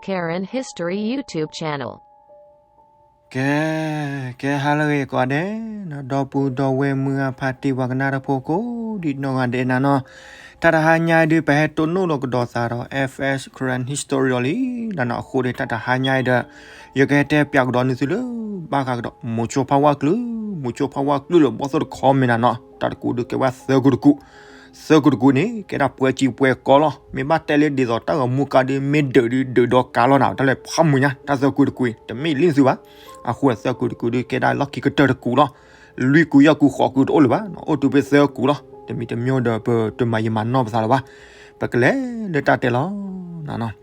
Karen History YouTube channel. ကဲ, ကဲဟါလၢအဂ့ၤကိးဂၤဒဲး, ဒီပုၢ်ဒီဝဲၢ်မုၢ်ဂၢ်ဖါတံၢ်ပှၤကနၣ်တၢ်ဖိကိးဒံးနီၢ်ဂၤဒဲးနၤနီၤ, တၢ်တဟါညါအံၤဒုး ပဟဲတိၢ်နီၣ်လီၤကဒီးသးဒီး F S Karen History အီၤလံ, နနီၤအဃိဒီး တၢ်တဟါညါအံၤဒီး ယကဟဲတဲပၠးကဒီးနသုလၢ ဘၣ်ဃးကဒီး မိၤဆိဖါဝါကျုာ်, မိၤဆိဖါဝါကျုာ်လၢဘီၣ်သိၣ်တခီမ့ၢ်နၤနီၤ, တၢ်တကူးဒုးကဲဝဲသၢကူးတကူး, သၢကူးတကူးန့ၣ် ကဲဒၣ်ပှဲၤစံပှဲၤကီလီၤ, မ့ၢ်ဘၣ်တဲလၢဒ်သိးတၢ်ဂီၤမူကါဒုး မ့ၢ်ဒုးဒုးဒုးဒီးကါလီၤနၤ, တၢ်လဲၤဖးမုာ်ညါ တၢ်သၢကူးတကူး တမ့ၢ်လံနသုဘၣ်, အဃိသၢကူးတကူးဒုး ကဲဒၣ်လီၢ်ခံကတၢၢ်တကူးလီၤ, လွံၢ်ကူးယဲၢ်ကူးဃိးကူးတအိၣ်လၢၤဘၣ်, အိၣ်တုၤဖဲသၢကူးလီၤ, တမံၤတမံၤဒီး ပတမၤယံာ်မၤနီၢ်ပသးလၢၤဘၣ်, ပကလဲၤလၢတၢ်တဲလီၤ, နနီၤ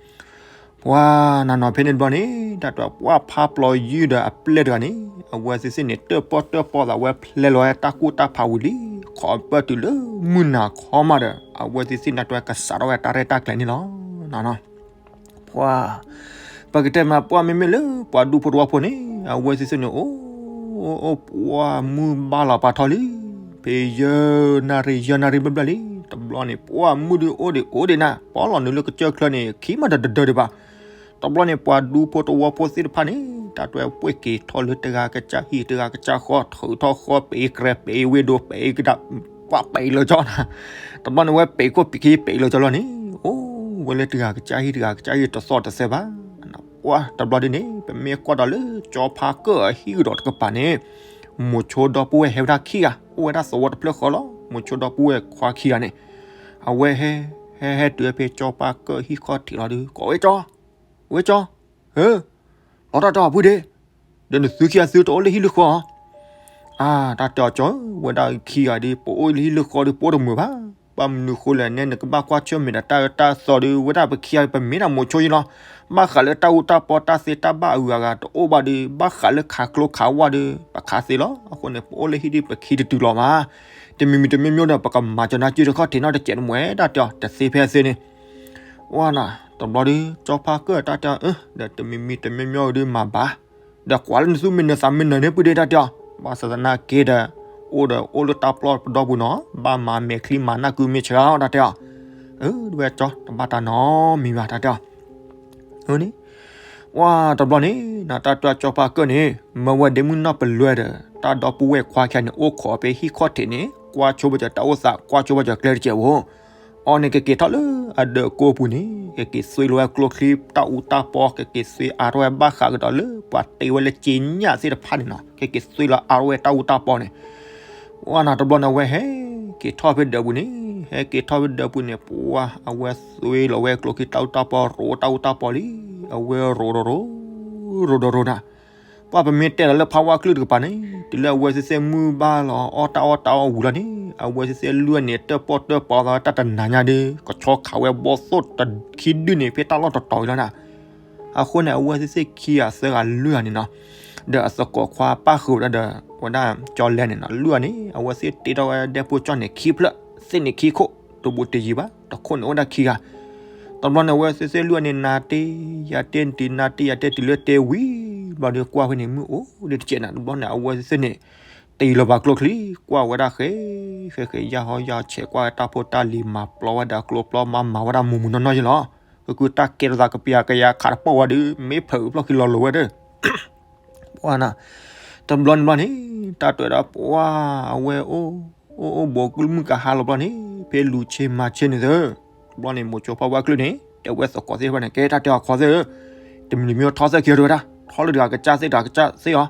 ပှၤနနီၤဖဲန့ၣ်တဘျီန့ၣ် တၢ်တဲပှၤဖါပျီယုၢ်ဒီးအပျဲၢ်တဂၤန့ၣ် အဝဲသ့ၣ်သ့ၣ်န့ၣ် တၢၣ်ပီၣ်တၢၣ်ပီသးဝဲဖျဲလီၤဝဲတၢ်ကူၣ်တၢ်ဖးဝံၤလံ, ခီပၢၢ်တုၤလၢမုၢ်နၤခီမးဒီး အဝဲသ့ၣ်သ့ၣ်န့ၣ် တၢ်တဲကစးထီၣ်ဝဲတၢ်ရဲၣ်တၢ်ကျဲၤန့ၣ်လီၤ, ပှၤ ပကတဲမး ပှၤမ့မ့ၢ်လၢပှၤဒူဖိတဝီဖိန့ၣ် အဝဲသ့ၣ်သ့ၣ်န့ၣ် အိၣ် အိၣ် ပှၤမုၢ်ဘၣ်လီၤပာ်ထီၣ်လံ, ဖဲယဲၢ်နၣ်ရံၣ် ယဲၢ်နၣ်ရံၣ်ဘျဲၣ်ဘျဲၣ်လံ, တဘျီန့ၣ် ပှၤမုၢ်ဒုးအိၣ်ဒံးအိၣ်ဒံးနၤ, ပီလီၤနုာ်လၢကစၢၢ်ချၢန့ၣ် ခံမးတဒၢဒၢဒံးဘၣ်, တဘျီန့ၣ် ပှၤဒူဖိတဝီဖိသ့ၣ်တဖၣ်န့ၣ် တၢ်တဲပှဲၢ်က့ၤထီၣ်လၢတဂၤကစၢ်ဟံၣ် တဂၤကစၢ်ဃီ ထုးထီၣ်ဃီ ပ့ၤကြဲပ့ၤဝ့ၢ်ဒိၣ် ပ့ၤကဒါ ပှၤပ့ၤလၢကၠီနၤ, တဘျီန့ၣ် ဝဲပ့ၤခိၣ်ပ့ၤခံပ့ၤလၢကၠီလီၤန့ၣ်, အိၣ်ဝဲလၢတဂၤကစၢ်ဟံၣ် တဂၤကစၢ်ဟံၣ်တသီၣ်တသဲဘၣ်, ပှၤတဘျီဒ်န့ၣ် ပမ့ၢ်ကွၢ်ဒီးလၢကၠီဖါကၢၣ်အဟံၣ်ကဒီးတကပၤန့ၣ်, မိၤဆိဒီပုၢ်ဝဲၢ်ဟဲဝဲဒၣ်ခံဂၤ အိၣ်ဝဲဒၣ်သဝီတဖျၢၣ်ဃီလီၤ, မိၤဆိဒီပုၢ်ဝဲၢ်ခွါခံဂၤန့ၣ်, အဝဲဟဲ ဟဲဟဲတုၤဖဲကၠီဖါကၢၣ်ဟံၣ်ခီၣ်ထံးလီၤဒီး ကိးဝဲကၠီ, ဝဲကၠီ, ဧၢ, လီၤတၢ်တီၢ်ဖုဒ့, ဒီးနသုခံဂၤသုတအိၣ်လၢဟံၣ်လၢဃီဧါ, အါ တၢ်တဲအီၤကၠီဧၢ, ဝဲဒၣ်ခံဂၤဒီး ပအိၣ်လၢဟံၣ်လၢဃီဒီး ပအိၣ်တမုာ်ဘၣ်, ဘၣ်မနုၤဃိလဲၣ်န့ၣ် နကဘၣ်ကွၢ်ဆၢၣ်မဲာ်ဒီးတၢ်အၢတၢ်သီဒီး ဝဲဒၣ်ပခံဂၤပမ့ၢ်ဒၣ်မိၤဆိယံလီၤ, ဘၣ်ဃးလၢတၢ်အူတၢ်ပီတၢ်သ့တၢ်ဘၣ်အဂုၤအဂၤတအိၣ်ဘၣ်ဒီး ဘၣ်ဃးလၢခးကျိခးဝါဒီး ပခးသ့လီၤ, အဃိန့ၣ် ပအိၣ်လၢဟံၣ်ဒီးပခံတတုၤလီၤမး, တမံၤမံၤတမံၤမံၤဒီး ပကမၤကၠီနါကၠံတခီၣ်ထံးနီတစဲးတမံၤ တၢ်တဲအီၤ တသ့ဖဲသ့န့ၣ် ဝဲနၤ တဘျီဒီး ကၠီဖါကၢၣ်တၢ်တဲအီၤ အၢ ဒီးတမံၤမံၤတမံၤမံၤဒီးမၤဘၣ်, ဒီးကွၢ်လၢနသူၣ်မ့ၢ်နသးမ့ၢ်နၢၤန့ၣ် ပုၢ်ဒ့တၢ်တဲအီၤ, ဘၣ်ဆၣ်သနာ်က့ဒီး အိၣ်ဒီးအိၣ်လၢတၢ်ပျီပဒီပူၤနီၤ, ဘၣ်မၤမဲာ်ချံမၤနၢ်ကုမ့ၢ်ဆၢအီၤတၢ်တဲအီၤ, အၢ ဒဝဲကၠီ တဘၣ်တၢ်နီတမံၤဘၣ်တၢ်တဲအီၤ, အၢန့ၣ် ဝဲတဘျီန့ၣ် နတၢ်တဲအီၤကၠီဖါကၢၣ်န့ၣ် မၢဝဲဒ့မုၢ်နီၢ်ပလွဲဒီး တၢ်ဒီပုၢ်ဝဲၢ်ခွါခံဂၤန့ၣ် အိၣ်ခိးဖဲဟံၣ်ခီၣ်ထံးန့ၣ် ကွၢ်ဆိဘၣ်စၢၤတၢ်အိၣ်သး ကွၢ်ဆိဘၣ်စၢၤကျဲတစဲးဖိ အီၤန့ၣ် ကက့ၤထီၣ်လၢအဒၢးကိးပူၤန့ၣ် ကက့ၤသွ့လီၤဝဲကျိချံတၢ်အူတၢ်ပီ ကက့ၤသွ့အါထီၣ်ဝဲဘၣ်ဃးကဒီးလၢ ပှၤတ့ဝဲလၢစ့ညၣ်သ့ၣ်တဖၣ်န့ၣ်နီၤ ကက့ၤသွ့လီၤအါထီၣ်ဝဲတၢ်အူတၢ်ပီန့ၣ် ဝဲနၤတဘျီန့ၣ် အဝဲဟဲက့ၤထီၣ်ဖဲဒၢးပူၤန့ၣ် ဟဲက့ၤထီၣ်ဖဲဒၢးပူၤန့ၣ် ပှၤအဝဲသွ့လီၤဝဲကျိချံတၢ်အူတၢ်ပီ ရိးတၢ်အူတၢ်ပီလံ အဝဲရိးဒီးရိး ရိးဒီးရိးနၤ ပှၤပမ့ၢ်တဲလီၤလၢဖးဝါကျုာ်တကပၤန့ၣ် တုၤလၢအဝဲသ့ၣ်သ့ၣ်မုၢ်ဘၣ်လီၤ အီၣ်တၢ်အီၣ်တၢ်အီၣ်ဝံၤလီၤန့ၣ် အဝဲသ့ၣ်သ့ၣ်လွံၢ်ဂၤန့ၣ် တၢၣ်ပီၣ်တၢၣ်ပီသးတၢ်တနၤညါဒီး ကဆီခးဝဲဘီၣ်သိၣ်တခံဒုန့ၣ် ဖဲတၢ်လီၢ်တတီၤအံၤလီၤနၤ အဃိန့ၣ် အဝဲသ့ၣ်သ့ၣ်ခံဂၤသၢဂၤလွံၢ်ဂၤန့ၣ်နီၤ ဒီးအသကိးခွါပၣ်ဃုာ်ဝဲဒၣ်ဒီး ဝဲဒၣ်ကၠီလဲန့ၣ်နီၤ လွံၢ်ဂၤန့ၣ် အဝဲသ့ၣ်တ့ထီၣ်ဝဲဒဲဖိကၠီန့ၣ်ခံဖျၢၣ် သ့ၣ်န့ၣ်ခံခိၣ် တဘူးတယံၤဘၣ် တခိၣ်န့ၣ်အိၣ်ဝဲဒၣ်ခံဂၤ တဘျီန့ၣ် အဝဲသ့ၣ်သ့ၣ်လွံၢ်ဂၤန့ၣ် နၤတ့ယၤတ့တုၤ နၤတ့ယၤတ့တုၤလၢတဲဝံၤ ဘျီဒီးကွၢ်ဖဲန့ၣ် မုၢ်အိၣ်ဒံးတစဲးနၤ တဘျီန့ၣ် အဝဲသ့ၣ်သ့ၣ်န့ၣ် တ့လီၤပှၤကျိချံ ကွၢ်ဝဲဒၣ်ဃဲ ဃဲဃဲ ယၢ်ဟီယၢ်ဆဲး ကွၢ်ဝဲတၢ်ဖိတၢ်လံၤ မၤပျီဝဲဒၣ်ကျိပျီ မၤမၤဝဲဒၣ်မူးမူးနီၢ်နီၢ်ယလီၤ ကကုတၢ်ကဲထီၣ်သးကပျၤကယၤခးတပီၢ်ဝဲဒီး မ့ၢ်ဖုးဖျီၣ်ခံလီၤလိၤဝဲဒီး ပှၤနၤ တဘျီန့ၣ်ဘျီန့ၣ် တၢ်တဲဝဲဒၣ်ပှၤ အဝဲအိၣ် အိၣ်အိၣ်ဘူးကလုၢ်မုၢ်ကဟါလီၤဘျီန့ၣ် ဖဲလူၤဆ့မၤဆ့န့ၣ်သၢ ဘျီန့ၣ် မိၤဆိဖးဝါကျုာ်န့ၣ် တဲဝဲသကိးသ့ၣ်တဖၣ်န့ၣ် ကဲ တၢ်တဲအီၤခွါသ့ၣ်ဧၢ တမံၤတမံၤထီၣ်သ့ၣ်ခံဂၤတဲဝဲဒၣ် ထီၣ်လၢတဂၤကစၢ်သ့ၣ်တဂၤကစၢ်သ့ၣ်အီၤ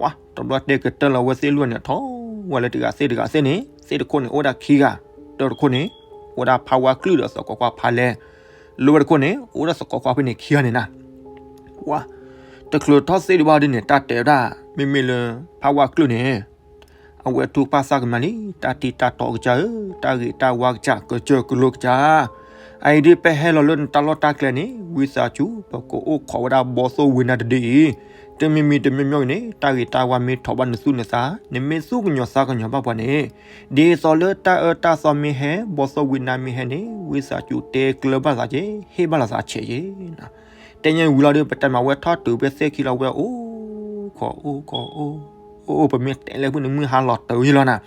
ဝဲ တဘျီတဲကတၢၢ်လီၤဝဲသ့ၣ်လွံၢ်ဂၤန့ၣ် ထီၣ်ဝဲလၢတဂၤသ့ၣ်တဂၤသ့ၣ်န့ၣ် သ့ၣ်တခိၣ်န့ၣ်အိၣ်ဝဲဒၣ်ခံဂၤ တၢတခိၣ်န့ၣ် အိၣ်ဝဲဒၣ်ဖးဝါကျုာ်ဒီးသကိးခွါဖးလဲၢ် လၢဝဲတခိၣ်န့ၣ် အိၣ်ဝဲဒၣ်သကိးခွါဖဲန့ၣ်ခံဂၤန့ၣ်နၤ ဝဲ တချုးထီၣ်သ့ၣ်ဒံးဘၣ်ဒ်န့ၣ် တၢ်တဲဝဲဒၣ် မ့မ့ၢ်လၢ ဖးဝါကျုာ်န့ၣ် အဝဲတူၢ်ပာ်သးကမၣ်လံ တၢ်တံၢ်တၢ်တီကစၢ်ဧၢ တၢ်ဂ့ၤတၢ်ဝါကစၢ် ကစၢၢ်ကလိကစၢ် အအံၤဒ်ပဟဲလီၤလၢနတၢ်လီၢ်တၢ်ကျဲန့ၣ် ဝံသးစူၤ ပကအိၣ်ခိးဝဲဒၣ်ဘီၣ်သိၣ်ဝံၤနၤတဒုအံၤ တမံၤမံၤတမံၤမံၤအံၤန့ၣ် တၢ်ဂ့ၤတၢ်ဝါမ့ၢ်ထီၣ်ဘၣ်နသူၣ်နသး နမ့ၢ်သူၣ်ကညီၤသးကညီၤဘၣ်ပှၤန့ၣ် ဒ်သိးလၢတၢ်အၢတၢ်သီမ့ၢ်ဟဲ ဘီၣ်သိၣ်ဝံၤနၤမ့ၢ်ဟဲန့ၣ် ဝံသးစူၤတဲကျၢၤဘၣ်သးက့ၤ ဟ့ၣ်ဘၣ်လိာ်သးဆဲးက့ၤ တဲညါဝံၤလီၤဒီး ပတဲမၤဝဲထီၣ်တုၤဖဲသ့ၣ်ခံလီၤဝဲအိၣ်ခိး အိၣ်ခိး အိၣ် အိၣ် ပမ့ၢ်တဲလၢဖုန့ၣ် မုၢ်ဟါလီၤတုၤယံၤလီၤနၤ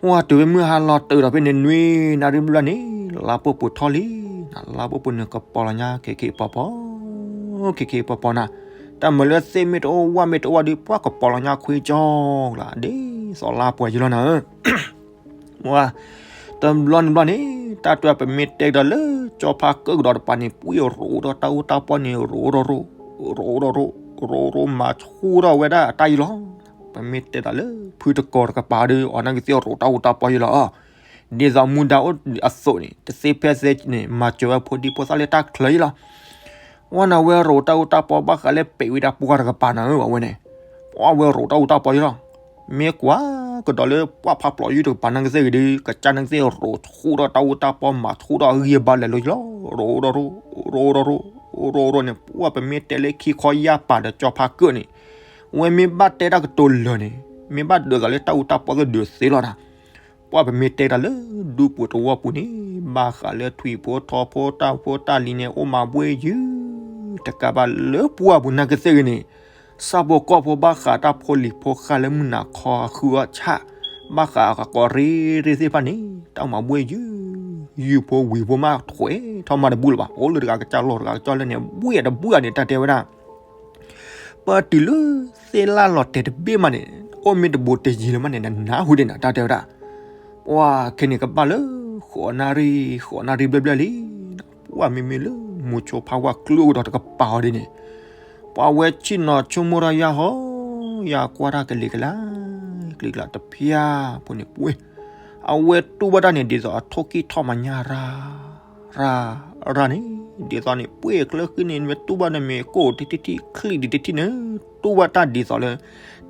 ဝဲတုၤဖဲမုၢ်ဟါလီၤတုၤဒီးဖဲန့ၣ် နွံနၣ်ရံၣ်ဘျီန့ၣ် လါပှဲၤပူၤထီၣ်လံ လါဘိပူၤန့ၣ် ကပီၤလီၤညါ ခဲခဲပီၤပီၤ, ခဲခဲပီၤပီၤနၤ, တၢ်မၤလၢသ့ၣ်မ့ၢ်တအိၣ် ဝၣ်မ့ၢ်တအိၣ်ဒီး ပှၢ်ကပီၤလီၤညါခွ့ကၠီလၢ် ဒ်သိးလါပှဲၤယလီၤနၤဧၢ တဘျီန့ၣ်ဘျီန့ၣ် တၢ်တဲပမ့ၢ်တဲကဒီးလၢ ကၠီဖါကၢၣ်ကဒီးတပၤန့ၣ် ပှ့ၢ်ရိးဒီးတၢ်အူတၢ်ပီၢ်န့ၣ် ရိးဒီးရိး, ရိးဒီးရိး, ရိးရိးမၤဆူၣ်ထီၣ်ဝဲဒၣ်အတၢ်ယံၤလီၤ. ပမ့ၢ်တဲတၢ်လၢ ဖုတကီၤတကပၤဒီး အီၤနာ်က့ၤသ့ၣ်ရိးတၢ်အူတၢ်ပီၢ်ယံၤလီၤ. ဒ်သိးမူဒါအိၣ်အသိးန့ၣ် တသ့ဖဲသ့န့ၣ် မၤစၢၤဝဲဖိဒံဖိသၣ်လၢတၢ်ချၢယံၤလီၤ. ဝဲန့ၣ်ဝဲရိးတၢ်အူတၢ်ပီၢ်ဘၣ်ဃးလၢ ပဲာ်ဝံၤဒၣ်ပှၢ်တကပၤနၤဧၢ ဝဲန့ၣ်, ပှၢ်ဝဲရိးတၢ်အူတၢ်ပီၢ်ယံၤလီၤ. မ့ၢ်ကွၢ်ကဒီးလၢပှၢ်ဖးပျီၤယုၢ်တကပၤနာ်က့ၤသ့ၣ်ဂ့ၤဒီး ကစၢ်နာ်က့ၤသ့ၣ်ရိးဆူၣ်ထီၣ်တၢ်အူတၢ်ပီၢ် မၤဆူၣ်ထီၣ်အဂံၢ်အဘါလဲၤလိၤယံၤလီၤ. ရိးဒီးရိး, ရိးဒီးရိး, ရိးဒီးန့ၣ် ပှၢ်ပမ့ၢ်တဲလၢခံခီယၢ်ပၤဒီးကၠီဖါကၢၣ်န့ၣ် ဝဲမ့ၢ်ဘၣ်တဲတၢ်ကတိၤလၢာ်န့ၣ် မ့ၢ်ဘၣ်ဒုးသးလၢတၢ်အူတၢ်ပီၢ်သ့ၣ်ဒုးသ့လီၤနၤ. ပှၢ်ပမ့ၢ်တဲတၢ်လၢဒူပူၤသဝီပူၤန့ၣ် ဘၣ်ဃးလၢထွံၣ်ဖိထီဖိတၢ်ဖိတၢ်လံၤန့ၣ် အိၣ်မၤဘှ့ၣ်ယုၢ် တကးဘၣ်လၢပှၢ်ပူၤနာ်က့ၤသ့ၣ်ဂ့ၤန့ၣ် ဆၣ်ဖိကီၢ်ဖိဘၣ်ဃးတၢ်ဖိလံၤဖိဃၢ်လၢမုၢ်နၤခီအဃုအီၣ်ဆၣ်, ဘၣ်ဃးအကီၢ်ရ့ရ့သ့ၣ်တဖၣ်န့ၣ် တၢ်အိၣ်မၤဘှ့ၣ်ယုၢ်, ယုၢ်ဖိဝံၤဖိမးထွဲထီၣ်မးတဘူၣ်လၢၤဘၣ်. အိၣ်လၢတဂၤကစၢ်လီၢ်တဂၤကစၢ်လၢန့ၣ် ဘှ့ၣ်တဘူၣ်ဧါန့ၣ် တၢ်တဲဝဲဒၣ် ပတုၤလၢသ့ၣ်လၣ်လီၤတဲာ်တဘ့ၣ်မးန့ၣ် အိၣ်မ့ၢ်တဘူးတယံၤလၢၤမးန့ၣ် နနၢ်ဟူဒံးနၤ တၢ်တဲဝဲဒၣ်. ပှၢ်ခဲန့ၣ်ကဘၣ်လၢ ဃိးနၣ်ရံၣ် ဃိးနၣ်ရံၣ်ဘျဲၣ်ဘျဲၣ်လံ. ပှၢ်မ့မ့ၢ်လၢ မိၤဆိဖါဝၣ်ကျုၢ်အိၣ်ကဒီးတကပၤအီၤဒ်န့ၣ် ပှၢ်ဝဲဆ့ၣ်နီၤဆိကမိၣ်ဒီးယၤဟီ, ယၤကွၢ်တၢ်ကလံၤကလါ ကလံၤကလါတဖၠၣ်ဖိန့ၣ်ပှ့ၤ, အဝဲတူၢ်ဘၣ်တၢ်န့ၣ် ဒ်သိးအထိၣ်ကံၢ်ထီၣ်မးညါရၤ ရၤ ရၤန့ၣ် ဒ်သိးန့ၣ် ပှ့ၤကျၢဃံန့ၣ် မ့ၢ်တူၢ်ဘၣ်န့ၣ် မ့ၢ်ကိၣ်တထံၣ်ထံၣ် ချံၣ်ဒံးတထံၣ်န့ၣ် တူၢ်ဘၣ်တၢ်ဒ်သိးလၢ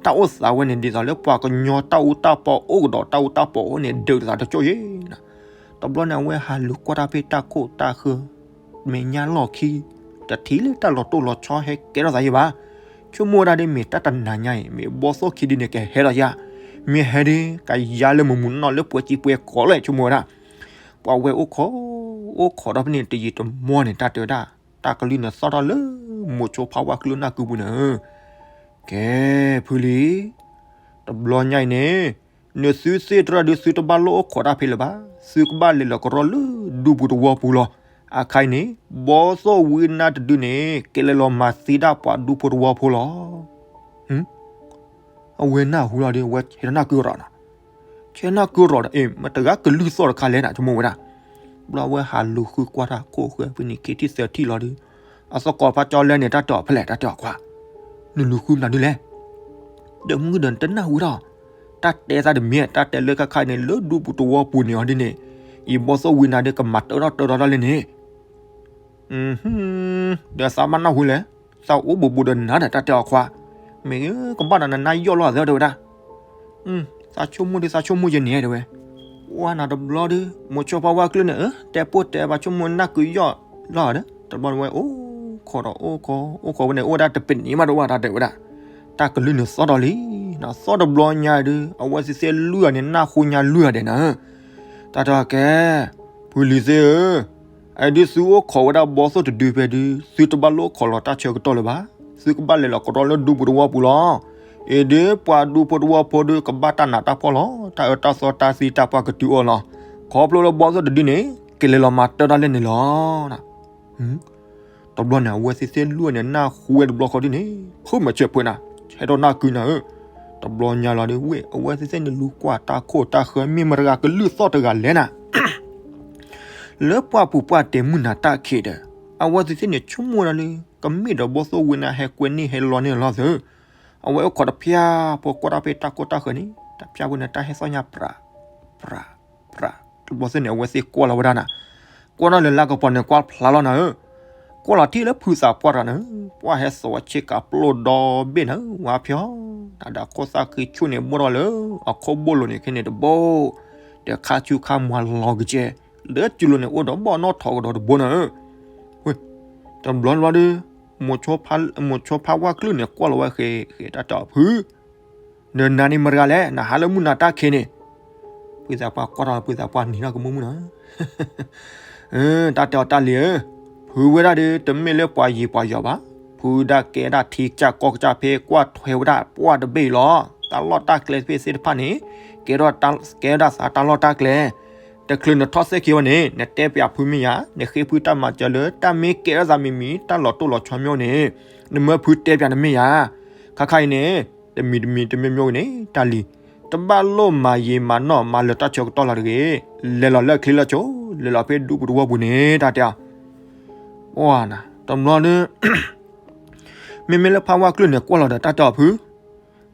တၢ်အိၣ်သးဝဲန့ၣ် ဒ်သိးလၢပှၤကညီတၢ်အူတၢ်ပီအိၣ်ကဒီး တၢ်အူတၢ်ပီအိၣ်န့ၣ် ဒုးသးတကၠိၢ်ယဲနၤ. တဘျီန့ၣ် အဝဲဟးလူၤကွၢ်တၢ်ဖ့ၣ်တၢ်ခိၣ်တၢ်ဃၢ မဲာ်ညါလီၢ်ခံ တထံၣ်လၢတၢ်လီၤတိၢ်လီၤဆီဟဲကဲထီၣ်သးယဲဘၣ်. ဆိကမိၣ်ဝဲဒၣ်ဒ်မ့ၢ်တၢ်တနၤညါအံၤ မ့ၢ်ဘီသိၣ်ခံဒုန့ၣ် ကဟဲဒီးယၤ, မ့ၢ်ဟဲဒ် ကယါလၢမုၢ်မုၢ်နီၢ်နီၢ်လၢပှဲၤစံပှဲၤကီးလဲၣ် ဆိကမိၣ်ဝဲဒၣ်. ပှၢ်ဝဲအိၣ်ခိး အိၣ်ခိးဒီးဖဲန့ၣ် တယံာ်တမီၢ်န့ၣ် တၢ်တဲဝဲဒၣ် တၢ်ကလုၢ်န့ၣ်သီၣ်ထီၣ်လၢ မိၤဆိဖါဝၣ်ကျုၢ်နၢ်ကုပူၤန့ၣ် ကဲ ဖုလံၤ, တဘျီညါအံၤန့ၣ် နသုသ့ၣ်တရၢ်ဒုး သုတဘၣ်လိၣ်အိၣ်ခိးတၢ်ဖဲလၢၤဘၣ်. သုကဘၣ်လဲၤလီၤကရီလၢဒူပူၤသဝီပူၤလီၤ. အခါအံၤန့ၣ် ဘီသိၣ်ဝံနါတဒုန့ၣ် ကလဲၤလီၤမၤသံဒၣ်ပှၤဒူဖိသဝီဖိလီၤ. အဝဲနၢ်ဟူလီၤဒီး အဝဲဆဲးထီၣ်နၢ်ကုရီးနၤ, ဆဲးနၢ်ကုရီးဒီး အ့ၣ် မတဂၤကလုၢ်သီၣ်တခါလဲၣ်နၤ ဆိကမိၣ်ဝဲဒၣ်. ဘျီဝဲဟးလူၤဃုကွၢ်တၢ်ခိၣ်ဃၢဖဲန့ၣ် ခံထံၣ်သၢထံၣ်လီၤဒီး အသကိးဖးကၠီလဲန့ၣ် တၢ်တဲအီၤဖဲလဲၣ် တၢ်တဲအီၤခွါ, နလူၤဃုမနုၤဒ်လဲၣ်. ဒီးမုၢ်ဒီးနတနၢ်ဟူဒီး တၢ်တဲသးတမ့ၢ် တၢ်တဲလၢခါခါန့ၣ် လၢဒူပူၤသဝီပူၤန့ၣ်အီၤဒ်န့ၣ် ယဘီသိၣ်ဝံနါဒ်ကမၤတၢထီၣ်တၢထီတၢ်လဲၣ်န့ၣ် ဒီးသးဘၣ်နၢ်ဟူလဲၣ်, သးအိၣ်ဘူးဘူးဒီးနၤဒီး တၢ်တဲအီၤခွါ, မ့ၢ်ကဘၣ်ဒီးနနါယီၣ်လီၤသၢတဲဝဲဒၣ်. သးဆိကမိၣ်ဒ် သးဆိကမိၣ်ယဲန့ၣ်တဲဝဲ. ဝဲနၤတဘျီဒီး မိၤဆိဖါဝၣ်ကျုၢ်န့ၣ် တဲပိၢ်တဲဘၣ်ဆိကမိၣ်နၢ်ကုယီၣ်လီၤဒီး တဘျီဝဲအိၣ်ခိးဒီးအိၣ်ခိး အိၣ်ခိးဝဲန့ၣ် အိၣ်ဝဲဒၣ်တပနံးမးတအိၣ် တၢ်တဲဝဲဒၣ်. တၢ်ကလုၢ်န့ၣ်သီၣ်ဒီးလံ, သီၣ်တဘျီညါဒီး အဝဲသ့ၣ်သ့ၣ်လွံၢ်ဂၤန့ၣ် နၢ်ဟူညါလွံၢ်ဂၤဒဲးနၤ တၢ်တဲအီၤကဲ, ဖုလံၤသ့ၣ်ဧၢ, အဒုးသုအိၣ်ခိးဝဲဒၣ်ဘီသိၣ်တဒုဖဲဒုး သုတဘၣ်လိၣ်ခိးလီၤတၢ်ဆၢကတီၢ်လၢၤဘၣ်. သုကဘၣ်လဲၤလီၤကရီလၢဒူပူၤသဝီပူၤလီၤ. အ့ၣ်ဒုးပှၤဒူဖိသဝီဖိဒီး ကဘၣ်တၢ်နးတၢ်ဖှီၣ်လီၤ. တၢ်အၢတၢ်သီတၢ်သံတၢ်ပှၢ်ကတုၤအီၤလီၤ. ခီဖျိလၢဘီသိၣ်တဒုန့ၣ် ကလဲၤလီၤမၤတၢထီၣ်တၢ်လဲၣ်န့ၣ်လီၤ. တဘျီန့ၣ် အဝဲသ့ၣ်သ့ၣ်လွံၢ်ဂၤန့ၣ် နၢ်ဟူဝဲတဘျီဃီဒ်န့ၣ် ဖုမၤဆဲးဖိနၤ, ဆဲးထီၣ်နၢ်ကုနၤဧၢ. တဘျီညါလီၤဒီး ဝဲအဝဲသ့ၣ်သ့ၣ်န့ၣ်လူၤကွၢ်တၢ်ခိၣ်တၢ်ဃၢ မ့ၢ်မတဂၤကလုၢ်သီၣ်တဂၤလဲၣ်နၤ လၢပှၢ်ပူၤပှၢ်တဲာ်မုၢ်နၤတၢ်ခံးဒီး အဝဲသ့ၣ်သ့ၣ်န့ၣ်ဆိကမိၣ်ဒၣ်လၢ ကမ့ၢ်ဒီးဘီသိၣ်ဝံနါဟဲကွဲန့ၢ်ဟဲလီၤန့ၢ်လီၤသၢ. အဝဲအိၣ်ခိးတဖၠၣ်ဖိကွၢ်တၢ်ဖဲတၢ်ခိၣ်တၢ်ဃၢန့ၣ် တဖၠၣ်ဖိန့ၣ်တၢ်ဟဲသီၣ်ညါပြး ပြး ပြး တဘျီသ့ၣ်န့ၣ် အဝဲသ့ၣ်ကွၢ်လီၤဝဲဒၣ်နၤ, ကွၢ်နီၣ်လၢလါကပီၤန့ၣ် ကွၢ်ဖျါလီၤနၤဧၢ. ကွၢ်လီၤထံၣ်လၢဖုသးပှၢ်တဂၤန့ၣ် ပှၢ်ဟဲစိာ်ဝဲဆ့ကၤပျိၢ်ဒီဘ့ၣ်နၤဧၢ ဝါဖျီ, တၢ်ဒၣ်ခိၣ်သၣ်ဃံဆူၣ်န့ၣ် ဘိၣ်ထီၣ်လၢ အခိၣ်ဘိၣ်လိၤန့ၣ်ခဲန့ၣ်တဘိ, ဒီးခါဆူၣ်ခါမွှၤလီၤကစဲ, လၢစုလိၤန့ၣ် အိၣ်ဒီးဘီၣ်နီၣ်ထိးကဒီးတဘိနၤဧၢ. ဝဲ, တဘျီတဘျီဒီး မိၤဆိဖါဝၣ်ကျုၢ်န့ၣ် ကွၢ်လီၤဝဲဃဲၤဃဲၤတၢ်တဲအီၤဖု ဒီးနၤန့ၣ်မတဂၤလဲၣ်, နဟးလၢမုၢ်နၤတၢ်ခံးန့ၣ်. ဖုသးပှၢ်ကွၢ်ထီၣ် ဖုသးပှၢ်နံၤထီၣ်ကမူၣ်မူၣ်နၤ, တၢ်တဲအီၤတၢ်လံၤဧၢ, ဖုဝဲဒၣ်ဒီး တမ့ၢ်လၢပှၤယံၤပှၤယီၤဘၣ်, ဖုဒၣ်ကဲဒၣ်ထံကစၢ်ကီၢ်ကစၢ်ဖဲကွၢ်ထွဲဝဲဒၣ်ပှၢ်တဘ့ၣ်အံၤလီၤ. တၢ်လီၢ်တၢ်ကျဲဖဲသ့ၣ်တဖၣ်န့ၣ် ကဲဒၣ် ကဲဒၣ်သးတၢ်လီၢ်တၢ်ကျဲ, တချုးနထီၣ်စဲခံဝဲန့ၣ် နတဲပၠးဖုမ့ၢ်ယၤ, နဃ့ဖုတၢ်မၤစၢၤလၢတၢ်မ့ၢ်ကဲထီၣ်သးမံၤမံၤ တၢ်လီၤတိၢ်လီၤဆီမ့ၢ်အိၣ်န့ၣ် နမၢဖုတဲပၠးနမ့ၢ်ယၤ. ခါခါအံၤန့ၣ် တမံၤတမံၤတမ့ၢ်မ့ၢ်အိၣ်န့ၣ် တၢ်လံၤ တဘၣ်လိၣ်မၤယံာ်မၤနီၢ်မၤလၢာ်တၢ်ဆၢကတီၢ်လီၤတဂ့ၤ. လဲၤလီၤလၢအချ့လၢအဆိ, လဲၤလီၤဖဲဒူပူၤတဝီပူၤန့ၣ် တၢ်တဲအီၤ ပှၤနၤ တဘျီဒီး မ့မ့ၢ်လၢဖးဝါကျၢၢ်န့ၣ် ကွၢ်လီၤဒီးတၢ်တဲအီၤဖု,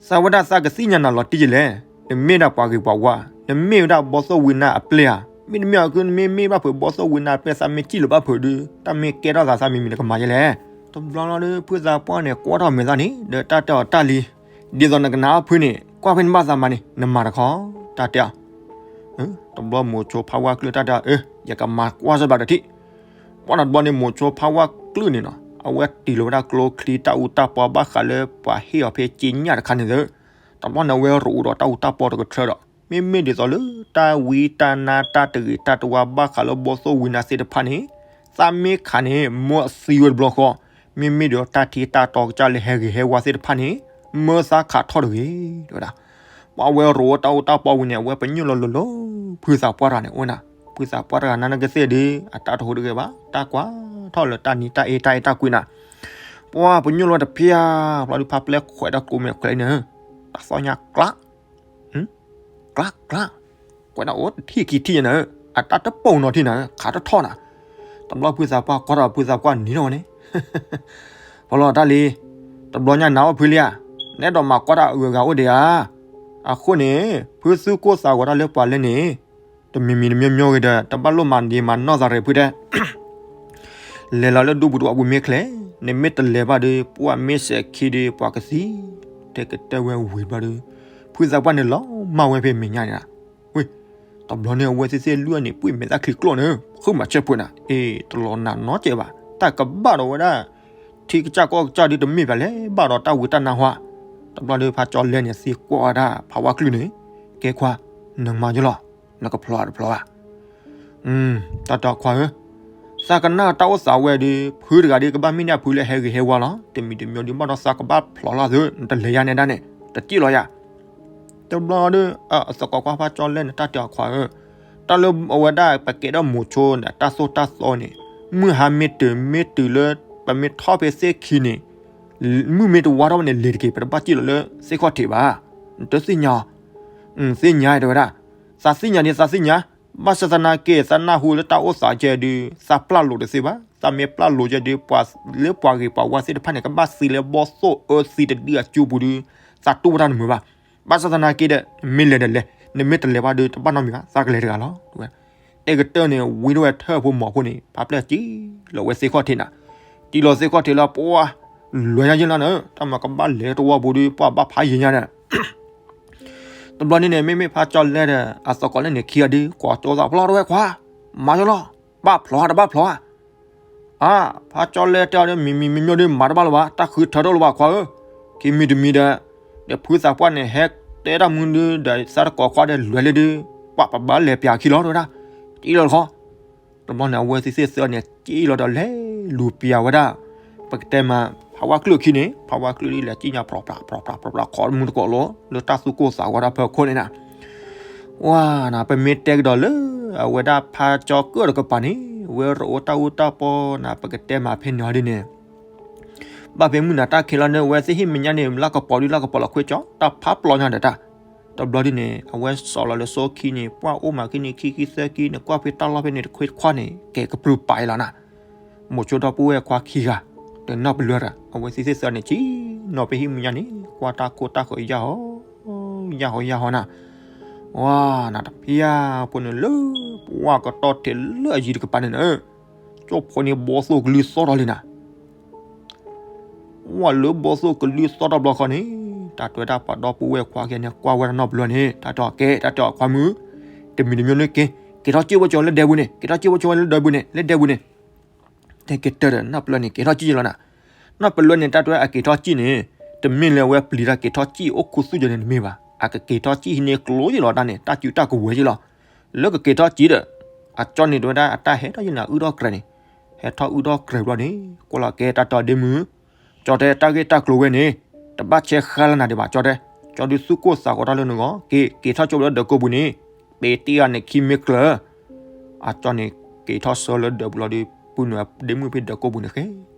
သးဝဲဒၣ်သးကသ့ၣ်ညါနၤလီၤတံၢ်ယလဲၣ်, နမ့ၢ်ဒၣ်ပှၤဂ့ၤပှၤဝါ, နမ့ၢ်ဝဲဒၣ်ဘီသိၣ်ဝံနါအပျဲၢ်ဧါ, မ့တမ့ၢ်အီၤ နမ့ၢ်မ့ၢ်ဘၣ်ဖုးဘီသိၣ်ဝံနါအပျဲၢ် သးမ့ၢ်စံၣ်လီၤဘၣ်ဖုးဒီး တၢ်မ့ၢ်ကဲထီၣ်သးသးမံၤမံၤ နကမၤယလဲၣ်. တဘျီလီၤဒီး ဖုသးပှၢ်န့ၣ် ကွၢ်ထီၣ်မဲာ်သၣ်န့ၣ် ဒီးတၢ်တဲအီၤတၢ်လံၤ, ဒ်သိးနကနၣ်အီၤဖုန့ၣ် ကွၢ်ဖဲနဘၣ်သးမၤန့ၣ် နမၤတခီ, တၢ်တဲအီၤ တဘျီမိၤဆိဖးဝါကျၢၢ်တၢ်တဲအီၤ အၢ ယကမၤကွၢ်စၢ်ဘၣ်ဒီးထံၣ်. ပှၤနၤတဘျီန့ၣ် မိၤဆိဖးဝါကျၢၢ်န့ၣ်နီၤ အဝဲတ့ၢ်လီၤဝဲဒၣ်ကျိချံတၢ်အူတၢ်ပီဘၣ်ဃးလၢပှၤဟ့ၣ်အီၤဖဲက့ညၣ်တခါန့ၣ်သၢ, တဘျီန့ၣ် အဝဲရိးအိၣ်ဒီးတၢ်အူတၢ်ပီတကထြၢဒီး မ့မ့ၢ်ဒ်သိးလၢတၢ်ဝံတၢ်နါတၢ်တဂ့ၤတၢ်တဝါဘၣ်ဃးလၢဘီသိၣ်ဝံနါသ့ၣ်တဖၣ်န့ၣ် သးမ့ၢ်ခးန့ၣ် မၢအသံဝဲတဘျီဃီ, မ့မ့ၢ်ဒီးတၢ်ထံတၢ်တီကစၢ်လၢဟဲဂ့ၤဟဲဝါသ့ၣ်တဖၣ်န့ၣ် မၢသးခးထီၣ်တဂ့ၤ တဲဝဲဒၣ်. ပှၤဝဲရိးအိၣ်တၢ်အူတၢ်ပီဝံၤန့ၣ် အဝဲပညိၣ်လီၤလိၤလိၤ ဖုသးပှၢ်တဂၤန့ၣ် အိၣ်နၤ, ဖုသးပှၢ်တဂၤနါနကသ့ၣ်ဒီး အတၢ်တဟူးတဂ့ၤဘၣ်, တၢ်ကွၢ်ထီၣ်လၢတၢ်နံၤတၢ်အ့တၢ်အဲၣ်တၢ်ကွံနၤ, ပှၤပညိၣ်လီၤတဖျၢၣ်, ဘျီဒုးဖးပျဲခွဲးဒီးကျိမဲာ်ခွဲးလံန့ၣ်, တၢ်သီၣ်ညါကျး ကျးကျး, ကွဲးဒၣ်အိၣ်တထံၣ်ခံထံၣ်ယဲနၤ, အတၢ်တပိာ်နီၤထံၣ်နၤ, ခးထီၣ်ထီၣ်နၤ. တဘျီဖုသးပှၢ်ကွၢ်ထီၣ်ဖုသးပှၢ်နံၤထီၣ်ဝဲန့ၣ်, ဖီလီၤတၢ်လံ, တဘျီညါနၤအိၣ်ဖုလံဧါ, နအဲၣ်ဒိးမၤကွၢ်တၢ်အဂုၤအဂၤအိၣ်ဒံးဧါ. အဃိန့ၣ် ဖုသူၣ်ကိၢ်သးဂီၤတၢ်လၢပှၤလဲၣ်န့ၣ်, တမံၤမံၤတမံၤမံၤဂ့ၤဒီး တဘၣ်လိၣ်မၤယံာ်မၤနီၢ်သးရ့ၣ်ဖုတဲ လဲၤလီၤလၢဒူပူၤတဝီပူၤမ့ၢ်ချ့, နမ့ၢ်တလဲၤဘၣ်ဒီး ပှၤမ့ၢ်စဲၤခံဒီး ပှၤကသံ, တဲကတၢၢ်ဝဲဝံၤဘျီဒီး ဖုသးပှၢ်န့ၣ်လီၤမၢ်ဝဲဖဲမဲာ်ညါန့ၣ်လီၤ. ဝ့ၢ်, တဘျီန့ၣ် အဝဲသ့ၣ်သ့ၣ်လွံၢ်န့ၣ် ပှ့ၤမဲာ်သၣ်ချံကျိၣ်န့ၣ် ဃုမၤဆၢဖှိၣ်နၤ, အ့ တလီၤနၤနီတစဲးဘၣ်, တၢ်ကဘၣ်ဒီးဝဲဒၣ် ထံကစၢ်ကီၢ်ကစၢ်ဒုးတမ့ၢ်ဘၣ်လဲၤဘၣ်ဒီးတၢ်ဝံတၢ်နါဟါ, တဘျီဒီးဖးကၠီလဲၣ်န့ၣ် သံကွၢ်ဝဲဒၣ်ဖးဝါကျၢၢ်န့ၣ်, ကဲခွါ, နမၤယလီၤ, နကဖျီတဖျီဧါ. တၢ်တီခွါဧၢ, သးကနၣ်တၢ်အိၣ်သးဝဲဒီး ဖုတဂၤဒီး ကဘၣ်မ့ၢ်န့ၢ်အဖုလၢဟဲဂ့ၤဟဲဝါလီၤ, တမံၤတမံၤဒီး ဘၣ်ဒီးသးကဘၣ်ဖျီလီၤသု, နတလဲၤယါနဲဒၣ်န့ၣ် တစံၣ်လီၤယၤ. တဘျီဒီး အသကိးခွါဖးကၠီလဲၣ်န့ၣ် တၢ်တီခွါဧၢ, တၢ်လၢအဝဲဒၣ်ပကဲထီၣ်မိၤဆိန့ၣ် တၢ်သိၣ်တၢ်သီန့ၣ်, မုၢ်ဟါမ့ၢ်တုၤ မ့ၢ်တုၤလၢ ပမ့ၢ်ထီၣ်ဖဲသ့ၣ်ခံန့ၣ်, မုၢ်မ့ၢ်တဝါထီၣ်ဝဲန့ၣ် လဲၤတက့ၢ်, ပတဘၣ်စံၣ်လီၤလၢသ့ၣ်ခီၣ်ထံးဘၣ်. နတသ့ၣ်ညါ, သ့ၣ်ညါတဲဝဲဒၣ်, သးသ့ၣ်ညါဒ်သးသ့ၣ်ညါ, ဘၣ်ဆၣ်သနာ်က့ သးနၢ်ဟူလၢတၢ်အိၣ်သးကဲဒုး သးပျၢ်လိာ်တသ့ဘၣ်, သးမ့ၢ်ပျၢ်လိာ်ကဲဒုး ပှၤလၢပှၤဂ့ၤပှၤဝါသ့ၣ်တဖၣ်န့ၣ် ကဘၣ်သံလၢဘီၣ်သိၣ်အၢသံတဒုအကၠိပူၤဒုး သးတူၢ်ဝဲတၢ်တမုာ်ဘၣ်. ဘၣ်ဆၣ်သနာ်က့ဒီး နမ့ၢ်လဲၤဒီးလဲၤ, နမ့ၢ်တလဲၤဘၣ်ဒီး တဘၣ်နီတမံၤဘၣ်, သးကလဲၤတဂၤလီၤ. တဲကတၢၢ်န့ၣ် ဝံထီၣ်ဝဲထၢၣ်ဖိမီၤဖိန့ၣ် ဖးပျဲၢ်စံၣ်လီၤဝဲသ့ၣ်ခီၣ်ထံးနၤ, စံၣ်လီၤသ့ၣ်ခီၣ်ထံးလၢပှၤ လွဲညါယဲလီၤနၤ, တၢ်မၤကဘၣ်လဲၤတဝီပူၤဒီး ပှၤဘၣ်ဖးယံၤညါဒီး တဘျီန့ၣ်န့ၣ် မ့မ့ၢ်ဖးကၠီလဲၣ်ဒီး အသကိးလဲၣ်န့ၣ် ခံဂၤဒုး ကွၢ်ကၠိသးဖျီတဝဲခွါ, မၤယလီၤ, ဘၣ်ဖျီဧါ တဘၣ်ဖျီဧါ. အါ, ဖးကၠီလဲၣ်တဲအီၤဒီး မံၤမံၤမံၤမံၤဒုး မၤတဘၣ်လၢၤဘၣ်, တၢ်ဃုထၢထီၣ်လၢၤဘၣ်ခွါဧၢ, ခံမံၤတမံၤဒီး ဒီးဖုသးပှၢ်န့ၣ် ဟဲတဲတၢ်မုၢ်ဒုးဒီး သးတကိးခွါဒီး လွဲလၢဒုး ပှၤပဘၣ်လဲၤပၠးခံလီၤ တဲဝဲဒၣ်, စံၣ်လီၤတခီ တဘျီန့ၣ် အဝဲသ့ၣ်သ့ၣ်သၢန့ၣ် စံၣ်လီၤဒီးလဲၤလူၤပျးဝဲဒၣ်, ပကတဲမး ဖးဝါကျၢၢ်ခံန့ၣ် ဖးဝါကျၢၢ်ဒ်လဲၤစံၣ်ညါ ဖြီဖြီဖြီဖြီဖြီ ခီမုၢ်တကိးလီၤ လၢတၢ်သူၣ်ကိၢ်သးဂီၤတၢ်ဖီခိၣ်န့ၣ်နၤ, ဝါနၤ ပမ့ၢ်တဲကဒီးလၢ အဝဲဒၣ်ဖးကၠီကၢၣ်တကပၤန့ၣ် ဝဲရိးအိၣ်တၢ်အူတၢ်ပီနၤ ပကတဲမးဖဲန့ၣ်ဒ်န့ၣ် ဘၣ်ဖဲမုၢ်နၤတၢ်ခံးလီၤန့ၣ် အဝဲသ့ၣ်ဟံၣ်မဲာ်ညါန့ၣ် လၢကပီၤဒုးလၢကပီၤလီၤခွဲးကၠီ တၢ်ဖးပျီညါဒီးတၢ်, တဘျီဒ်န့ၣ် အဝဲစိာ်လီၤလၢစိခံန့ၣ် ပှၢ်အိၣ်မးခံန့ၣ်ခံခံသၢခံန့ၣ် ကွၢ်ဖဲတၢ်လီၢ်ဖဲန့ၣ် တခွ့တခွါန့ၣ် ကဲကပြုၢ်ပာ်အံၤလီၤနၤ, မိၤဆိဒီပုၢ်ဝဲၢ်ခွါခံဂၤ ဒီးနီၢ်ပလွဲၤဒီး အဝဲသ့ၣ်သ့ၣ်သၢန့ၣ် စံၣ်နီၤဖဲဟံၣ်မဲာ်ညါန့ၣ် ကွၢ်တၢ်ခိၣ်တၢ်ဃၢၤယၢ်ဟီ ယၢ်ဟီယၢ်ဟီနၤ, ဝါနၤ တဖျၢၣ်ဖိန့ၣ်လၢ ပှၢ်ကတီၢ်ထဲးလၢအယံၤတကပၤန့ၣ်နၤ ကၠိဖိန့ၣ် ဘီသိၣ်ကလုၢ်သီၣ်ထီၣ်လံနၤ, ဝဲလၢဘီသိၣ်ကလုၢ်သီၣ်ထီၣ်တဘျီဃီန့ၣ် တၢ်တဲဝဲဒၣ်ပှၤဒီပုၢ်ဝဲၢ်ခွါခံဂၤန့ၣ် ကွၢ်ဝဲဒၣ်နီၢ်ပလွဲၤန့ၣ် တၢ်တဲအီၤကဲ တၢ်တဲအီၤခွါမုၣ်, တမံၤတမံၤန့ၣ်က့ၤ က့ၤထီၣ်စံၣ်ဝဲကၠီလၢဒဲပူၤန့ၣ် က့ၤထီၣ်စံၣ်ဝဲကၠီလၢဒဲပူၤန့ၣ် လၢဒဲပူၤန့ၣ် တဲကတၢၢ်ဒီးနီၢ်ပလွဲၤန့ၣ် က့ၤထီၣ်စံၣ်လီၤနၤ, နီၢ်ပလွဲၤန့ၣ် တၢ်တဲဝဲအက့ၤထီၣ်စံၣ်န့ၣ် တမ့ၢ်လၢဝဲပျံၤတၢ်က့ၤထီၣ်စံၣ်အိၣ်ခူသူၣ်ယဲန့ၣ်တမ့ၢ်ဘၣ်, အကက့ၤထီၣ်စံၣ်ဟံးန့ၢ်ကျိယဲလီၤတၢ်န့ၣ် တၢ်စုတၢ်ကဝဲၤယဲလီၤ, လၢကက့ၤထီၣ်စံၣ်ဒီး အကၠီန့ၣ်တဲဝဲဒၣ်အတၢ်ဟဲထီၣ်ယဲနၤ အုၣ်ထီၣ်ကြဲၤန့ၣ်, ဟဲထီၣ်အုၣ်ထီၣ်ကြဲၤဘျီန့ၣ် ကွၢ်လီၤကဲတၢ်တဲအီၤဒ့မုၣ်, ကၠီတဲတၢ်ဂ့ၢ်တၢ်ကျိၤဝဲန့ၣ် တဘၣ်ဆဲးဃါလၢနၤဒံးဘၣ် ကၠီတဲ, ကၠီဒုးသူၣ်ကိၢ်သးဂီၤတၢ်လၢနဂီၢ် က့ၤ က့ၤထီၣ်ကၠိလၢဒၢးကိးပူၤန့ၣ်, ပ့ၤတ့ၢ်အီၤန့ၣ်ခံမ့ၢ်ကျၢၤ အကၠီန့ၣ်က့ၤထီၣ်ဆၢလၢဒၢးပူၤလီၤဒီး ပုၢ်နုာ်အဒ့မုၣ်ဖဲဒၢးကိးပူၤန့ၣ်ဃဲ,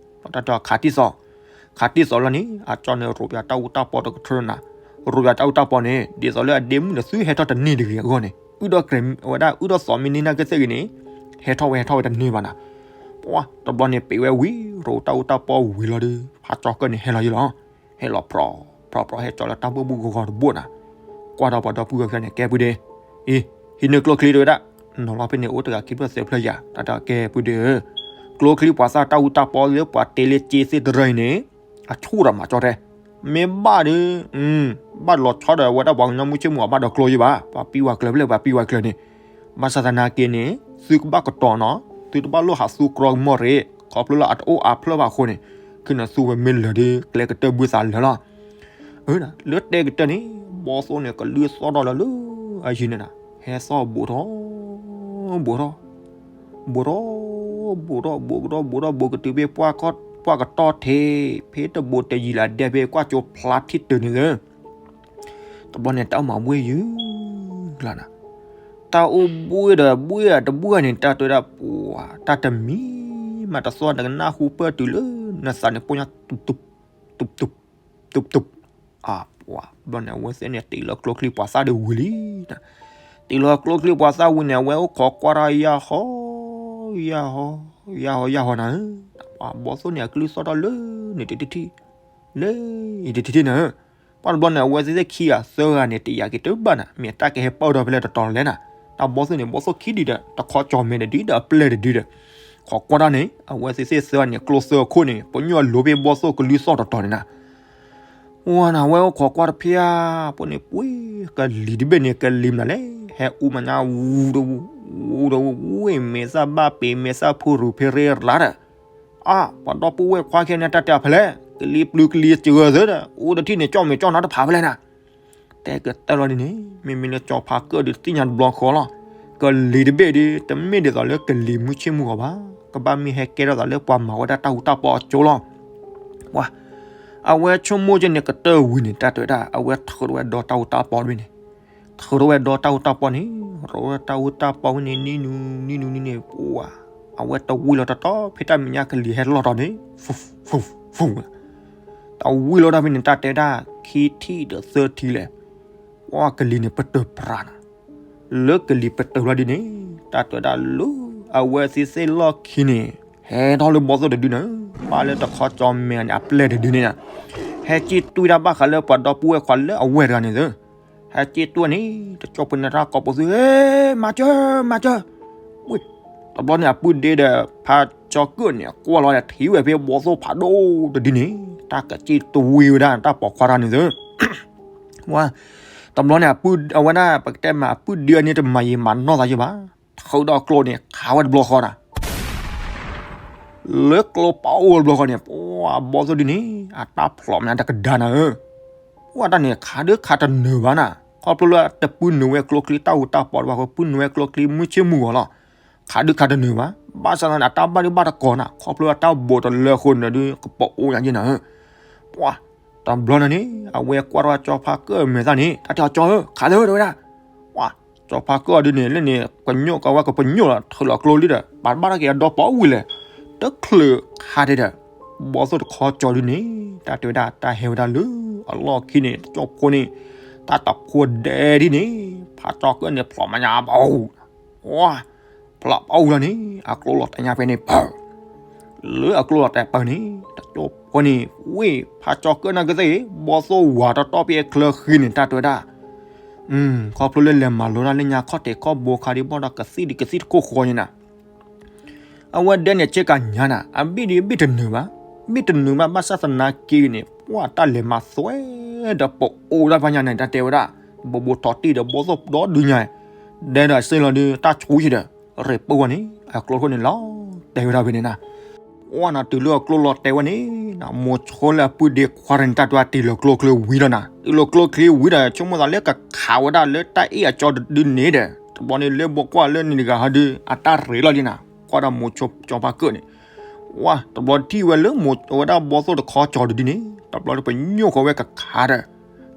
တၢ်တဲခးတံၢ်သီး, ခးတံၢ်သီးလီၤန့ၣ် အကၠီန့ၣ်ရိးပၠးတၢ်အူတၢ်ပီတကထၢနၤ, ရိးပၠးတၢ်အူတၢ်ပီန့ၣ် ဒ်သိးလၢအဒ့မုၣ်န့ၣ် သုဟဲထီၣ်တန့ၢ်တဂ့ၤအဂီၢ်န့ၣ် အုၣ်ဒီးကြဲးဝဲဒၣ် အုၣ်ဒီးသီးမံန့ၢ်နၢ်ကသ့ၣ်ဂ့ၤန့ၣ် ဟဲထီၣ်ဝဲဟဲထီၣ်ဝဲတန့ၢ်ဘၣ်နၤ. ပှၤတဘျီန့ၣ်ပ့ၤဝဲဝံၤ ရိးတၢ်အူတၢ်ပီဝံၤလီၤဒီး ဖးကၠီကၢၢ်န့ၣ်ဟဲလီၤယံလီၤ. ဟဲလီၤဖြီဖြီဖြီ ဟဲကၠီလၢတၢ်ဘိၣ်ဘိၣ်ဂီၤဂီၤတဘိၣ်နၤ. ကွၢ်ဒီးပှၤဒီပုၢ်ဝဲၢ်ခံဂၤန့ၣ် ကဲပုၢ်ဒ့, အံၤ, ဟံးန့ၢ်ကျိချံတဝဲဒၣ်, နီၤလီၤဖဲန့ၣ် အိၣ်တဂၤခံဖျၢၣ်သၢဖျၢၣ်ယၤ, တၢ်တဲကဲပုၢ်ဒ့ဧၢ, ကျိချံပှၤသၣ်တၢ်အူတၢ်ပီလၢပှၤတ့လၢက့သ့ၣ်တရၢအံၤန့ၣ် အဆူၣ်ဒီးမၤကၠီတဲ, မ့ၢ်ဘၣ်ဒီး, ဘၣ်လီၤဆီဒီးဝဲဒၣ်ပှၤကညီမုၢ်ဆ့ၣ်မုၢ်ဂီၤဘၣ်ဒီးကျိယံဘၣ်, ပှၤပံဝဲကျၢၤဖဲလဲၣ် ပှၤပံဝဲကျၢၤန့ၣ်, ဘၣ်ဆၣ်သနာ်က့န့ၣ် သုကဘၣ်ကတီၤနီၤ, သုတဘၣ်လိၣ်ဟးသူကျီကမီၢ်ရ့ၣ်, ခီဖျိလၢအတအိၣ်အါဖျၢၣ်ဘၣ်အဃိန့ၣ်, ခဲန့ၣ်သူဝဲမ့ၢ်လၢာ်ဒီး ကျဲကတၢၢ်ဘုသးလၢာ်လီၤ. လၢတဲကတၢၢ်န့ၣ် ဘီသိၣ်န့ၣ် ကလုၢ်သီၣ်ထီၣ်လၢလၢအယံၤန့ၣ်နၤ, ဟဲသီၣ်ဘူးထီၣ် ဘူးထီၣ် ဘူးထီၣ် ဘူးထီၣ် ဘူးထီၣ် ဘူးထီၣ် ဘူးကတုၤဖဲ ပှၢ်ကတီၢ်ထံး, ဖဲတဘူးတယံၤလၢဒဲဖဲကွၢ်ကၠိဖျါထံၣ်တုၤန့ၣ်လၢ တဘျီန့ၣ် တၢ်အိၣ်မးဘှ့ၣ်ယုၤလီၤနၤ, တၢ်အိၣ်ဘှ့ၣ်ဒီးဘှ့ၣ်တဘှ့ၣ်န့ၣ် တၢ်တဲဝဲဒၣ်ပှၤ တၢ်တမံၤမးတသီၣ် နကနၢ်ဟူပၢၢ်တုၤလၢနသးန့ၣ် ပိၢ်ညါ တုးတုး တုးတုး တုးတုး, အပှၤဘျီန့ၣ် အဝဲသ့ၣ်န့ၣ် တ့ၢ်လၢကျိချံပှၤသၣ်ဒီးဝံၤလံနၤ, တ့ၢ်လၢကျိချံပှၤသၣ်ဝံၤန့ၣ် အဝဲအိၣ်ခိးကွၢ်တၢ်ယၢ်ဟီ ယၢ်ဟီ ယၢ်ဟီ ယၢ်ဟီနၤဧၢ, ပှၤဘီသိၣ်န့ၣ် အကလုၢ်သီၣ်ထီၣ်လၢန့ၣ်တထံၣ်ထံၣ် လၢအံၤတထံၣ်ထံၣ်နၤဧၢ, ပှၤတဘျီန့ၣ် အဝဲသ့ၣ်သ့ၣ်ခံဂၤသၢဂၤန့ၣ် တယာ်က့ၤတဘၣ်နၤ, မ့ၢ်တၢ်ကဟဲပၢၢ်ဒီးဖဲလဲၣ်တတီၤလဲၣ်နၤ, တၢ်ဘီသိၣ်န့ၣ် ဘီသိၣ်ခံဒံးဒီး တခီကၠီၤမဲာ်တဒုဒီးအပျဲၢ်တဒုဒီး, ခိးကွၢ်တၢ်န့ၣ် အဝဲသ့ၣ်သ့ၣ်သၢဂၤန့ၣ် ကျိသၢခိၣ်န့ၣ် ပညိၣ်အလိၤဖဲဘီသိၣ်ကလုၢ်သီၣ်တတီၤန့ၣ်နၤ ဝဲနၤ ဝဲအိၣ်ခိးကွၢ်တဖၣ် ပှၤန့ၣ် ပှ့ၤကလံၤတဘ့ၣ်န့ၣ် ကလံၤမနုၤလဲၣ် ဟဲအူမးညါ ဝူတဝူ ဝူတဝူ ဝူမဲာ်သၣ်ဘၣ်ပ့ၤ မဲာ်သၣ်ဖူရူၤဖဲရ့ရၤဒီး, အါ ပှၤဒီပုၢ်ဝဲၢ်ခွါခဲန့ၣ် တၢ်တဲဖဲလဲၣ် ကလံၤပျုၤကလံၤစှၤသၢဒီး အိၣ်တထံၣ်န့ၣ် ကၠီၣ်မဲာ်ကၠီၣ်နါတဖၣ်ဖဲလဲၣ်နၤ တဲကတၢၢ်လီၤဒ်န့ၣ် မ့မ့ၢ်လၢကၠီဖါကၢၣ်ဒီးသ့ၣ်ညါတဘျီဃီလီၤ. ကလံၤတဘ့ၣ်ဒီး တမ့ၢ်ဒ်သိးလၢကလံၤမုၢ်ဆ့ၣ်မုၢ်ဂီၤဘၣ်, ကဘၣ်မ့ၢ်ဟဲကဲထီၣ်သးလၢပှၤမၤဝဲဒၣ်တၢ်အူတၢ်ပီအကၠိလီၤ. ပှၤ အဝဲဆိကမိၣ်က့န့ၣ် ကတၢၢ်ဝံၤန့ၣ် တၢ်တဲဝဲဒၣ် အဝဲထုးထီၣ်ဝဲဒီတၢ်အူတၢ်ပီတဘ့ၣ်န့ၣ်, ထုးထီၣ်ဝဲဒီတၢ်အူတၢ်ပီန့ၣ် ရိးဝဲတၢ်အူတၢ်ပီဝဲန့ၣ် နံၤနူၤ နံၤနူၤ နံၤနူၤ ပှၤ အဝဲတဝံၤလီၤတတီၤ ဖဲတၢ်မဲာ်ညါကလံၤဟဲလီၤတီၤန့ၣ် ဖူ ဖူ ဖူ တဝံၤလီၤတၢ်ဖဲန့ၣ် တၢ်တဲဒၣ် ခံထံၣ်ဒီးသၢထံၣ်လဲၣ်, ပှၤကလံၤန့ၣ်ပတၢၢ်ပြးနၤ, လၢကလံၤပတၢၢ်လီၤဒ်န့ၣ် တၢ်တဲဒၣ်လၢ အဝဲသ့ၣ်သ့ၣ်လီၢ်ခံန့ၣ် ဟဲထီၣ်လၢဘီသိၣ်တဒုန့ၣ် ဘၣ်လၢတခီကၠီၤမဲာ်န့ၣ် အပျဲၢ်တဒုန့ၣ်နၤ, ဟဲက့ၣ်တွံၢ်တၢ်ဘၣ်ဃးလၢပှၤဒီပုၢ်ဝဲၢ်ခွါလၢအဝဲၢ်တဂၤန့ၣ်သၢ ဟဲက့ၣ်တွံၢ်န့ၣ် တကၠိဖိန့ၣ်တၢ်ကိးပသူ ဟဲ မၤစၢၤ မၤစၢၤ, ဝ့ၢ် တဘျီန့ၣ် အပုၢ်ဒ့ဒီး ဖးကၠီကၢၣ်န့ၣ် ကွၢ်လီၤဒီးထံၣ်ဝဲဖဲဘီသိၣ်ဖးဒိၣ်တဒုန့ၣ် တၢ်ကစံၣ်တဝံၤဝဲဒၣ် တၢ်ပိာ်ခွါတၢ်န့ၣ်သၢ ဝါ တဘျီန့ၣ် အပုၢ် အဝဲဒၣ် ပကတဲမး အပုၢ်ဒ့အန့ၣ် တမၤယံာ်မၤနီၢ်သးယံာ်ဘၣ်, ထုးဒီးကျိန့ၣ် ခးဝဲတဘျီဃီနၤ လၢကျိပအိၣ်တဘျီဃီန့ၣ် ပှၤဘီသိၣ်ဒုန့ၣ် အတၢ်ဖျိးမးတကဒါနၤဧၢ, ပှၤတၢ်န့ၣ် ခးဒုခးတနၢၤဘၣ်နၤ, ခီဖျိလၢတပုၢ်နုာ်ဝဲကျိချံတၢ်အူတၢ်ပီတဘၣ်ဃီ ပုၢ်နုာ်ဝဲကျိချံမုၢ်ဆ့ၣ်မုၢ်ဂီၤလီၤ, ခးဒုခးတနၢၤဘၣ်, ဘၣ်ဆၣ်သနာ် အတၢ်ဘၣ်ဒုဘၣ်တကိးနၤ ခီဖျိအတၢ်ဘိးတလၢအဃိန့ၣ်ဒီး ကပအိၣ်ညါယဲနၤဧၢ, ပှၤ တဘျီန့ၣ်န့ၣ် အဝဲကွၢ်ထီၣ်ကၠီဖါကၢၣ်မဲာ်သၣ်န့ၣ် တၢ်တဲအီၤ ကၠီဧၢ ခးသၢဝဲတဝဲဒၣ်, ပှၤ ကၠီဖါကၢၣ်အီၤဒုန့ၣ် လၢန့ၣ် ကညိၣ်ကဝဲကပညိၣ်လီၤ ထုးလီၤကျိလံဒီး ပာ်ဘၣ်ထီၣ်က့ၤအဒီပီဝံၤလဲၣ်, တချုးခးတဲဒီး ဘီသိၣ်တခီကၠီဒုန့ၣ် တၢ်တဲဝဲဒၣ် တၢ်ဟဲဝဲဒၣ်လၢအလီၢ်ခံန့ၣ် တကၠိဖိန့ၣ် တၢ်တဖိဒဲဒ်န့ၣ် ဖးကၠီကၢၣ်န့ၣ် ဖျိးမးညါဘၣ် ဝါ ဖျိးပအူလီၤန့ၣ် အကျိလီၤတဲာ်ညါဖဲန့ၣ်ပၢၢ်, လၢအကျိလီၤတဲာ်ပၢၢ်န့ၣ် တကၠိဖိန့ၣ် ဝ့ၢ်ဖးကၠီကၢၣ်နာ်က့သ့ၣ်ဂ့ၤ ဘီသိၣ်ဝၤတီတီဖဲအချၢဃံန့ၣ် တၢ်တဲဝဲဒၣ် ခီဖျိလၢလဲၤမၤလိတၢ်လၢညါခီၣ်ထံးခီၣ်ဘိခါဒံးဘၣ်ဒီး ကသံၣ်ဒံးကသံၣ်တခိၣ်ဃီန့ၣ်နၤ အဝဲဒဲန့ၣ် ဆ့ကၤညါနၤ အဘ့ၣ်ဒံးဘ့ၣ်တနုာ်ဘၣ်, ဘ့ၣ်တနုာ်ဘၣ် ဘၣ်ဆၣ်သနာ်က့န့ၣ် ပှၤတၢ်လဲၤမၤသွဲဒီးပအိၣ်ဒၣ်ဖးညါန့ၣ် တၢ်တဲဝဲဒၣ် ဘိးဘိးထီၣ်တံၢ်ဒီးဘီသိၣ်ဒီဒုညါ, ဒဲဒီးစ့ၢ်လီၤဒုး တၢ်ဆူယံၤဒီး ရ့ၣ်ပၢၢ်ဝဲန့ၣ် အကျိခိၣ်န့ၣ်လီၤတဲာ်ဝဲဒၣ်ဖဲန့ၣ်နၤ ပှၤနၤတုၤလၢအကျိလီၤတဲာ်ဝဲန့ၣ် မိၤဆိလၢအပုၢ်ဒ့ခွါန့ၣ် တၢ်တဲဝဲတ့ၢ်လီၤကျိချံဝံၤလီၤနၤ, တ့ၢ်လီၤကျိချံဝံၤဒီး ဆိကမိၣ်သးလၢကခးဝဲဒၣ်လၢတၢ်အ့ၣ်အကၠီတဒုန့ၣ်ဒီး တဘျီန့ၣ်လၢဘီကွၢ်လၢန့ၣ်တဂၤဟီဒုး အတၢ်ရ့လီၤလံနၤ, ကွၢ်ဒီးမိၤဆိကၠီဖါကၢၣ်န့ၣ် ဝါ တဘျီထံၣ်ဝဲလၢမိၤဆိဝဲဒၣ်ဘီသိၣ်တခီကၠီတဒုန့ၣ် တဘျီလၢပညိၣ်ဃီဝဲကခးဒီး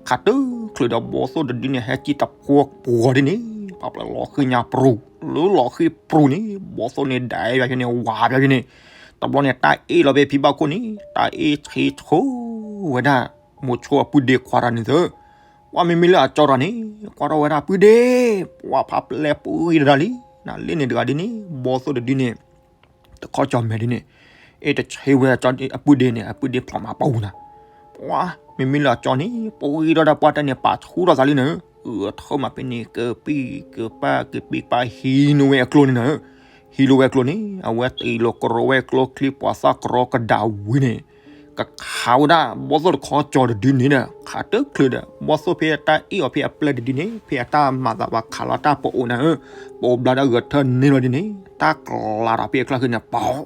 ခးတုၤချုးဒီးဘီသိၣ်တဒုန့ၣ် ဟဲက့ၤတဖိပှီၤဒ်န့ၣ် ဖးပျဲၢ်လီၤဃံညါပြူၤ, လၢလီၤဃံပြူၤန့ၣ် ဘီသိၣ်န့ၣ်ဒဲးဘၣ်ယန့ၣ် ဝးဘၣ်ယန့ၣ်, တဘျီန့ၣ် တၢ်အ့ၣ်လီၤဖဲဖံဘၣ်ခိၣ်န့ၣ် တၢ်အ့ၣ်ဆ့ဆိဝဲဒၣ် မိၤဆိအပုၢ်ဒ့ခွါတဂၤန့ၣ်သၢ, ပှၤမ့မ့ၢ်လၢအကၠီတဂၤန့ၣ် ကွၢ်ထီၣ်ဝဲဒၣ်ပုၢ်ဒ့, ပှၤဖးပျဲၢ်ပှံၤတဒၣ်လံ, နလ့ၣ်န့ၣ်တဂၤဒ်န့ၣ် ဘီသိၣ်တဒုန့ၣ် တခီကၠီမဲာ်ဒ်န့ၣ်, အ့ၣ်တဆ့ဝဲအပုၢ်ဒ့န့ၣ် အပုၢ်ဒ့ဖျိးမၤပှၢ်ပူၤနၤ, ပှၤမ့မ့ၢ်လၢအကၠီန့ၣ် ပှံၤဒီးဒၣ်ပှၤတၢ်န့ၣ် ပာ်ဆူၣ်ထီၣ်သးလံနၤ, ဂဲၤထၢၣ်မးဖဲန့ၣ် ကပံၢ်ကပၢ်ကပံၢ်ကပၢ်ဟံးန့ၢ်ဝဲအကျိန့ၣ်နၤ, ဟံးလိာ်ဝဲအကျိန့ၣ် အဝဲတ့ၢ်လီၤကရီဝဲကျိချံ ပှၤသၣ်ကရီကဒးဝံၤန့ၣ် ကခးဝဲဒၣ်ဘီသိၣ်တခီကၠီတဒုန့ၣ်ဒီး ခးတချုးဒီး ဘီသိၣ်ဖဲအတၢ်အ့ၣ်အီၤဖဲအပျဲၢ်တဒုန့ၣ် ဖဲအတၢ်မၤသးပှၤခးလီၤတၢ်ပအိၣ်နၤဧၢ, ပအိၣ်ဘျါဒီးဂဲၤထၢၣ်န့ၢ်လီၤဒ်န့ၣ် တၢ်ကျါထီၣ်ဖဲအကျါဃ့န့ၣ် ပီၤ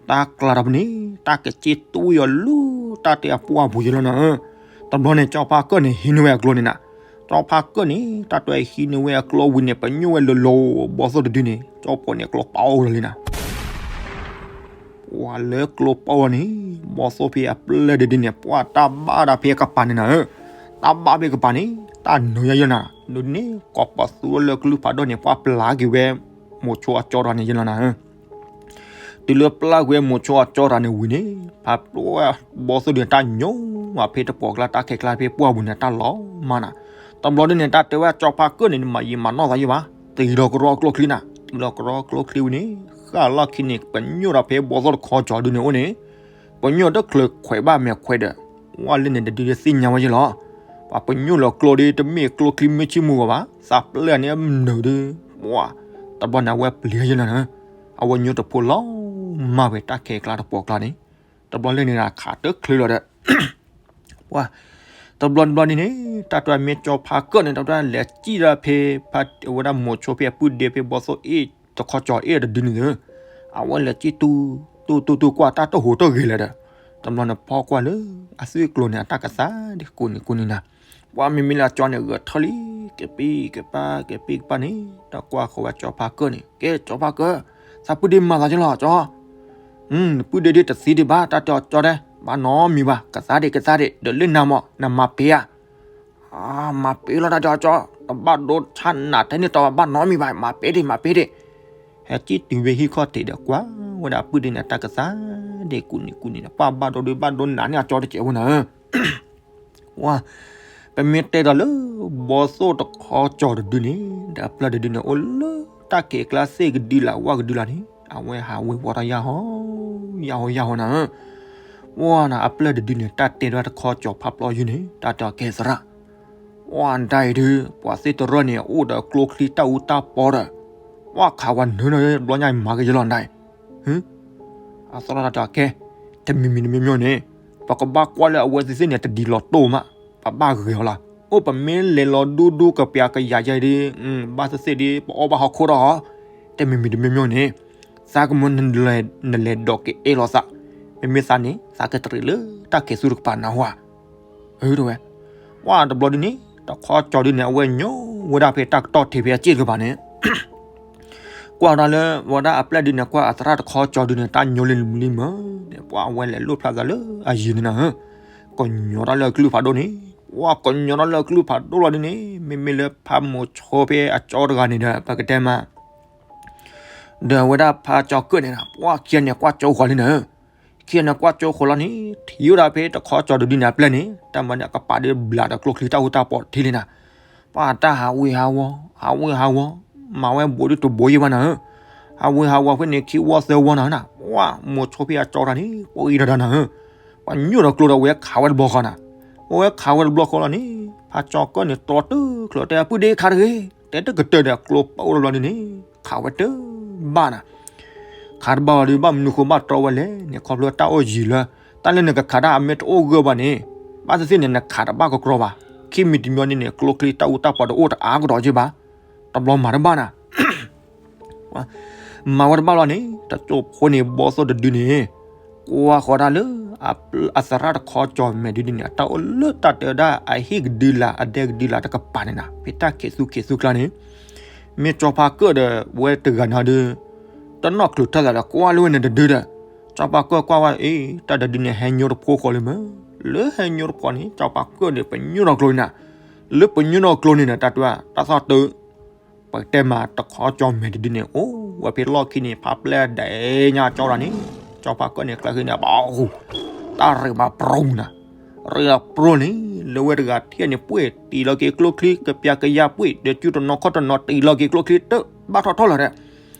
တၢ်ကျါထီၣ်ဖဲန့ၣ် တၢ်ကစ့ၢ်တူၢ်အီၤလၢတၢ်တဲအပှၢ်ပူၤယလီၤနၤဧၢ, တဘျီန့ၣ် ကၠီဖါကၢၣ်န့ၣ် ဟံးန့ၢ်ဝဲအကျိန့ၣ်နၤ, ကၠီဖါကၢၣ်န့ၣ် တၢ်တဲဟံးန့ၢ်ဝဲအကျိဝံၤန့ၣ် ပညိၣ်ဝဲလၢလီၤ ဘီသိၣ်တဒုန့ၣ် ကၠီဖိန့ၣ်ကျိပာ်အိၣ်လီၤလံနၤ ပှၤလၢကျိပာ်ဝဲန့ၣ် ဘီသိၣ်ဖဲအပျဲၢ်တဒုန့ၣ် ပှၤတၢ်ဘၣ်ဒၣ်ဖဲကပၤန့ၣ်နၤဧၢ, တၢ်ဘၣ်ဖဲကပၤန့ၣ် တၢ်နၢယယလီၤနၤ, ဒ်န့ၣ် ကိးပသူထီၣ်လၢကလုၢ်ဖးဒိၣ်န့ၣ် ပှၤပျၢ်က့ၤဝဲ မိၤဆိအကၠီတဂၤန့ၣ်ယလီၤနၤဧၢ, တုၤလၢပျၢ်က့ၤဝဲမိၤဆိအကၠီတဂၤန့ၣ်ဝံၤန့ၣ် ဖးပျဲၢ်ဘီသိၣ်ဒုန့ၣ် တၢ်ညိဝဲဖဲတပှီၤကျါ တၢ်ခဲကျါဖဲပှၢ်ပူၤန့ၣ် တၢ်လီၤမၢ်နၤ, တဘျီဒ်န့ၣ် တၢ်တဲဝဲကၠီဖါကၢၣ်န့ၣ် မၤယံာ်မၤနီၢ်သးယံာ်ဘၣ်, တ့ၢ်လီၤကရီကျိချံနၤ, တ့ၢ်လီၤကရီကျိချံဝံၤန့ၣ် ဃၣ်လီၢ်ခံန့ၣ် ပညိၣ်ဒီးဖဲဘီသိၣ်တခီကၠီဒုန့ၣ်အိၣ်န့ၣ်, ပညိၣ်တချုးခွဲးဘၣ်မဲာ်ခွဲးဒီး ဝဲလၢန့ၣ်တဒုဒ်သ့ၣ်ညါဝဲယလီၤ, ပှၤပညိၣ်လီၤကျိဒီး တမ့ၢ်ကျိချံမ့ၢ်ဆံမူဂီၢ်ဘၣ် သးပျဲၢ်န့ၣ်မနုၤဒီး, ပှၤ တဘျီန့ၣ် အဝဲပျံၤယလီၤနၤ, အဝဲညိတဖိလီၤမၢ်ဝဲတၢ်ခဲကျါတပှီၤကျါန့ၣ်, တဘျီလၢန့ၣ်ခးတချုးလီၤဒီး ပှၤ တဘျီတဘျီန့ၣ်န့ၣ် တၢ်တဲမ့ၢ်ကၠီဖါကၢၣ်န့ၣ် တၢ်တဲလဲၤစံၣ်ဒီးဖဲ ဖဲဝဲဒၣ်မိၤဆိဖဲအပုၢ်ဒ့ဖဲဘီသိၣ်အ့ၣ်တခီကၠီအ့ၣ်တဒုန့ၣ်ဒီး, အဝဲလဲၤစံၣ်တူၢ် တူၢ်တူၢ်တူၢ်ကွၢ်တၢ်တဟူးတဂဲၤလၢၤဒီး, တဘျီန့ၣ်ဖီၣ်ကွၢ်လၢ အသွံၣ်ကျိၤန့ၣ် အတၢ်ကသါဒ်ကူၣ်န့ၣ်ကူၣ်န့ၣ်နၤ, ပှၤမ့မ့ၢ်လၢအကၠီန့ၣ် ဂဲၤထၢၣ်လံ ကပံၢ်ကပၢ်ကပံၢ်ကပၢ်န့ၣ် တၢ်ကွၢ်ဃီၤဝဲကၠီဖါကၢၣ်န့ၣ် ကဲကၠီဖါကၢၣ်, သးပုၢ်ဒ့မၤသးကလီၤကၠီ နပုၢ်ဒ့ဒ်တသံဒံးဘၣ် တၢ်တဲအီၤကၠီတဲ, ဘၣ်နီတမံၤဘၣ် ကသါဒံးကသါဒံး ဒီးလၢနၤမး နမၤပ့ၤဧါ, မၤပ့ၤလီၤတၢ်တဲအီၤကၠီ, တဘၣ်ဒိဆါနးထဲန့ၣ်တီဘၣ်နီတမံၤဘၣ် မၤပ့ၤဒံး မၤပ့ၤဒံး, ဟဲစံၣ်တုၤဝဲဟံၣ်ခီၣ်ထံးဒီးကွၢ်ဝဲဒၣ်အပုၢ်ဒ့န့ၣ် တၢ်ကသါဒ်ကူၣ်န့ၣ်ကူၣ်န့ၣ် ပှၤဘၣ်ဒိဒုးဘၣ်ဒိနးန့ၢ်အကၠီတစဲးဝဲနၤဧၢ ဝါ, ပမ့ၢ်တဲဒီးလၢ ဘီသိၣ်တခီကၠီတဒုန့ၣ် ဒီးအပျဲၢ်တဒုန့ၣ် အိၣ်လၢတၢ်ခဲကျါသ့ၣ်ကဒုလၢ်ဝၣ်ကဒုလၢ်န့ၣ် အဝဲဟးဝ့ၤဝီၤတၢ်ယၢ်ဟီ, ယၢ်ဟီယၢ်ဟီနၤဧၢ, ဝါနၤ အပျဲၢ်တဒုန့ၣ် တၢ်တဲဒၣ်တခီကၠီဖးပျီယုၢ်န့ၣ် တၢ်တဲအီၤကဲသရၣ်, ဝါဒၣ်အံၤဒုး ပှၤသ့ၣ်တရၢၣ်န့ၣ် အိၣ်ဒီးကျိချံတၢ်အူတၢ်ပီဒီး ဝါခးဝဲနုၤနၤ ဘျီညါအံၤမၤက့ၤယလီၤနၤအံၤ အသရၣ်တၢ်တဲအီၤကဲ, တမံၤမံၤတမံၤမံၤန့ၣ် ပကဘၣ်ကွၢ်လၢအဝဲသ့ၣ်သ့ၣ်န့ၣ် တဒ်လီၤတိၢ်မး, ပဘၣ်ဂဲၤအီၤလီၤ, အိၣ်ပမ့ၢ်လဲၤလီၤဒူဒူကပျးကယၤယဲဒ်, ဘၣ်သ့ၣ်သ့ၣ်ဒ် ပအီၣ်ဘၣ်ဟီၣ်ခိၣ်ထီၣ်အီၤ, တမံၤမံၤတမံၤမံၤန့ၣ်, သးကမၢနလဲၤဒိးက့ၤအဲၣ်လီၤသး, မ့မ့ၢ်သးန့ၣ် သးကတရံးလၢတၢ်ခဲးသူတကပၤနၢ်ဟူဧါ ဝဲ, ဝါတဘျီဒ်န့ၣ် တခီကၠီဒ်န့ၣ် အဝဲညိဝဲဒၣ်ဖဲတၢ်ကတီၢ်ထံးဖဲအစ့ၣ်တကပၤန့ၣ် ကွၢ်တၢ်လၢ ဝဲဒၣ်အပျဲၢ်ဒ်န့ၣ် ကွၢ်အသရၣ်တခီကၠီဒ်န့ၣ် တၢ်ညိလံမုၢ်လံမုၢ်န့ၣ် ပှၤအဝဲလဲၤလိၣ်ဖျါသးလၢအယံၤန့ၣ်နၤဧၢ, ကညီတၢ်လၢအကလုၢ်ဖးဒိၣ်န့ၣ်, ပှၤကညီတၢ်လၢအကလုၢ်ဖးဒိၣ်လီၤဒ်န့ၣ် မ့မ့ၢ်လၢဖးမိၤဆိဖဲအကၠီတဂၤန့ၣ်ဒီး ပကတဲမး ဒီးဝဲဒၣ်ဖးကၠီကၢၣ်န့ၣ် ပှၤခံဂၤန့ၣ်ကွၢ်ကၠိဃီၤလံနၤဧၢ, ခံဂၤန့ၣ်ကွၢ်ကၠိဃီၤလီၤန့ၣ် ထံၣ်ဝဲဒၣ်ဖဲတခီကၠီဒ်န့ၣ်အပျဲၢ်န့ၣ် တၢ်မၤန့ၣ် အကပၤဒ်ဘျးဒီးကျိချံတၢ်အူတၢ်ပီၤထံလံနၤ, ပှၤတၢ်ဟးဝ့ၤဟးဝီၤ ဟးဝ့ၤဟးဝီၤ မၤဝဲဘူးဒ်တဘူးယဲၢ်ဘၣ်နၤဧၢ, ဟးဝ့ၤဟးဝီၤဖဲန့ၣ်ခံဝီသၢဝီနၤဧၢ, ပှၤမိၤဆိဖဲအကၠီတဂၤန့ၣ် ပှၤအံၤတဒၣ်နၤဧၢ, ပှၤညိၣ်ဒီးကျိဒီးဝဲခးဝဲတဘျီဃီနၤ, ပဝဲခးဝဲတဘျီဃီလီၤန့ၣ် ဖးကၠီကၢၣ်န့ၣ် တြီတုၤချၢတဲအပုၢ်ဒ့ခးတဂ့ၤ, တဲတကတၢၢ်ဒီးကျိပအိၣ်တဘျီဒ်န့ၣ် ခးဝဲတဘၣ်နၤ ခးတဘၣ်လီၤဒီး ဘၣ်မနုၤဃိဘၣ်တြီဝဲလဲၣ်န့ၣ် ခီဖျိတၢ်အိၣ်ယံၤလၢ တၢ်လၢနကခးတၢ်အမ့ၢ်တအိၣ်ဂၢၢ်ဘၣ်န့ၣ် ဘၣ်သ့ၣ်သ့ၣ်န့ၣ် နခးတဘၣ်ကကြီဘၣ်, ခံမံၤတမံၤန့ၣ်န့ၣ် ကျိချံတၢ်အူတၢ်ပီၤတအိၣ်တအါကဒီးက့ဘၣ်, တဘျီမၤတဘၣ်နၤ မၤဝဲတဘၣ်လီၤန့ၣ် တကၠိဖိန့ၣ် ဘီသိၣ်တဒုန့ၣ် ကွၢ်ဃီၤတၢ်လၢ အသရၣ်တခီကၠီမဲာ်ဒ်န့ၣ် အတၢ်အိၣ်လၢတၢ်တဲဝဲဒၣ် အဟံၣ်ကဒုလၢ် အဒဲကဒုလၢ်တကပၤန့ၣ်နၤ ဖဲတၢ်ခဲးသူခဲးသူကျါန့ၣ် မ့ၢ်ကၠီဖါကၢၣ်ဒီးဝဲတဂၤန့ၣ်ဒီး တနီၣ်ချုးထၢသးဒီးကွၢ်လၢဝဲန့ၣ်တဒုဒီး ကၠီဖါကၢၣ်ကွၢ်ဝဲ အ့ တၢ်တဒုန့ၣ် ဟဲညိတဖိဃီလံမ့ၢ်, လၢဟဲညိတဖိန့ၣ် ကၠီဖါကၢၣ်န့ၣ် ပညိၣ်ဒီးကျိန့ၣ်နၤ, လၢပညိၣ်ဒီးကျိန့ၣ်နၤ တၢ်တဲ တၢ်သီၣ်တၢၢ် ပ ပကတဲမးတခီကၠီမဲာ်တဒုန့ၣ် အိၣ်ဝဲဖဲလီၢ်ခံန့ၣ် ဖးပျဲၢ်ဒဲးညါကၠီဒီးန့ၣ် ကၠီဖါကၢၢ်န့ၣ် ကျဲဃ့န့ၣ် ပှၤ တၢ်ရ့းမးပြိနၤ, ရ့းလီၤပြိန့ၣ် လၢဝဲတဂၤထံၣ်န့ၣ် ပှ့ၢ်တံၢ်လီၤက့ၤကျိချံ ကပျၢ်ကယၤပှ့ၢ် ဒီးစုတနီၤခီၣ်တနီၤ တံၢ်လီၤက့ၤကျိချံ တဘၣ်ထီၣ်ထီၣ်လၢၤဒီး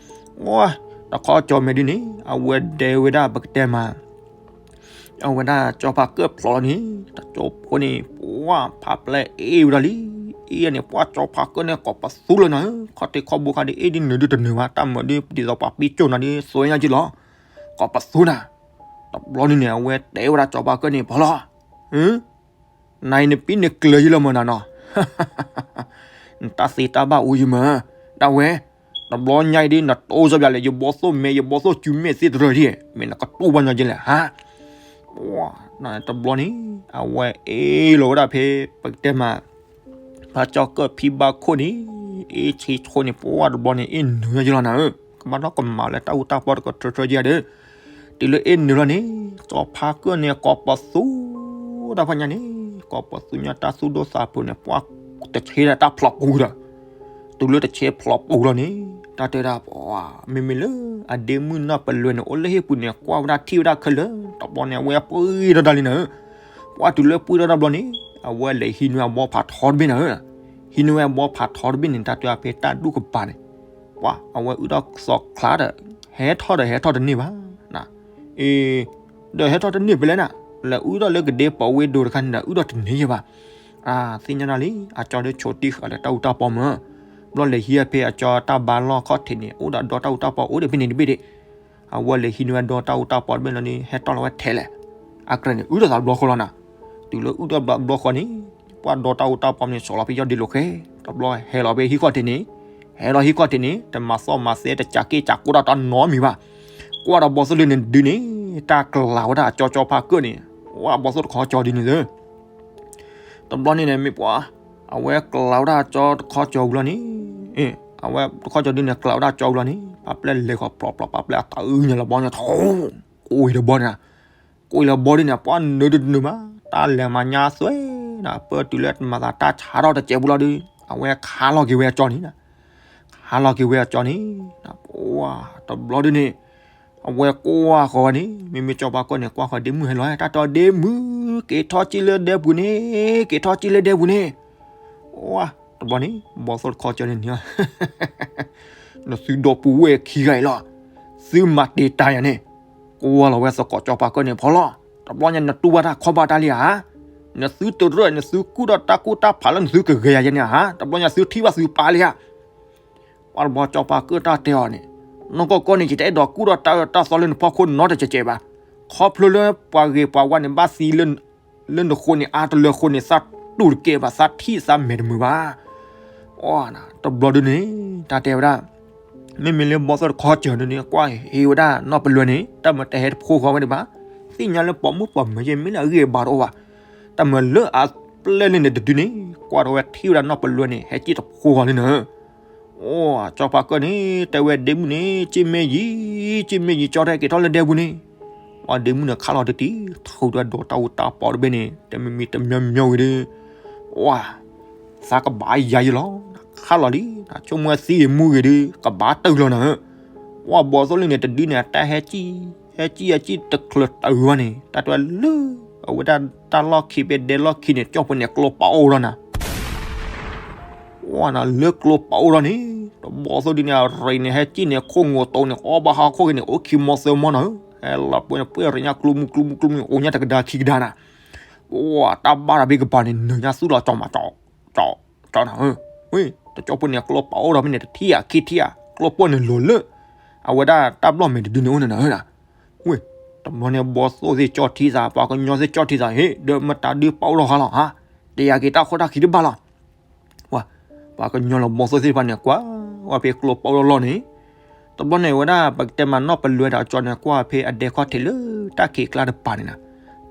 ဝဲ တခီကၠီမဲာ်ဒုန့ၣ် အဝဲဒဲဝဲဒၣ်ပကတဲမး အဝဲဒၣ်ကၠီဖါကၢၢ်ဖျိးလီၤန့ၣ် တကၠိဖိန့ၣ် ပှၤဖးပျဲၢ်အ့ၣ်ဝဲဒၣ်လံ. အ့ၣ်န့ၣ် ပှၤကၠီဖါကၢၢ်န့ၣ် ကိးပသူလၢနၤဧၢ, ခီၣ်ထံးခီၣ်ဘိခါဒ်အ့ၣ်ဒ်နုာ်ဒ်တနုာ်ဘၣ်, တၢ်မၤဒ်ဒ်သိးပှၤပံကၠိနၤဒ် သွဲညါက့လီၤ, ကိးပသူနၤ. တဘျီန့ၣ်န့ၣ် အဝဲတဲဝဲဒၣ်ကၠီဖါကၢၢ်န့ၣ် ဖီလီၤ နၤအံၤနပံနကျၢၤယံလီၤမၢ်နၤနီၤ, နတၢ်သ့တၢ်ဘၣ်အိၣ်ယံမၢ်, ဒၣ်ဝဲ, တဘျီညါအံၤဒ်နတိစၢ်ဘၣ်လဲၣ် ယဘီသိၣ်မဲ ယဘီသိၣ်စုမဲသ့ၣ်တရၢဒ် မ့ၢ်နကတိၢ်ဘၣ်ညီက့လဲၣ်ဟါ. တဘျီန့ၣ် အဝဲအ့ၣ်လီၤဝဲဒၣ်ဖဲ ပကတဲမး ဖါကၠီကၢၢ်ဖံဘၣ်ခိၣ်န့ၣ် အ့ၣ်ဆ့ဆိန့ၣ် ပှၤတဘျီန့ၣ် အ့ၣ်နုာ်ညီက့လီၤနၤဧၢ, ကဘၣ်နီၣ်ကမၣ်လၢတၢ်အူတၢ်ပီတကထြၢထြၢက့ဒီး တုၤလၢအ့ၣ်နုာ်လီၤန့ၣ် ကၠီဖါကၢၢ်န့ၣ် ကိးပသူ တၢ်ဖီညါန့ၣ် ကိးပသူညါတၢ်သူၣ်ဒိၣ်သးဖျိးန့ၣ် ပှၤတဆဲဒၣ်တၢ်ဖျိးပူၤဒီး တုၤလၢတဆဲဖျိးပူၤလီၤန့ၣ် တၢ်တဲဒၣ်ပှၤ မ့မ့ၢ်လၢအဒ့မုၣ်နီၢ်ပလွဲၤန့ၣ် အိၣ်လၢဟ့ၣ်ပူၤန့ၣ် ကွၢ်ဝဲဒၣ်ထံၣ်ဝဲဒၣ်ခဲလၢာ် တဘျီန့ၣ် အဝဲပှ့ၤထီၣ်တၢ်လံနၤဧၢ, ပှၤတုၤလၢပှ့ၤထီၣ်တၢ်ဘျီန့ၣ် အဝဲလဲၤဟံးန့ၢ်အဘီဖးထီတဘ့ၣ်နၤဧၢ, ဟံးန့ၢ်ဝဲအဘီဖးထီတဘ့ၣ်န့ၣ် တၢ်တဲဖဲတၢ်ဒူၣ်ကပၤန့ၣ် ပှၤအဝဲအုၣ်ထီၣ်သီချါဒီး ဟဲထီၣ်ဒီးဟဲထီၣ်တန့ၢ်ဘၣ်, အ့ ဒီးဟဲထီၣ်တန့ၢ်ဖဲလဲၣ်နၤ, လဲၤအုၣ်ထီၣ်လၢကဒ့ပီးဝ့ၢ်ဒိၣ်တခါန့ၣ်ဒီး အုၣ်ထီၣ်တန့ၢ်ယဲဘၣ်, သ့ၣ်ညါဒၣ်လံ အကၠီဒ်ဆိးတံၢ်ဃာ်လၢတၢ်အူတၢ်ပီမၢ်, ဘျီလဲၤဟံးဖဲအကၠီတၢ်ဘါလီၢ်ခီၣ်ထံးန့ၣ် အိၣ်ဒီးဒီတၢ်အူတၢ်ပီအိၣ်ဒီးဖဲန့ၣ်တဘ့ၣ်ဒၣ်, အဝဲလဲၤဟံးန့ၢ်ဝဲဒီတၢ်အူတၢ်ပီတဘ့ၣ်လီၤန့ၣ် ဟဲတီၢ်လီၤဝဲထဲလဲၣ်, အကြၢးန့ၣ် အုၣ်ထီၣ်သးတဘျီဃီလီၤနၤ, တုၤလၢအုၣ်ထီၣ်ဘျီဃီန့ၣ် ပှၤဒီတၢ်အူတၢ်ပီန့ၣ် စိာ်လီၤဖဲယီၢ်ဒ့လိာ်ဃဲ, တဘျီဟဲလီၤဖဲဟံၣ်ခီၣ်ထံးန့ၣ်, ဟဲလီၤဟံၣ်ခီၣ်ထံးန့ၣ် တမၤသီၣ်မၤသဲ တကးက့ၢ်ကးကိၢ်တၢ်တၢ်နီတမံၤဘၣ်, ကွၢ်ဒီးဘီသိၣ်လၢန့ၣ်ဒုန့ၣ် တၢ်ကလၤဝဲဒၣ်အကၠီကၠီဖါကၢၢ်န့ၣ်, ဝဲဘီသိၣ်တခီကၠီဒ်န့ၣ်သၢ တဘျီန့ၣ်န့ၣ် မ့ၢ်ပှၤ အဝဲကလၤဝဲဒၣ်ကၠီတခီကၠီဝံၤလီၤန့ၣ်, အဝဲတခီကၠီဒ်န့ၣ် ကလၤဝဲဒၣ်ကၠီဝံၤလီၤန့ၣ် ပှၤပျဲလဲၤဃီၤဖျိးဖျိး ပှၤပျဲအတၢ်အုၣ်ညါလီၤဘီညါ ထီၣ် ကိးအံၤတဘီန့ၣ်, ကိးအံၤလီၤဘီဒ်န့ၣ် ပှၤနုာ်ဒုတနုာ်မး တၢ်လဲၤမၤညါသွဲနၤ ပၢၢ်တုၤလၢတမၤသးတၢ်ဆါထီၣ်တစဲးဖိလီၤဒီး အဝဲခးလီၤက့ၤဝဲအကၠီန့ၣ်, ခးလီၤက့ၤဝဲအကၠီန့ၣ်, ပှၤတဘျီဒ်န့ၣ် အဝဲကွၢ်ဃီၤဝဲန့ၣ် မ့မ့ၢ်ကၠီဖါကၢၢ်န့ၣ် ကွၢ်ဃီၤဒ့မုၣ်ဟဲလီၤ တၢ်တဲဒ့မုၣ် က့ၤထီၣ်က့ၤလၢဒဲပူၤန့ၣ် က့ၤထီၣ်က့ၤလၢဒဲပူၤန့ၣ်, ဝါ တဘျီန့ၣ် ဘီသိၣ်တခီကၠီန့ၣ်န့ၣ် နသုဒီပုၢ်ဝဲၢ်ခံဂၤအံၤလီၤ, သုမၤတ့ၢ်တၢ်ယၤန့ၣ်, ကွၢ်လီၤဝဲသကိးကၠီဖါကၢၢ်န့ၣ်ဖီလီၤ, တဘျီညါနတူၢ်ဘၣ်တၢ်ခီၣ်ဘၣ်တၢ်လံဧါ, နသုတရၢၣ် နသုကူၣ်ဒီးတၢ်ကူၣ်တၢ်ဖးလၢနသုကဂဲၤယၤယဲန့ၣ်ဧါ, တဘျီညါသုထံၣ်ဘၣ်သုပၢ်လံဧါ ပှၤတဘျီကၠီဖါကၢၢ်တၢ်တဲအီၤန့ၣ်, နီၢ်ကီၢ်ကီၢ်န့ၣ် ယတအဲၣ်ဒိးကူၣ်ဒီးတၢ်အၢတၢ်သီလၢနဖီခိၣ်နီတစဲးစဲးဘၣ်, ခီဖျိလၢပှၤဂ့ၤပှၤဝါန့ၣ် ဘၣ်သံလၢ လၢနဃိန့ၣ် အါတလၢဃိန့ၣ် သးတူၢ်တကဲဘၣ် သးထံၣ်သးမဲာ်တမုာ်ဘၣ်, အိ တဘျီဒ်န့ၣ် တၢ်တဲဝဲဒၣ် မ့မ့ၢ်လၢဘီသိၣ်တခီကၠီဒ်န့ၣ် ကွၢ်ဟ့ၣ်ဝဲဒၣ်နီၢ်ပလွဲၤန့ၣ် တၢ်မၢတဟဲတဖိဃီဝဲဒံးဘၣ်, သ့ၣ်ညါလၢပိာ်မုၣ်ပိာ်မၢၤယဲၢ်မ့ၢ်လၢအဂ့ၢ်အဘၣ်တအိၣ်ဘၣ်, တၢ်မၢလၢအပျဲၢ်လၢန့ၣ်တဒုန့ၣ် ကွၢ်ဒီးဝဲထံၣ်ဝဲဒၣ်နီၢ်ပလွဲၤန့ၣ် ဟဲစံၣ်တဖိဃီလံနၤ အိ ကၠီဖါကၢၢ်န့ၣ် တဲဝဲဒ့မုၣ်န့ၣ် စ့ၢ်မ့ၢ်ယံၤ စ့ၢ်မ့ၢ်ယံၤ ကၠီတဟဲက့ၤထီၣ်လၢဒဲပူၤန့ၣ်, ဝဲဒ့မုၣ်န့ၣ်ခးလီၤတံၢ်တံၢ် ထုးဒီးဒိးတၢ်အူတၢ်ပီတဘ့ၣ်န့ၣ် တမံၤမံၤတမံၤမံၤဂ့ၤဒီး ဝါ သးကဘၣ်ယၤယံၤလီၤ, ခးလီၤလံ ဆိကမိၣ်သံဂ့ၤမူဂ့ၤဒီး ကဘၣ်တုၤလီၤနၤဧၢ, ဝဲဘီသိၣ်လံန့ၣ်တဒုန့ၣ် အတၢ်ဟဲစံၣ် ဟဲစံၣ်ဟဲစံၣ်တချုးတုၤဘၣ်န့ၣ် တၢ်တဲလၢ အဝဲဒၣ်တၢ်လီၢ်ခံဖဲဒဲလီၢ်ခံန့ၣ် ကၠီဖိန့ၣ်ကျိပာ်အိၣ်လီၤနၤ ဝဲနၤ လၢကျိပာ်အိၣ်လီၤန့ၣ် တဘီသိၣ်ဒ်န့ၣ် အရ့န့ၣ် ဟဲစံၣ်န့ၣ် ခိၣ်ငိၤတိၤန့ၣ် အီၣ်ဘၣ်ဟးခိၣ်က့ၤန့ၣ် အိၣ်ခံမီသၢမီနၤဧၢ, ဟဲလီၤပှဲၤန့ၣ် ပှဲၤရ့ညါကျိမုၢ်ကျိမုၢ်ကျိမုၢ် အိၣ်ညါတကဒါခံကဒါနၤ, ဝဲတၢ်ဘၣ်တၢ်ဘ့ၣ်ကပၤန့ၣ် နုာ်ညါသူၣ်လီၤကၠီမး ကၠီ ကၠီနၤဧၢ, ဝဲ တကၠီဖိန့ၣ် ကျိပာ်အိၣ်ဒီးမ့ၢ်န့ၣ် တထံၣ်ဧါခံထံၣ်ဧါ ကျိပာ်န့ၣ်လိၤလၢ အဝဲဒၣ်တၢ်ဘျီၣ်မဲာ်တဒုန့ၣ်အိၣ်န့ၣ်နၤဧၢ, ဝဲ တဘျီန့ၣ် ဘီသိၣ်သ့ၣ်ကၠီထံသး ပှၤကညီသ့ၣ်ကၠီထံသး ဟ့ၣ် ဒီးမတၤဒုပာ်အိၣ်လီၤဟါလီၤဟါ, တယာ်က့ၤတၢ်ခိၣ်တၢ်ခံတဘၣ်လီၤ ဝဲ ပှၤကညီလၢဘီသိၣ်သ့ၣ်တဖၣ်န့ၣ် ကွၢ်ဝဲဖဲကျိပာ်အိၣ်လီၤလီၤန့ၣ်, တဘျီန့ၣ်ဝဲဒၣ် ပကတဲမးနီၢ်ပလွဲၤဒီးကၠီန့ၣ် ကွၢ်ဖဲအဒဲခီၣ်ထံးလၢတၢ်ခံးကျါတပၤန့ၣ်နၤ,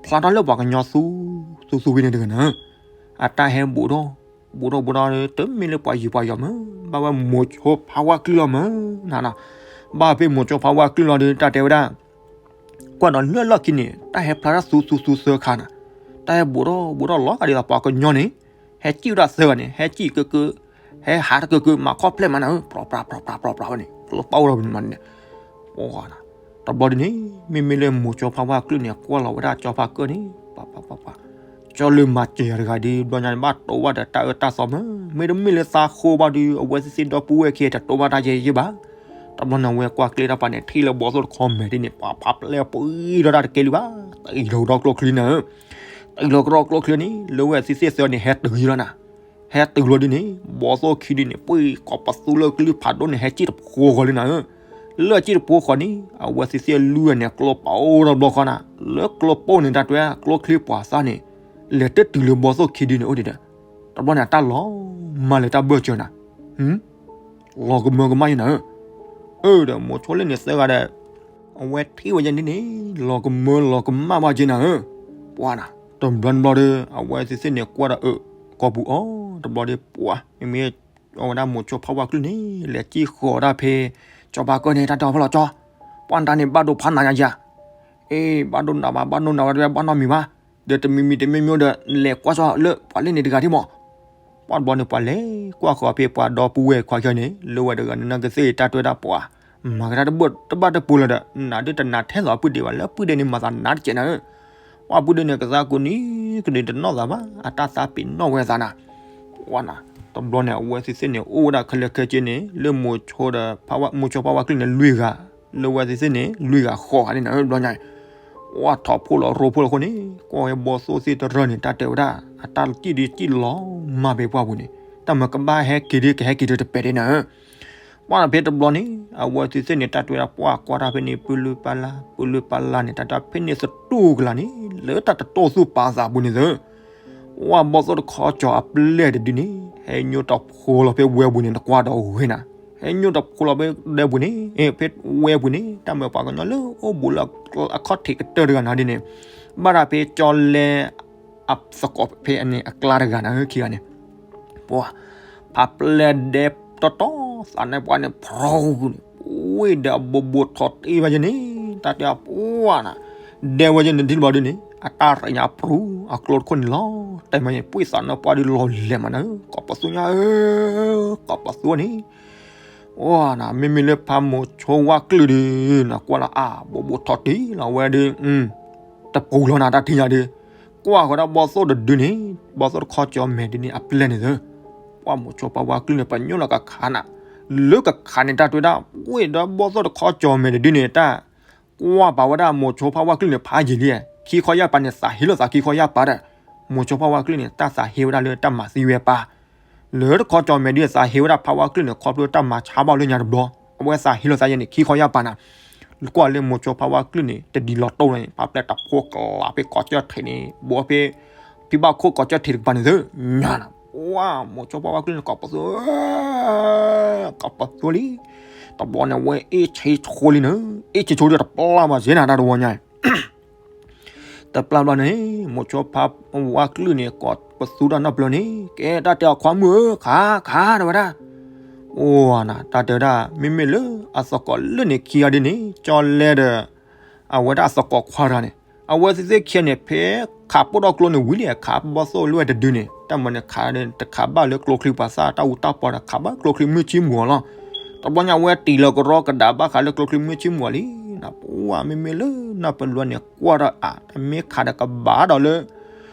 ဖျါထီၣ်လၢပှၤကညီသူ သူသူဖဲန့ၣ်တဂၤနၤ, အတၢ်ဟဲဘူးထီၣ် ဘူးထီၣ်ဘူးထီၣ်ဒီး တမ့ၢ်လၢပှၤယံၤပှၤယီၤမၢ်, ဘၣ်ဝဲမိၤဆိဖးဝါကလုၢ်လီၤမၢ်, နၤနီၤ, ဘၣ်ဖဲမိၤဆိဖးဝါကလုၢ်လီၤဒီး တၢ်တဲဝဲဒၣ် ကွၢ်ဒီးလၢလီၢ်ခံန့ၣ် တၢ်ဟဲဖျါထီၣ်သူသူသူသၢခါနၤ, တၢ်ဟဲဘူးထီၣ်ဘူးထီၣ်လီၤဂာ်ဒ်သိးပှၤကညီန့ၣ် ဟဲစံၣ်ဝဲဒၣ်သၢဂၤန့ၣ် ဟဲစံၣ်ကၢကၢ, ဟဲ ဟဲဟးတကၢၢ်ကၢၢ် မၤခီဖျိမးနၤဧၢ, ပြီပြးပြီပြးပြီပြးဝဲန့ၣ် ကျိပာ်အိၣ်ထီၣ်န့ၣ် တဘျီဒ်န့ၣ် မ့မ့ၢ်လၢမိၤဆိဖးဝါကလုၢ်န့ၣ် ကွၢ်လီၤဝဲဒၣ်ကၠီဖါကၢၢ်န့ၣ် ပှၤပှၤပှၤပှၤ ကၠီလၢမၤစၢၤယၤတဂၤဒီး ဘျီညါန့ၣ် ဘၣ်တိၢ်ဘၣ်ဒီးတၢ်အၢတၢ်သီမး, မ့တမ့ၢ်လၢသးဃိဘၣ်ဒီး အဝဲသ့ၣ်သ့ၣ်ဒီပုၢ်ဝဲၢ်ခံဂၤတတိၢ်ဘၣ်တၢ်ယဲၢ်ယဲၢ်ဘၣ်. တဘျီန့ၣ် အဝဲကွၢ်ကျ့တၢ်ပၤန့ၣ် ထံၣ်လၢဘီသိၣ်တခီမဲာ်ဒ်န့ၣ် ပှၤဖးပျဲၢ်ပှံၤထီၣ်တၢ်တကဲလံဘၣ်, တံၢ်လီၤကဒီးကျိချံနၤဧၢ, တံၢ်လီၤကဒီးကျိချံန့ၣ် လၢဝဲသ့ၣ်သ့ၣ်သၢန့ၣ် ဟဲတုၤလီၤနၤ ဟဲတုၤလီၤဒ်န့ၣ် ဘီသိၣ်ခံဒ်န့ၣ် ပှ့ၤကိးပသူလၢကလုၢ်ဖးဒိၣ်န့ၣ် ဟဲစံၣ်တဖိဃီၤလံနၤဧၢ. လၢအစံၣ်တဖိဃီၤန့ၣ် အဝဲသ့ၣ်သ့ၣ်လွံၢ်ဂၤန့ၣ် ကျိပာ်အိၣ်ထီၣ်တဘျီဃီနၤ, လၢကျိပာ်န့ၣ် တၢ်တဲကျိချံပှၤသၣ်န့ၣ် လဲၤတတုၤလၢဘီသိၣ်ခံဒ်န့ၣ်အိၣ်ဒံးဒီး တဘျီန့ၣ် အတၢ်လီၤမၢ်လၢတၢ်ဘၢၣ်စၢၤနၤ လီၤကမၢကမၣ်ယဲနၤဧၢ. အၢ ဒီးမိၤဆိလ့ၣ်န့ၣ်သၢဂၤဒီး အဝဲထံၣ်ဝဲယဲန့ၣ်န့ၣ် လီၤကမၢလီၤကမၣ်ဘၣ်က့နၤဧၢ. ပှၤနၤ တဘျီတဘျီဒီး အဝဲသ့ၣ်သ့ၣ်န့ၣ်ကွၢ်ဒီးအၢ ကိာ်ပူၤအီၤ တဘျီဒီး ပှၤမ့မ့ၢ် အဝဲဒၣ်မိၤဆိဖးဝါကလုၢ်န့ၣ် လဲၤစံၣ်ဃီၤဒၣ်ဖဲ ကၠီဖါကၢၢ်န့ၣ် တၢ်တဲအီၤဖဲလီၤကၠီ, ပှၤတၢ်န့ၣ်ဘၣ်ဒိဖးနးယၤယၤ အ့ ဘၣ်ဒိနးဘၣ် ဘၣ်ဒိနးဘၣ် တဝဲဘၣ်နီတမံၤဘၣ်, ဒီးတမံၤမံၤတမံၤမံၤဒီး လဲၤကွၢ်ကၠီလၢပှၤလ့ၣ်န့ၣ်တဂၤဒံးမး. ပှၤတဘျီန့ၣ် ပှၤလဲၤကွၢ်ဃီၤဖဲပှၤဒီပုၢ်ဝဲၢ်ခွါကၢၢ်န့ၣ် လၢဝဲတဂၤန့ၣ် နကသ့ၣ်တၢ်တဲဝဲဒၣ်ပှၤ မၤကတၢၢ်တဘၣ်တပူၤလၢၤဒီး နးဒုးတနးထဲသိးအပုၢ်ဒ့ဘၣ် လၢပုၢ်ဒ့န့ၣ်မၤသးနးတကဲးနၤဧၢ. ပှၤပုၢ်ဒ့န့ၣ် ကသးကူနံၤကနံၤတနီၣ်သးဘၣ် အတၢ်သးပ့ၤနီၣ်ဝဲသးနၤ. ပှၤနၤ တဘျီန့ၣ် အဝဲသ့ၣ်သ့ၣ်န့ၣ် အိၣ်ဝဲဒၣ်ခဲလၢာ်ခဲဆ့န့ၣ် လၢမိၤဆိဒီး မိၤဆိဖးဝါကလုၢ်န့ၣ် လွံၢ်ဂၤ, လၢဝဲသ့ၣ်သ့ၣ်န့ၣ် လွံၢ်ဂၤဃိးဂၤန့ၣ်နၤ ဘျီညါ ပှၤထီၣ်ဖိလီၤရိဖှိၣ်လီၤအဃိန့ၣ် ကွၢ်ဝဲဘီသိၣ်သ့ၣ်တရၢၢ်န့ၣ် တၢ်တဲဝဲဒၣ် အတၢ်စံၣ်ဒုးစံၣ်လီၤမၢ်ဖဲပှၢ်ပူၤန့ၣ် တၢ်မၤကဘၣ်ဟဲက့ၤဒုးကဟဲက့ၤဒုးတပဲာ်ဒ့နၤဧၢ. ပှၤနၤဖဲတဘျီန့ၣ် အဝဲသ့ၣ်သ့ၣ်န့ၣ် တၢ်တဲဝဲဒၣ်ပှၤကွၢ်တၢ်ဖဲန့ၣ် ပူၤလုၢ်ပာ်လၢ် ပူၤလုၢ်ပာ်လၢ်န့ၣ် တၢ်တဲဖဲန့ၣ်သတူၢ်ကလာ်န့ၣ် လၢတၢ်တတိၢ်သူၣ်ပာ်သးပူၤန့ၣ်သၢ ပှၤဘီသိၣ်တခီကၠီအပျဲၢ်တဒုန့ၣ် ဟဲညိတၢ်ဖိလီၤဖဲဝဲပူၤန့ၣ် နကွၢ်ဒီးဝဲနၤ, ဟဲညိတၢ်ဖိလီၤဖဲဒဲပူၤန့ၣ် ဖဲဝဲပူၤန့ၣ် တၢ်မၤပှၤကညီလၢအိၣ်ဘူးလၢအခီၣ်ထံးကတၢၢ်တဂၤနၤဒ်န့ၣ် ဘၣ်တၢ်ဖဲကၠီလဲ အသကိးဖဲအန့ၣ်အကျါတဂၤနၤ ခံဂၤန့ၣ် ပှၤ ဖးပျဲၢ်ဒဲတီတီ သးနါပှၢ်န့ၣ် ဖြူန့ၣ် ဝ့ၢ်ဒီးအဘိဘိထီၣ်တ့ၢ်ဘၣ်ယဲန့ၣ် တၢ်တဲအပှၤနၤ ဒဲဝဲယဲန့ၣ် ဒ်လီၤဒ်န့ၣ် အတၢ်ရ့ညါဖြူ အကျိတခိၣ်န့ၣ်လီၤတဲာ်မးယဲ ပှ့ၤသးနါပှၢ်ဒ်လီၤလဲၤမးနၤ ကိးပသူညါဧၢ ကိးပသူန့ၣ် အိၣ်နၤ မ့မ့ၢ်လၢဖးမိၤဆိဝါကလုၢ်ဒုး နကွၢ်လီၤအါ ဘိဘိထီၣ်တ့ၢ်လီၤဝဲဒုး တပူၤလီၤနၤတၢ်ထံၣ်ညါဒုး ကွၢ်ဃီၤဒၣ်ဘီသိၣ်တဒုန့ၣ် ဘီသိၣ်တခီကၠီမဲာ်ဒုန့ၣ် အပျဲၢ်န့ၣ်သၢ ပှၤမိၤဆိဖးဝါကလုၢ်န့ၣ် ပညိၣ်လီၤကခးနၤ လၢကခးန့ၣ် တၢ်တဲဝဲဒၣ် ဝ့ၢ်ဒီးဘီသိၣ်တခီကၠီမဲာ်တဒုန့ၣ် တၢ် ကွၢ်ပာ်ဝဲဒၣ်မိၤဆိဖးဝါကလုၢ်န့ၣ် ဖးယံာ်လံ ခံခီယၢ်ပၤန့ၣ် သးဟ့လိာ်သးခံခီယၢ်ပၤဒီး မိၤဆိဖးဝါကလုၢ်န့ၣ် တၢ်သးဟ့ဝဲဒၣ်လၢတၢ်မၤသံဝဲပၢ် လၢတခီကၠီမဲာ်ဒု သးဟ့ဝဲဒၣ်ဖးဝါကလုၢ်န့ၣ် ခီဖျိတၢ်မၤဆါဘၣ်လၢညါတဘျီ အဝဲသးဟ့လိာ်သးယဲန့ၣ် ခံခီယၢ်ပၤနၤ ကွၢ်လၢမိၤဆိဖးဝါကလုၢ်န့ၣ် တဒ်လီၤတိၢ်လီၤန့ၣ် ဖးပျဲၢ်တဖိကလးဖဲကိးကၠီၣ်ထံးန့ၣ် ဘိဖဲ ဖံဘၣ်ခိၣ်ကိးကၠီၣ်ထံးတကပၤန့ၣ်သၢ ညါနၤ ပှၤမိၤဆိဖးဝါကလုၢ်န့ၣ် ကိးပသူ ကိးပသူလံ တဘျီန့ၣ် အဝဲအ့ၣ်ဆ့ဆိလံနၤ အ့ၣ်ဆ့ဆိဒီးတပျၢ်မးစ့နၤ တၢ်တဝီညါ တပျၢ်ဘျီန့ၣ် မိၤဆိဖးဝါကလုၢ်န့ၣ် ကိးပသူတၢ်နီတဘျီန့ၣ် ကဲတၢ်တဲအီၤခွါမုၣ်ဧၢ ခး ခး တဲဝဲဒၣ် အိၣ်နၤ တၢ်တဲဝဲဒၣ် မ့မ့ၢ်လၢအသကိးလၢန့ၣ်ခံဂၤဒ်န့ၣ် ကၠီလဲဒီး အဝဲဒၣ်အသကိးခွါတဂၤန့ၣ် အဝဲသ့ၣ်သ့ၣ်ခံဂၤန့ၣ် ဖဲခးပိၢ်ထီၣ်ကျိန့ၣ်ဝံၤလံ ခးဘီသိၣ်လၢဝဲတဒုန့ၣ် တၢ်မၤန့ၣ်ခးန့ၣ် တခးဘၣ်လၢကျိချံပှၤသၣ်တၢ်အူတၢ်ပီဒီး ခးဘၣ်ကျိချံမုၢ်ဆ့ၣ်မူၤအီၤလီၤ တဘျီညါဝဲတံၢ်လီၤကရီကဒါဘၣ်ဃးလၢကျိချံမုၢ်ဆ့ၣ်မူၤအီၤလံ နပှၤမ့မ့ၢ်လၢနီၢ်ပလွဲန့ၣ် ကွၢ်ဒီးအါ တမ့ၢ်ခးဒီးကဘၣ်ဒီးလၢ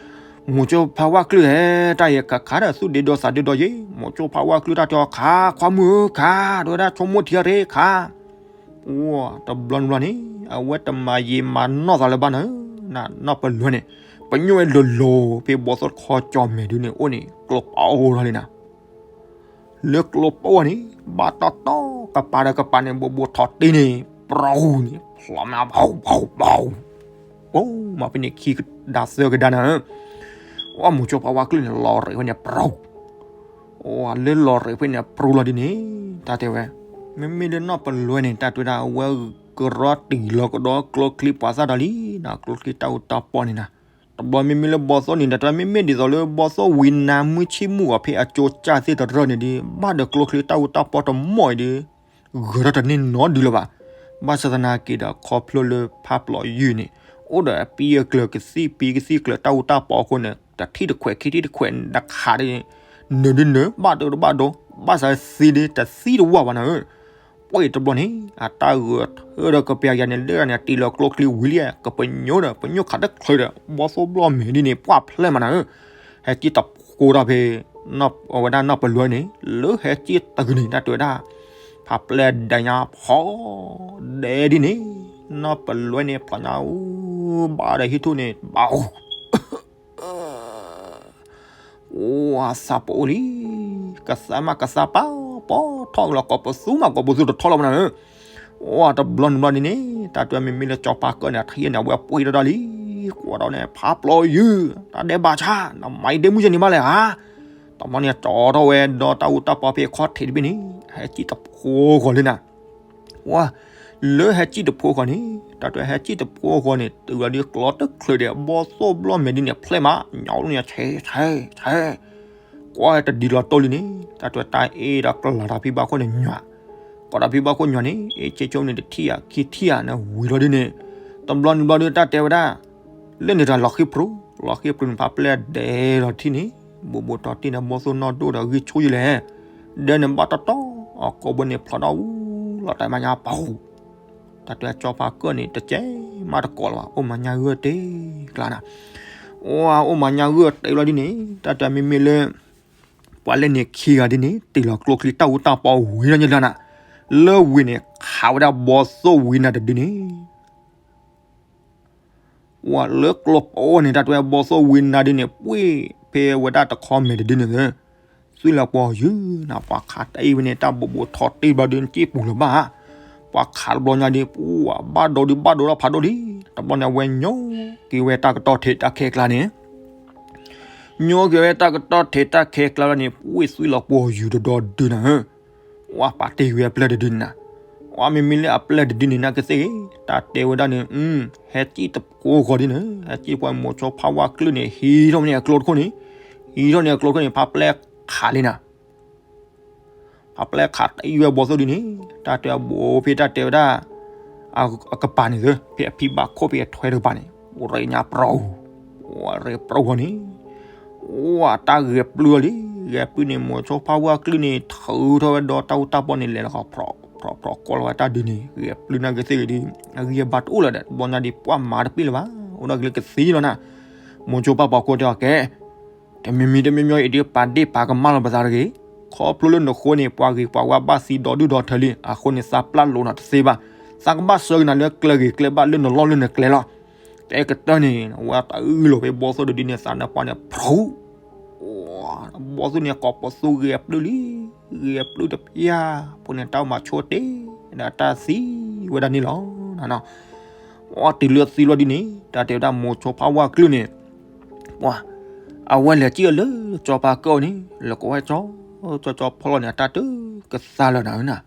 မိၤဆိဖးဝါကလုၢ်ဧၢ တၢ်ယဲၢ်ခးခးဒီးသူၣ်ဒ့ဒီသးဒ့ဒီယဲ မိၤဆိဖးဝါကလုၢ်တၢ်တဲအီၤခး ခွါမုၣ်ဧၢ ခး တဲဝဲဒၣ်ဆိကမိၣ်ထံအီၤရ့ခး တဘျီတဘျီန့ၣ် အဝဲတမၤယံာ်မၤနီၢ်သးလၢၤဘၣ်နၤ နီၢ်ပလွဲန့ၣ် ပညိၣ်ဝဲလိၤလိၤ ဖဲဘီသိၣ်တခီကၠီမဲာ်ဒုန့ၣ် အိၣ်န့ၣ် ကျိပအိၣ်ထီၣ်လံနၤ လၢကျိပအိၣ်န့ၣ် ဘၣ်တီတီ ကပၤဒီးကပၤန့ၣ် ဘိဘိထီၣ်တ့ၢ်န့ၣ် ပြူန့ၣ် ဖျီမး ဘၣ် ဘၣ် ဘၣ် အိၣ်မးဖဲန့ၣ်ခံကဒါသၢကဒါနၤ အိၣ်မိၤဆိဖးဝါကလုၢ်န့ၣ် လီၤရ့းဖဲန့ၣ် ပြူ အိၣ်လၢလီၤရ့းဖဲန့ၣ် ပြူလီၤဒ်န့ၣ် တၢ်တဲဝဲ မ့မ့ၢ်လၢနီၢ်ပလွဲန့ၣ် တၢ်တဲဝဲဒၣ် အဝဲကရီတံၢ်လီၤကဒီးကျိချံပှၤသၣ်ဒီးလံနၤ ကျိချံတၢ်အူတၢ်ပီန့ၣ်နၤ တဘျီမ့မ့ၢ်လၢဘီသိၣ်န့ၣ် တၢ်တဲဝဲမ့မ့ၢ်ဒ်သိးလၢဘီသိၣ်ဝံၤနၤမုၢ်ဆ့ၣ်မူၤအီၤဖဲအကၠိကၢ်သ့ၣ်တရၢၢ်န့ၣ်ဒီး ဘၣ်ဒီးကျိချံတၢ်အူတၢ်ပီတမီၢ်အံၤဒီး ဂၢၤထီၣ်တန့ၢ်နီဒုလၢၤဘၣ်. ဘၣ်ဆၣ်သနာ်က့ဒီး ခီဖျိလၢဖးပျီယုၢ်န့ၣ် အိၣ်ဒီးအပံအကျၢၤကသံၣ်ပံကသံၣ်ကျၢၤတၢ်အူတၢ်ပီအဃိန့ၣ် တထံၣ်တခွဲးခံထံၣ်တခွဲးတခးဒီး နုာ်ဒုနုာ် ဘၣ်ဒိတဘၣ်ဒိ ဘၣ်ဆၣ်သံဒ်တသံတဝၢ်ဘၣ်နၤဧၢ. ပှဲၤတဘျီန့ၣ် အတၢ်ဂဲၤထၢဒီးကပျၢ်ယၤန့ၣ် လၢန့ၣ် တ့ၢ်လီၤကျိချံဝံၤလံ ကပညိၣ်ဒီး ပညိၣ်ခးတချုးဒီး ဘီသိၣ်ဘျီၣ်မဲာ်ဒ်န့ၣ် ပှၢ်ဖျဲၣ်မးနၤဧၢ. ဟဲစံၣ်တဖိတၢ်ဖဲ အဝဲဒၣ်နီၢ်ပလွဲန့ၣ် လၢဟဲစံၣ်တဂ့ၤန့ၣ် တၢ်တဲဝဲဒၣ် ဖးပျဲၢ်ဒဲညါဖီ ဒဲဒ်န့ၣ် နီၢ်ပလွဲန့ၣ် ဖျိညါအူ ဘၣ်ဒီးဟံၣ်ထူၣ်န့ၣ် ဘၣ် အိၣ် အသးပအိၣ်လံ, ကသါမးကသါပာ် ပီထီၣ်ကလီၤ ကိးပသူမး ကိးပသူတထီၣ်လီၤမးနၤဧၢ. အိၣ်တဘျီနဘျီဒ်န့ၣ် တၢ်တဲမ့မ့ၢ်လၢကၠီဖါကၢၢ်န့ၣ် အထံၣ်န့ၣ် အဝဲပှ့ၤထီၣ်ဒၣ်လံ, ကွၢ်ဒီးန့ၣ် ဖးပျီယုၢ် တၢ်ဒဲးဘးဆါ နမၤအံၤဒ့မုၢ်ယဲၢ်န့ၣ်ဘၣ်လဲၣ်ဧါ. တဘျီန့ၣ် ကၠီထီၣ်ဝဲဒီးတၢ်အူတၢ်ပီဖဲအခီၣ်ထံးတဘ့ၣ်န့ၣ် ဟဲစံၣ်တဖိဂီၤလံနၤ ဝါ, လၢဟဲစံၣ်တဖိဃီန့ၣ် တၢ်တဲဟဲစံၣ်တဖိဃီန့ၣ် တုၤလီၤဒ်ကျီတချုးဒီး ဘီသိၣ်ဘျီၣ်မဲာ်ဒ်န့ၣ် ဖျဲၣ်မး ညါအိၣ်န့ၣ် ဆဲးဆဲးဆဲး, ကွၢ်တဒ်လီၤတိၢ်လံန့ၣ် တၢ်တဲတၢ်အ့ၣ်ဒီးကလၤတၢ်ဖံဘၣ်ခိၣ်န့ၣ်ညွၤ, ကိးတၢ်ဖံဘၣ်ခိၣ်ညွၤန့ၣ် အ့ၣ်ဆ့ဆိန့ၣ်တထံၣ်ဧါ ခံထံၣ်ဧါန့ၣ် ဝံၤလီၤဒ်န့ၣ်, တဘျီနဘျီဒ်တၢ်တဲဝဲဒၣ် လၢန့ၣ်တၢ်လီၤဃံးပြူၤ လီၤဃံးပြူၤန့ၣ် ဖးပျဲၢ်ဒဲးလီၤထံၣ်န့ၣ် ဘိးဘိးတီၤတံၢ်န့ၣ် ဘီသိၣ်နီၢ်ဒိၣ်ဒီးဂံၢ်ဆူၣ်ယံၤလဲၣ်, ဒဲန့ၣ်ဘၣ်တီတီ အကိာ်ဘိန့ၣ်ဖျိးဒီးအူ လီၤတၢ်မၤညါပှၤ တၢ်တဲကၠီဖါကၢၢ်န့ၣ် တကဲမးတကိးလၢၤဘၣ် အိၣ်မၤညါဂၢၢ်တ့ကျါနၤ, အိၣ်မၤညါဂၢၢ်တ့လီၤဒ်န့ၣ် တၢ်တဲမ့မ့ၢ်လၢ ပှၤလၢန့ၣ်ခံဂၤဒ်န့ၣ် တ့ၢ်လီၤကျိချံတၢ်အူတၢ်ပီဝံၤလီၤညါလၢနၤ, လၢဝံၤန့ၣ် ခးဝဲဒၣ်ဘီသိၣ်ဝံနၤတဒုန့ၣ် ဝဲလၢကျိပီန့ၣ် တၢ်တဲဘီသိၣ်ဝံနၤဒ်န့ၣ် ပှ့ၤဖဲဝဲဒၣ်တခီမဲာ်တဒုန့ၣ် သွံၣ်လီၤပှီၤယုၢ်နၤ ပှၤခးတၢ်အံၤဝဲန့ၣ် တၢ်ဘိးဘိးထီတံၢ်ဘျီဒုန့ၣ် စံၣ်ပူၤလၢၤဘၣ်, ပှၤခးတဘျီညါဒ် ပှၤဘၣ်ဒိဒ်ဘၣ်ဒိထီၣ်ဖးဒိၣ်လံ, တဘျီန့ၣ် အဝဲညိက့ၤဝဲတၢ်ကတီၢ်ထံးတၢ်ခဲကျါန့ၣ် ညိက့ၤဝဲတၢ်ကတီၢ်ထံးတၢ်ခဲကျါလီၤန့ၣ် ပှ့ၤသွံၣ်လီၤပှီၤယုၢ်တဒီဒုနၤဧၢ, ဝဲပာ်တ့ၢ်ဝဲအပျဲၢ်တဒုန့ၣ်နၤ, ဝဲမ့မ့ၢ်လၢအပျဲၢ်တဒုန့ၣ် နာ်က့သ့ၣ်ဂ့ၤ တၢ်တဲဝဲဒၣ်န့ၣ် ဟဲစံၣ်တဖိဃီဒ်န့ၣ် ဟဲစံၣ်ပှၤမိၤဆိဖးဝါကလုၢ်န့ၣ် ဟံးထီၣ်န့ၢ်အကျိတခိၣ်န့ၣ်, ဟံးထီၣ်န့ၢ်အကျိတခိၣ်န့ၣ် ဖးပျဲၢ်ခးလံနၤ ဖးပျဲၢ်ခးတံၢ်ဝဲဘီသိၣ်ဒ်န့ၣ် တၢ်တဲဘိးဖဲတၢ်တဲဝဲဒၣ် အကပၤန့ၣ်သၢ ဖဲအဖံဘၣ်ခိၣ်ဖဲအထွဲတကပၤန့ၣ် အိၣ်ရ့ညါပြီ, အိၣ်ရ့ပြီဃီန့ၣ်, အိၣ်တၢ်ဂဲၤပျုၢ်အီၤလံ, ဂဲၤပျုၢ်န့ၣ် မိၤဆိဖးဝါကလုၢ်န့ၣ် ထုးထီၣ်ဝဲဒီးတၢ်အူတၢ်ပီန့ၣ် လဲၤလီၤဃီ ဖြီဖြီကိးလီၤဝဲတၢ်ဒုန့ၣ် ဂဲၤပျုၢ်နာ်က့သ့ၣ်ဂ့ၤဒ် အဂံၢ်အဘါတအိၣ်လၢၤဒီး တဘျီညါဒ်ပှၤမၤတပ့ၢ်လၢၤဘၣ်, အိၣ်ဒီးကလၢကသံလီၤနၤ, မိၤဆိဖးပှၤကိးတဲအီၤကဲ တမံၤမံၤတမံၤမံၤအံၤဒ်ပာ်ဒ့ၣ်ပာ်ကမၣ်လီၤပသးတဂ့ၤ, ခီဖျိလၢနဃိန့ၣ် ပှၤဂ့ၤပှၤဝါဘၣ်သံဒီဒုၣ်ဒီထၢလံ, အဃိန့ၣ် သးပျၢ်လိာ်နၤတသ့ဘၣ်, သးကဘၣ်ဆှၢက့ၤနၤလၢကျဲဂ့ၤကျဲဘၣ်လၢနလီၢ်လၢနကျဲလီၤ, တဲကတၢၢ်န့ၣ် ဝဲတအုၣ်လီၤဖဲဘီသိၣ်တဒုန့ၣ် သးနၢ်ပှၢ်န့ၣ် ဖြူး ဘီသိၣ်န့ၣ် ကိးပသူဂဲၤပျုၢ်လံ, ဂဲၤပျုၢ်တပျၢ်, ဖိန့ၣ်တၢ်အိၣ်မၤဆိတ့ၢ်, ဒီးတၢ်သံဝဲဒၣ်န့ၣ်လီၤ. အီ တုၤလၢသံလီၤဒ်န့ၣ် တၢ်တဲဝဲဒၣ်မိၤဆိဖးဝါကလုၢ်န့ၣ်, ပှၤ, အဝဲလဲၤစံၣ်အီၤလၢကၠီဖါကၢၢ်အအိၣ်န့ၣ် လဲၤကိးဝဲကၠီ, ကၠီကၠီဖီလီၤန့ၣ် အတၢ်တုၤကသါလၢနၤဧၢနၤ,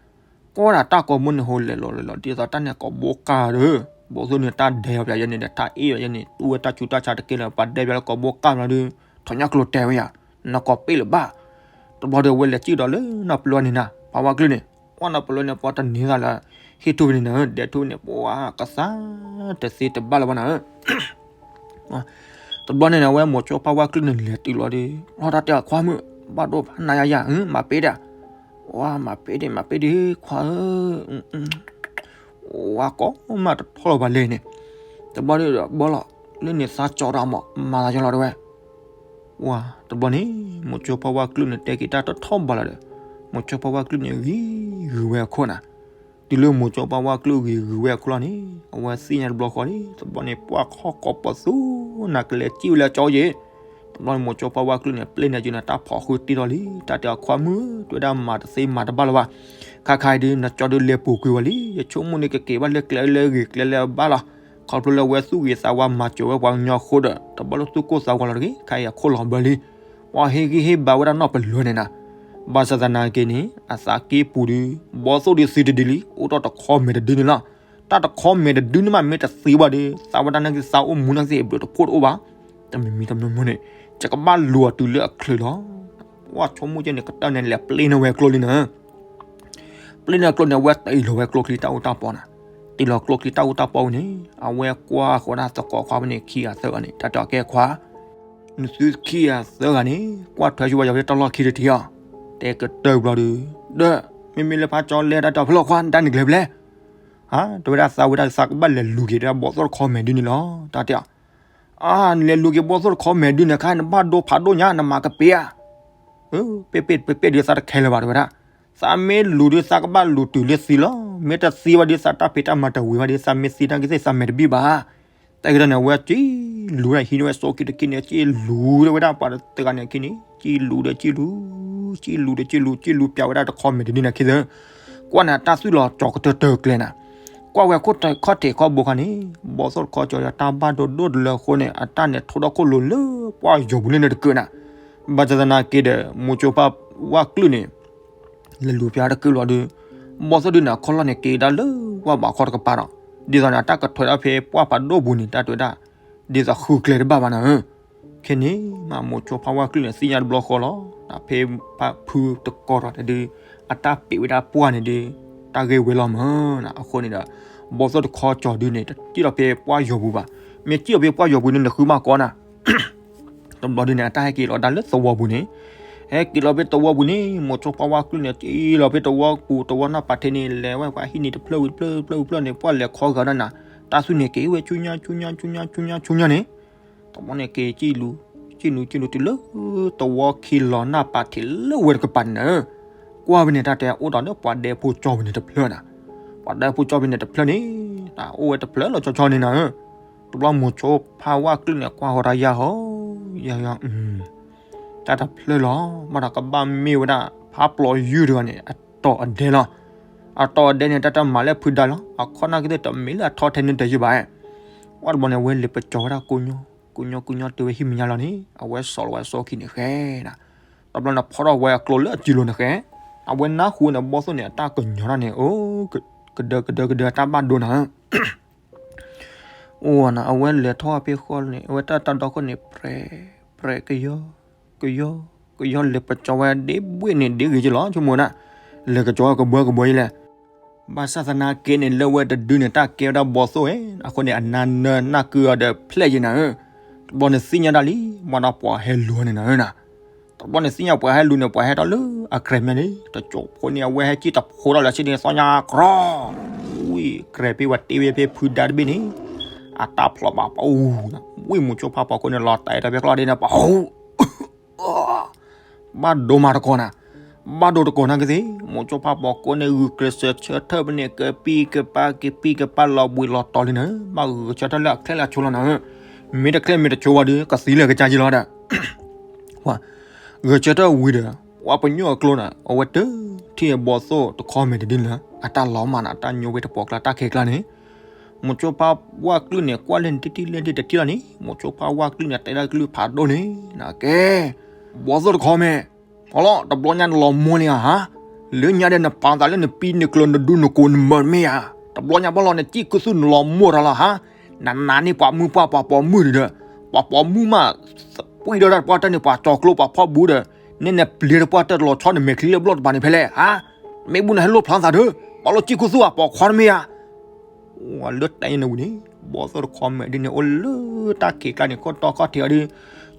ကိးဒၣ်တၢ်ကိးမုၢ်န့ၣ် ဟိလဲၤလီၤလဲၤလီၤ ဒ်သိးတၢ်န့ၣ်ကိးဘိကၢ်ဒီး, ဘီသိၣ်န့ၣ် တၢ်ဒဲးအီၤပၠးယဲန့ၣ်ဒီး တၢ်အ့ၣ်အီၤယဲန့ၣ် တူၢ်ဝဲတၢ်ဆူးတၢ်ဆါတကဲလၢၤ ပှၤဒဲးပၠးလၢကိးဘိကၢ်မးဒီး ထီၣ်ညၣ်ကျိၤတဲာ်ဝဲယၤ, နကိးပ့ၢ်လၢၤဘၣ်, တဘျီဒီးအဝဲလဲၤစံၣ်ဒီးလၢနီၢ်ပလွဲန့ၣ်နၤ ဖးဝါကလုၢ်န့ၣ်, ကွၢ်နီၢ်ပလွဲန့ၣ် ပှၤတန့ၤသးလၢ ဟံၣ်ထူၣ်ဖဲန့ၣ်နၤ ဒဲးထူၣ်ဖဲန့ၣ် ပှၤကသါတသ့တဘၣ်လၢၤဘၣ်နၤဧၢ တဘျီန့ၣ်န့ၣ် အဝဲမိၤဆိဖးဝါကလုၢ်န့ၣ် လဲၤတုၤလီၤဒီး လီၤတၢ်တဲအခွါမုၣ် ဘၣ်ဒိဖးနၤယၤယၤ မၤပ့ၤဒၣ်, ဝါ မၤပ့ၤဒံး မၤပ့ၤဒံးခွါဧၢ, ဝါကိးမးတထီၣ်လီၤဘၣ်လဲၣ်န့ၣ်, တဘျီဒီးဘီလီၤ လၢန့ၣ်သးကၠီဒီးမး မၤသးယီၤလီၤတဲဝဲ ဝါ တဘျီန့ၣ် မိၤဆိဖးဝါကလုၢ်န့ၣ် တဲက့ၤတၢ်တထီၣ်ဘးလီၤဒီး မိၤဆိဖးဝါကလုၢ်န့ၣ် ဂံၤဂုၤဝဲအခိၣ်နၤ, တုၤလၢမိၤဆိဖးဝါကလုၢ်ဂံၤဂုၤဝဲအခိၣ်လီၤန့ၣ် အဝဲသ့ၣ်ညါတဘျီဃီလံ တဘျီန့ၣ် ပှၤခီၣ်ကိးပသူ နၤကလဲၤစံၣ်ဝဲလၢကၠီယဲၢ်, တဘျီန့ၣ် မိၤဆိဖးဝါကလုၢ်န့ၣ် ပျဲန့ၣ်က့ၤနၤတၢ်ဖီၣ်ဃုတ့ထီၣ်လံ တၢ်တဲအခွါမုၣ်ဧၢ တဲဝဲဒၣ်မၤတသ့မၤတဘၣ်လၢၤဘၣ်, ခါခါအံၤဒုး နကၠီဒုးလဲၤပူၤကွံာ်ဝဲလံ ယဆိကမိၣ်န့ၣ်ကက့ၤဘၣ်လၢကျဲလၢအဂ့ၤကျဲလၢအဘၣ်လီၤ, ခီဖျိလၢအဝဲသူၣ်ဂ့ၤသးဝါမၤစၢၤဝဲပှၤကညီအဃိဒီး တဘျီလၢသူၣ်ကိၢ်သးဂီၤလီၤတဂ့ၤ ခါအံၤအခိၣ်လီၤဘၢလံ, ပှၤဟ့ၣ်ဂံၢ်ဟ့ၣ်ဘါဝဲဒၣ်နီၢ်ပလွဲန့ၣ်နၤ, ဘၣ်ဆၣ်သနာ်က့န့ၣ် အသးက့ၢ်ပူၤဒီး ဘီသိၣ်ဒုးသံတဒုလံ အိၣ်ထီၣ်တခီမဲာ်တဒုန့ၣ်လီၤ, တၢ်တခီမဲာ်တဒုန့ၣ်မး မ့ၢ်တသံဘၣ်ဒီး သးဝဲဒၣ်နာ်က့သးအိၣ်မူနာ်က့အဘျုးတဖှိၣ်တအိၣ်ဘၣ်, တမံၤမံၤတမံၤမံၤန့ၣ် ယကဘၣ်လူၤအီၤတုၤလၢအချုးလီၤ, ပှၤဆိကမိၣ်က့ၤန့ၣ် ကတၢၢ်န့ၣ် လဲၤပျဲန့ၢ်ဝဲကျိလံနၤ ပျဲန့ၢ်အကျိန့ၣ် အဝဲတ့ၢ်လီၤဝဲကျိချံတၢ်အူတၢ်ပီနၤ, တ့ၢ်လီၤကျိချံတၢ်အူတၢ်ပီဝံၤန့ၣ် အဝဲကွၢ်ဃီဒၣ်သကိးခွါဖဲန့ၣ်ခံဂၤသၢဂၤန့ၣ် တၢ်တဲအီၤကဲခွါ, နသုခံဂၤသၢဂၤန့ၣ် ကွၢ်ထွဲဆူဝဲယၤဖဲတၢ်လီၢ်ခံတထံၣ်အီၤ, တဲကတၢၢ်ဘျီဒုး, ဒီး မ့မ့ၢ်လၢဖးကၠီလဲၤတၢ်တၢ်ဖျၢၣ်ခွါ တၢ်န့ၣ်ကျဲၤဖဲလဲၣ်, တဲဝဲဒၣ်သးဝဲဒၣ်သးကဘၣ်လဲၤလူၤက့ၤဒီးဘီၣ်သိၣ်တခီမဲာ်ဒ်န့ၣ်လီၤ တၢ်တဲအီၤ, အါ နလဲၤလူၤက့ၤဘီၣ်သိၣ်တခီမဲာ်ဒ်န့ၣ်ခါ နဘၣ်ဒိဖးဒိၣ်ညါ နမၤကပ့ၤဧါ, ပ့ၣ်ပ့ၣ်ပ့ၣ်ပ့ၣ်ဒုးသးတခဲလၢၤဘၣ် တဲဝဲဒၣ်, သးမ့ၢ်လူၤဒုးသးကဘၣ်လူၤတုၤလၢသံလီၤ, မ့ၢ်တသံဘၣ်ဒုးသးတၢ်ဖံးတၢ်မၤတဝံၤဘၣ်ဒုး သးမ့ၢ်သံတၢ်ကသ့ၣ်သးမဲာ်တဘံၣ်ဘၣ် တဲကဒီးန့ၣ် အဝဲကံလူၤဒၣ်ဟံးန့ၢ်ဝဲစိက့ၤတက့ၢ်န့ၣ် ကံလူၤဒၣ်ဝဲဒၣ်ပှၤတဂၤန့ၣ်အခံန့ၣ် ကံလူၤဒီးကံလူၤ, ကံလူၤဒီးကံလူၤ, ကံလူၤပျးဝဲဒၣ်တခီမဲာ်တဒ်န့ၣ်ခံသၢ, ကွၢ်န့ၣ်အတၢ်သွံၣ်လီၤကၠီၤကတၢၢ်တၢၢ်ကျဲနၤ, ကွၢ်ဝဲခိၣ်ထံးခီၣ်ဘိခါန့ၣ် ဘီၣ်သိၣ်တခီကၠီၤဒီးတၢ်ဘၣ်ဒိဒိၣ်တလၢအဃိန့ၣ် အတၢ်န့ၣ်ထိးထီၣ်ခိၣ်လိၤလၢပှၢ်ယီၤပူၤလၢန့ၣ်တကၢးနၤ, ဘၣ်ဆၣ်သနာ်က့ဒီး မိၤစိဖါဝၣ်ကျုၣ်န့ၣ် လဲၤလူၤပျးတက့ၢ်လီၤဒုး, ဘီၣ်သိၣ်ဒုးန့ၣ် အခီၣ်လီၢ်န့ၣ် က့ၤဒၣ်လၢပှၢ်ဘးခီတကပၤဒီး, ဒ်သိးန့ၣ် အတၢ်ကထွဲးဒၣ်ဖဲပှၢ်ဖးဒိၣ်ပူၤန့ၣ် တၢ်တဲဝဲဒၣ်, ဒ်သိးဃုကျဲတဘၣ်ဘၣ်နၤဧၢ, ခဲန့ၣ်မး မိၤစိဖါဝၣ်ကျုၣ်န့ၣ် သ့ၣ်ညါတဘျီဃီလီၤ, တၢ်ဖဲဖးဖုတကီၢ်ဒီးဒုး, အတၢ်ပ့းဝဲဒၣ်ပှၢ်န့ၣ်ဒုး, တၢ်ဂ့ၢ်ဝဲလီၤမးနၤ, အဃိန့ၣ်ဒီး, ဘီၣ်သိၣ်တခီကၠီၤဒုးန့ၣ် တစံၣ်လီၤဖဲပှၢ်ယီၤပူၤဘၣ်, မ့ၢ်စံၣ်လီၤဖဲပှၢ်ယီၤပူၤန့ၣ် နဃုမးကီနၤ တဘျီဒုးန့ၣ် အတၢ်ဟဲက့ၤလီၤဒၣ်လၢသဝီပူၤန့ၣ်, ဟဲက့ၤလီၤဖဲသဝီပူၤန့ၣ် မိၤစိဖါဝၣ်ကျုၣ်န့ၣ် စံၣ်လီၤဖဲသဝီပူၤ သဝီနၢ်ပၤထ့န့ၣ် လဲၤဝဲပှၤဟံးန့ၢ်တဖျၢၣ်ဝံၤတဖျၢၣ်တဖျၢၣ်ဝံၤတဖျၢၣ်န့ၣ် ပှၢ်လဲၤခီဂာ်ဒၣ်နၤ, တၢ်သွံၣ်န့ၣ်က့ၤဝဲဆူညါဆူညါဆူညါဆူညါဆူညါန့ၣ်, တဘျီန့ၣ်က့ၤစံၣ်လူၤ, စံၣ်လူၤစံၣ်လူၤတုၤလၢ သဝီခံလီၤနၢ်ပၤထ့လၢဝဲတကပၤန့ၣ်နၤဧၢ, ကွၢ်ဖဲန့ၣ် တၢ်တဲအိၣ်ဒီးလၢပှၤဒဲဖိကၠီၤဖဲန့ၣ်တဖျၢၣ်နၤ, ပှၤဒဲဖိကၠီၤဖဲန့ၣ်တဖျၢၣ်န့ၣ်, တၢ်အိၣ်ဝဲတဖျၢၣ်လီၤဆီဆီန့ၣ်နၤဧၢ, တဘျီမိၤစိဖါဝၣ်ကျုၣ်န့ၣ် ကွၢ်ဃီၤတၢ်ယၢ်ဟီ, ယၢ်ဟီ, တၢ်တဖျၢၣ်လီၤ, ဘၣ်ဒီးကဘၣ်မ့ၢ်ဝဲဒၣ် ဖးပျီယုၢ်တဂၤန့ၣ် အတီၢ်အဒဲလီၤ, အတီၢ်အဒဲန့ၣ် တၢ်တမၤလၢဖုဒါလီၤ, အခီၣ်နၢ်ကသ့ၣ်တမ့ၢ်လၢအထီထဲန့ၣ်တယုၢ်ဘၣ်, ကွၢ်တဘျီန့ၣ် အဝဲလဲၤပကၠီၤဝဲဒၣ်ကိညိ, ကိညိကိညိတုၤဝဲဟံၣ်မဲာ်ညါလီၤန့ၣ် အဝဲစိာ်လီၤဝဲစိခံန့ၣ်ဃဲနၤ, တဘျီန့ၣ် ဖီထီၣ်ဝဲအကျိလၢအစုလိၤန့ၣ်ဃဲ, အဝဲနၢ်ဟူန့ၣ် ဘီၣ်သိၣ်န့ၣ် အတၢ်ကညီၤတၢ်န့ၣ် အိၣ်, ကဒၢကဒၢကဒၢတၢ်ဘၣ်ဒိနၤ အိၣ်နၤ အဝဲလဲၤထီၣ်ဖဲဃီန့ၣ် အဝဲတၢ်တၢ်ဒီခိၣ်န့ၣ် ပြဲး, ပြဲးကယီ, ကယီ, ကယီလဲၤပကၠီၤဝဲဒ့ဘှ့ၣ်န့ၣ် ဒ့ဂ့ၤကလီၤ ဆိကမိၣ်ဒၣ်, လဲၤကကၠီၤဝဲကဘှီကဘှီယလဲၣ်, ဘၣ်ဆၣ်သနာ်က့န့ၣ် လၢဝဲတဒုန့ၣ် တၢ်ကဲဝဲဒၣ်ဘီၣ်သိၣ်ဝဲ, အဃိန့ၣ် အနၢ်နၢ်နၢ်ကုအီၤဒီးဖျဲၣ်ယံၤနၤဧၢ, တဘျီန့ၣ်သ့ၣ်ညါဒၣ်လံ, မၤဒီးပှၤဟဲလူၤန့ၣ်နၤဧၢနၤ တဘျီန့ၣ်သ့ၣ်ညါပှၤဟဲလူၤန့ၣ် ပှၤဟဲထီၣ်လၢအကြဲးမးန့ၣ် တစိၢ်ဖိန့ၣ် အဝဲဟဲစံၣ်တဖိထီၣ်လၢဆ့န့ၣ် သီညါကြီ, ဝံၢ်ကြဲးဖဲဝဲတ့ဝဲဖဲဖုဒါတဘ့ၣ်န့ၣ်, အတၢ်ဖျိးဘၣ်ပူၤ, ဝံၢ်မိၤစိဖါပိာ်ခိၣ်န့ၣ် လီၤတဲာ်ဒီးဖဲကျီဒ့န့ၣ် ပူၤ ဘၣ်ဒိမးတကိးနၤ, ဘၣ်ဒိတကိးနၤကသ့ၣ်, မိၤစိဖါပိာ်ခိၣ်န့ၣ် ဂုာ်ကျဲးစၢးဆၢထၢၣ်ဖဲန့ၣ် ကပံၢ်ကပၢ် ကပံၢ်ကပၢ်လီၤဘှံးလီၤတီၤလံနၤ, ဘၣ်ဂုာ်ဆၢထၢၣ်လၢအချ့လၢအဆိလီၤနၤ, မ့ၢ်တချ့မ့ၢ်တဆိဘၣ်ဒီး ကသံလၢကစၢ်က့လီၤဒီး ပှၤဂဲၤဆၢထၢၣ်ဝံၤဒီး ပှၤပညိၣ်အကျိဒီး အဝဲတထံၣ်ဘီၣ်သိၣ်တခီမဲာ်တဒ်န့ၣ်လၢ အတၢ်လီၤမၢ်န့ၣ် အတၢ်ညိဝဲတပှီၤကျါ တၢ်ခဲကျါန့ၣ်, မိၤစိဖါဝၣ်ကျုၣ်န့ၣ် ကွၢ်လၢန့ၣ်တထံၣ်လၢန့ၣ်တထံၣ်လီၤန့ၣ် မိၤစိဖါဝၣ်ကျုၣ်န့ၣ် တဲဒၣ်ကလုၢ်ဖးဒိၣ်န့ၣ် နကဲ ဘီၣ်သိၣ်တခီမဲာ် ဖီလီၤ တဘျီညါနလီၤမိၢ်လံဧါဟါ, လၢညါဒီးနပာ်သးလၢနပံနကျၢၤနဒူနကိးနမၢၤမ့ၢ်ဧါ, တဘျီညါဘၣ်လီၤနစံၣ်ခုသူၣ်နလီၤမိၢ်တၢ်လီၤဟါ, နနာ်န့ၢ်ပှၤမုၢ်ပှၢ်ပှၤပိာ်မုၣ်ဒုးဒီး, ပှၤပိာ်မုၣ်မး, ပှံၢ်ဒီးတၢ်တပှၢ်တၢၢ်န့ၣ် ပှၤကၠီၤကျိပှၤဖီၣ်ဘူးဒီး, နဲနပျံၤတပှၢ်တၢၢ်တလီၤဆီနမဲာ်ချံလၢဘျီၣ်တပၤန့ၣ်ဖဲလဲၣ်ဟါ, မ့ၢ်ဘူးနဟဲလိၣ်ဖျါသးဒုး, ပှၤလိၣ်စံၣ်ခုသူၣ်ဧါ ပိာ်ခွါတမ့ၢ်ဧါ လၢတၢ်အံၤန့ၣ်ဝံၤန့ၣ် ဘီၣ်သိၣ်တခီမဲာ်ဒ်န့ၣ် အိၣ်လၢတၢ်ခံးကျါန့ၣ် ခိၣ်တီခီၣ်ထံးအီၤဒီး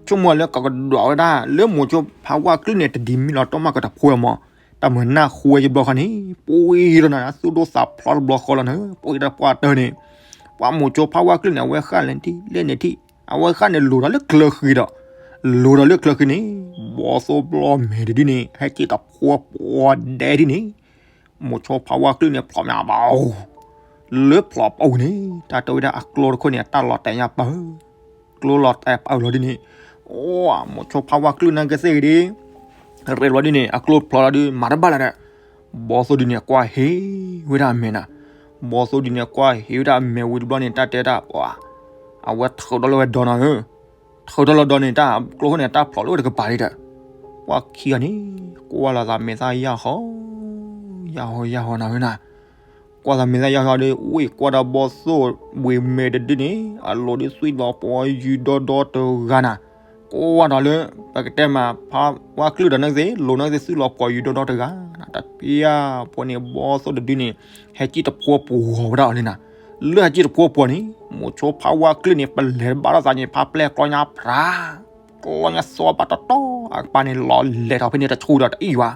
ဆိကမိၣ်လၢကကဒွးဝဲဒၣ် လၢမိၤစိဖါဝၣ်ကျုၣ်န့ၣ် တဒ်မံလီၤတီၢ်မးကတဖိမး, တၢ်မုာ်နၢ်ဟူဝဲယဘျီဃီန့ၣ် ပှံၢ်ဒီးနၤ သူၣ်ဒိၣ်သးဖျီတဘျီဃီလီၤန့ၣ် ပှံၢ်ဒီးပှၤတၢၢ်န့ၣ်, ပှၤမိၤစိဖါဝၣ်ကျုၣ်န့ၣ် အဝဲဃၣ်လဲၤထံၣ်လဲၤန့ၣ်ထံၣ် အဝဲဃၣ်န့ၣ်လိၤဒီးလၢချၢဃံဒီး, လိၤဒီးလၢချၢဃံန့ၣ် ဘီၣ်သိၣ်ဘျီၣ်မဲာ်တဒ်န့ၣ် ဟဲက့ၤတဖိပှီၤဒဲဒ်န့ၣ် မိၤစိဖါဝၣ်ကျုၣ်န့ၣ် ဖျိးမးဘၣ်, လၢဖျိးပူၤန့ၣ် တၢ်တဲဝဲဒၣ်အကျိတခိၣ်န့ၣ် အတၢ်လီၤတဲာ်ညါပၢၢ်, ကျိလီၤတဲာ်ပၢၢ်လီၤဒ်န့ၣ်, အိၣ်မိၤစိဖါဝၣ်ကျုၣ်န့ၣ်ကသ့ၣ်ဂ့ၤဒ်, ရဲၣ်လီၤဒ်န့ၣ် အကျိဖျိးလီၤဒ်မၤတဘၣ်လၢၤဒီး, ဘီၣ်သိၣ်ဒ်န့ၣ်ကွၢ်ဟ့ၣ်ဝဲဒၣ်အမဲာ်နၤ, ဘီၣ်သိၣ်ဒ်န့ၣ်ကွၢ်ဟ့ၣ်ဝဲဒၣ်အမဲာ်ဝံၤတဘျီန့ၣ် တၢ်တဲဒၣ်ပှၤ, အဝဲထုးထီၣ်လၢဝဲဒီနီၤဧၢ ထုးထီၣ်လီၤဒီန့ၣ် တၢ်ကျိခိၣ်န့ၣ် တၢ်ဖျိးလၢဝဲတကပၤလံဒီး, ပှၤခံဂၤန့ၣ် ကွၢ်လီၤသးမဲာ်သၣ်ယၢ်ဟီ, ယၢ်ဟီယၢ်ဟီနၤဧၢနၤ, ကွၢ်သးမဲာ်သၣ်ယၢ်ဟီဒီး ဝံၢ်ကွၢ်ဒီးဘီၣ်သိၣ်ဘှံးမဲာ်တဒ်န့ၣ် အလိၤဒ်သွံၣ်လီၤပှီၤယုၢ်ဒီဒီတဂၤနၤ, ကွၢ်ဒီးလၢ ပကတဲမး ဖါဝၣ်ကျုၣ်ဒီးနကသ့ၣ် လိၤနကသ့ၣ်သွံၣ်လီၤပှီၤယုၢ်ဒီဒီတဂၤ, တပျၢ်ဖိန့ၣ် ဘီၣ်သိၣ်တဒ်န့ၣ် ဟဲက့ၤတဖိပှီၤဝဲဒၣ်အီၤလံနၤ, လၢဟဲက့ၤတဖိပှီၤန့ၣ် မိၤစိဖါဝၣ်ကျုၣ်န့ၣ် ပလဲၤတဘၣ်ထီၣ်သးန့ၣ် ဖါပျဲၢ်ကျီညါဖြး, ကျီညါသီဘၣ်တီတီ အကပၤန့ၣ် လီၤလဲၤထီၣ်ဖဲန့ၣ်တဆူဒီးတအံၣ်ဘၣ်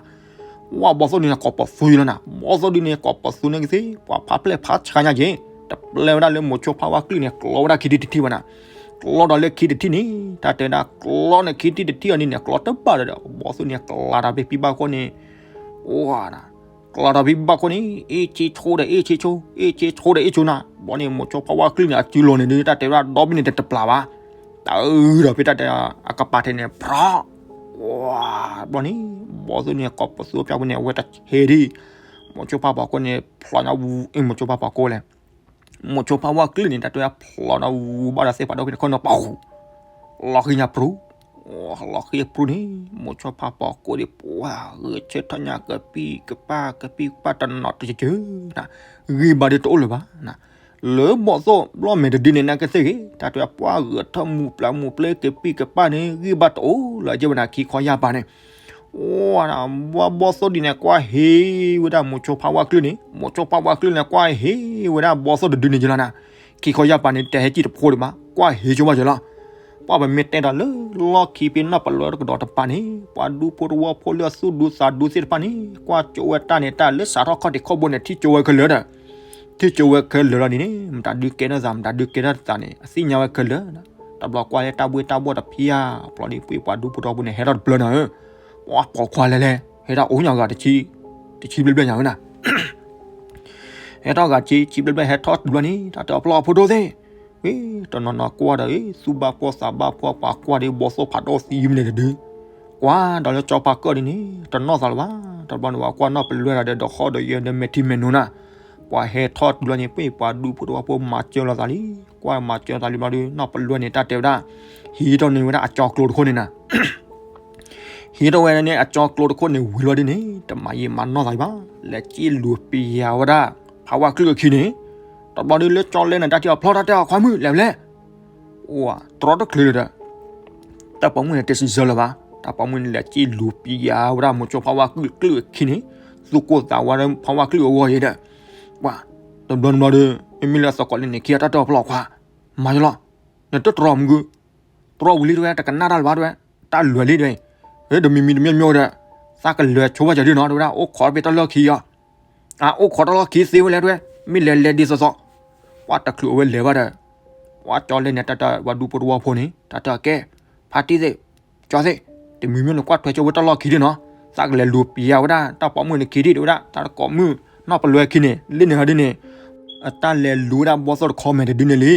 ဝဲဘီၣ်သိၣ်ဒုန့ၣ် ကိးပသူယလီၤနၤ, ဘီၣ်သိၣ်ဒုန့ၣ် ကိးပသူန့ၣ်ကသ့ၣ် ပှၤဖးပျဲၢ်ဖးဆါညါက့ၤ, တပျဲဝဲဒၣ်လၢမိၤဆိဖးဝါကလုၢ်န့ၣ် ကျီဝဲဒၣ်ခံထံၣ်တထံၣ်ဘၣ်နၤ, ကျီဒီးလၢခံတထံၣ်န့ၣ် တၢ်တဲဝဲဒၣ်ကျီန့ၣ်ခံထံၣ်တထံၣ်အီၤန့ၣ်န့ၣ် ကျီတဘၣ်ဒီး ဘီၣ်သိၣ်န့ၣ် ကျီဒီးဖဲဖံဘၣ်ခိၣ်န့ၣ်, ဝါ ကျီဒီးဖဲဖံဘၣ်ခိၣ်န့ၣ် အ့ၣ်ဆ့ဆိဒီးအ့ၣ်ဆ့ဆိ, အ့ၣ်ဆ့ဆိဒီးအ့ၣ်ဆိနၤ, ဘီန့ၣ် မိၤဆိဖးဝါကလုၢ်န့ၣ် အစုလိၤန့ၣ်ဒုး တၢ်တဲဝဲဒၣ်ဒီဘ့ၣ်န့ၣ်တတပျၢ်ဘၣ်, တၢ်အုဒီးဖဲတၢ်တဲအကပၤထဲန့ၣ် ဖြီ, ဝါ ဘီန့ၣ် ဘီၣ်သိၣ်န့ၣ် ကိးပသူဖျါဝဲန့ၣ် အဝဲတဆဲးဒံး, မိၤဆိဖးပှၤကိၣ်န့ၣ် ဖျီညါဝူ အ့ၣ် မိၤဆိဖးပှၤကိၣ်လဲၣ်, မိၤဆိဖးဝါကလုၢ်န့ၣ် တၢ်တဲဝဲဒၣ်ဖျီညါဝူဘၣ်ဒီးသ့ၣ်ဖးဒိၣ်ဖဲန့ၣ်ခီန့ၣ် ပှၤ လီၤဃံညါပြူ, လီၤဃံပြူန့ၣ် မိၤဆိဖးပှၤကိၣ်ဒံး ပှၤဂဲၤဆၢထၢၣ်ညါကပံၢ်ကပၢ် ကပံၢ်ကပၢ်တနီၤတကၠၢနၤ, ဂံၢ်ဘါဒံးတအိၣ်လၢၤဘၣ်, လၢဘီၣ်သိၣ်ဘျီၣ်မဲာ်တဒုန့ၣ် နာ်က့သ့ၣ်ဂ့ၤ တၢ်တဲဝဲဒၣ်ပှၤဂဲၤထၢၣ်မူးပျၢ်မူးပျဲကပံၢ်ကပၢ်န့ၣ် ဂံၢ်ဘါတအိၣ်လၢၤ ယဲဝဲဒၣ်ခံခီယၢ်ပၤန့ၣ်, ဝဲဘီၣ်သိၣ်ဒုန့ၣ် ကွၢ်ဟ့ဝဲဒၣ်မိၤဆိဖးဝါကလုၢ်န့ၣ် မိၤဆိဖးဝါကလုၢ်န့ၣ် ကွၢ်ဟ့ဝဲဒၣ်ဘီၣ်သိၣ်တဒုန့ၣ်ယလီၤနၤ, ခံခီယၢ်ပၤန့ၣ် တဲဟဲကံၣ်တဖိဒံးဘၣ် ကွၢ်ဟ့ဆိဝဲယလီၤ, ပှၤပမ့ၢ်တဲဒီးလၢလီၢ်ခံဖဲနီၢ်ပလွဲကဒီးတပၤန့ၣ် ပှၤဒူဖိတဝီဖိလၢအသူၣ်ဒူသးဒူသ့ၣ်တဖၣ်န့ၣ် ကွၢ်ကၠိဝဲတၢ်န့ၣ် တၢ်လၢစးထီၣ်ခီၣ်ထံးခီၣ်ဘိန့ၣ် ထံၣ်ကၠိဝဲခဲလၢာ်ဒီး ထံၣ်ကၠိဝဲခဲလၢာ်လီၤဒ်န့ၣ် မတၤဒုးကဲထီၣ်သး မတၤဒုးကဲထီၣ်သးန့ၣ် အသ့ၣ်ညါဝဲခဲလၢာ်, တဘျီကွၢ်လၢတၢ်ဘှ့ၣ်တၢ်ဘှီၣ်တဖံဧါ, ပျီဒ်ပှၤဒူဖိတဝီဖိန့ၣ် ဟဲထီၣ်တပျၢၤနၤဧၢ, ပှၤပိာ်ခွါလဲၤလဲၤ ဟဲထီၣ်အိၣ်ညါဂၤတဆံ, တဆံဘျဲၣ်ဘျဲၣ်ညါဧၢနၤ ဟဲထီၣ်ဂၤဆံ ဆံဘျဲၣ်ဘျဲၣ် ဟဲထီၣ်တုၤလီၤန့ၣ် တၢ်တဲအဖျီၣ်ဖိဒိၣ်သ့ၣ်, ဝံၤ တနီၤနီၤကွၢ်ဒီး သူၣ်ဘၣ်ဖှီၣ်သးဘၣ်ဖှီၣ် ပှၤကွၢ်ဒ်ဘီၣ်သိၣ်ဖးဒိၣ်သံမနုၤတဒု, ကွၢ်ဒီးလၢကၠီဖးကၢၣ်ဒ်န့ၣ် တနီၣ်သးလၢၤဘၣ်, တဘျီန့ၣ် ပှၤကွၢ်နီၢ်ပလွဲဒီး ဒီးဃီဒီးယဲဒီးမဲာ်ထံမဲာ်နိနၤ, ပှၤဟဲထီၣ်တုၤလီၤန့ၣ် ပှၤဒူဖိတဝီဖိမၤစၢၤလိာ်သးလံ, ကွၢ်မၤစၢၤလိာ်သးလံဘျီဒုး နီၢ်ပလွဲန့ၣ် တၢ်တဲဝဲဒၣ် ဟံးထီၣ်န့ၢ်ဝဲဒၣ်အကၠီကျိတခိၣ်န့ၣ်နၤ ဟံးထီၣ်ဝဲန့ၣ် အကၠီကျိတခိၣ်န့ၣ်ဝံၤလီၤဒ်န့ၣ် တမၤယံာ်မၤနီၢ်သးလၢၤဘၣ်, လဲၤစံၣ်လူၤပျၢ်ဝဲဒၣ် ဖးဝါကလုၢ်အခံန့ၣ်, တဘျီဒုးလၢကၠီလဲန့ၣ် တၢ်ထံၣ်အဖျီၣ် တၢ်တဲအီၤ ခွါမုၣ် လဲၤဝဲလဲၣ်, အိၣ်တြီတချုးလၢၤဒီး တၢ်ပိာ်မုၣ်န့ၣ် တစံးစၢလၢၤဘၣ်, တၢ်ပိာ်မုၣ်န့ၣ် လဲၤစံၣ်လူၤပျၢ်ဝဲဒၣ်မိၤဆိဖးဝါကလုၢ်အခံန့ၣ်, သူၣ်ကိၢ်သးဝါလၢဖးဝါကလုၢ်အဂီၢ်ယဲဒီး, ပှၤ တဘျီတဘျီဒီး မ့မ့ၢ်လၢသကိးလၢန့ၣ်ခံ တၢ်တဲအီၤဖျီၣ်ခွါ, မၤယလီၤ, နတတြီမုၢ်ဂုၢ် တြီဝံၤလံတဲဝဲ တကနၣ်တၢ်လၢၤဘၣ်တဲဝဲ, တၢ်လၢာ်လံတဲဝဲ, တမံၤမံၤတမံၤမံၤဒီး သးကလဲၤဆိဝဲကၢ်ဒုနီၤ တဲဝဲဒၣ် အိၣ်ခိးဖဲတၢ်လီၢ်ခံအီၤ, အအိၣ်ခိးတၢ်လီၢ်ခံသ့ဝဲလဲၣ်တဲဝဲ, မ့ၢ်လဲၤလဲၤဒ်သိးသိး, ပှၤတချုးအဝဲလဲၤဘၣ်ဒီး, ပှၤကၠီလဲန့ၣ် တၢ်တဲဝဲဒူဖိတဝီဖိန့ၣ် တၢ်တဲအီၤကဲ, ဖါတံၢ်သ့ၣ်, ကၠီသ့ၣ်, တမံၤမံၤန့ၣ် ကွၢ်ထွဲဆိဝဲတၢ်လီၢ်ခံဒုနီၤ, သးကလဲၤလူၤပျၢ်ဝဲဒၣ် တၢ်ပိာ်မုၣ်န့ၣ်ခံဒုတဲဝဲဒၣ် တၢ်တကိးမုၣ် နီၢ်ပလွဲခံန့ၣ် လၢန့ၣ်ဟီဒုန့ၣ် တၢ်လဲၤလူၤဝဲဒၣ်ဘီၣ်သိၣ်တခီမဲာ်တဒုန့ၣ်လံ,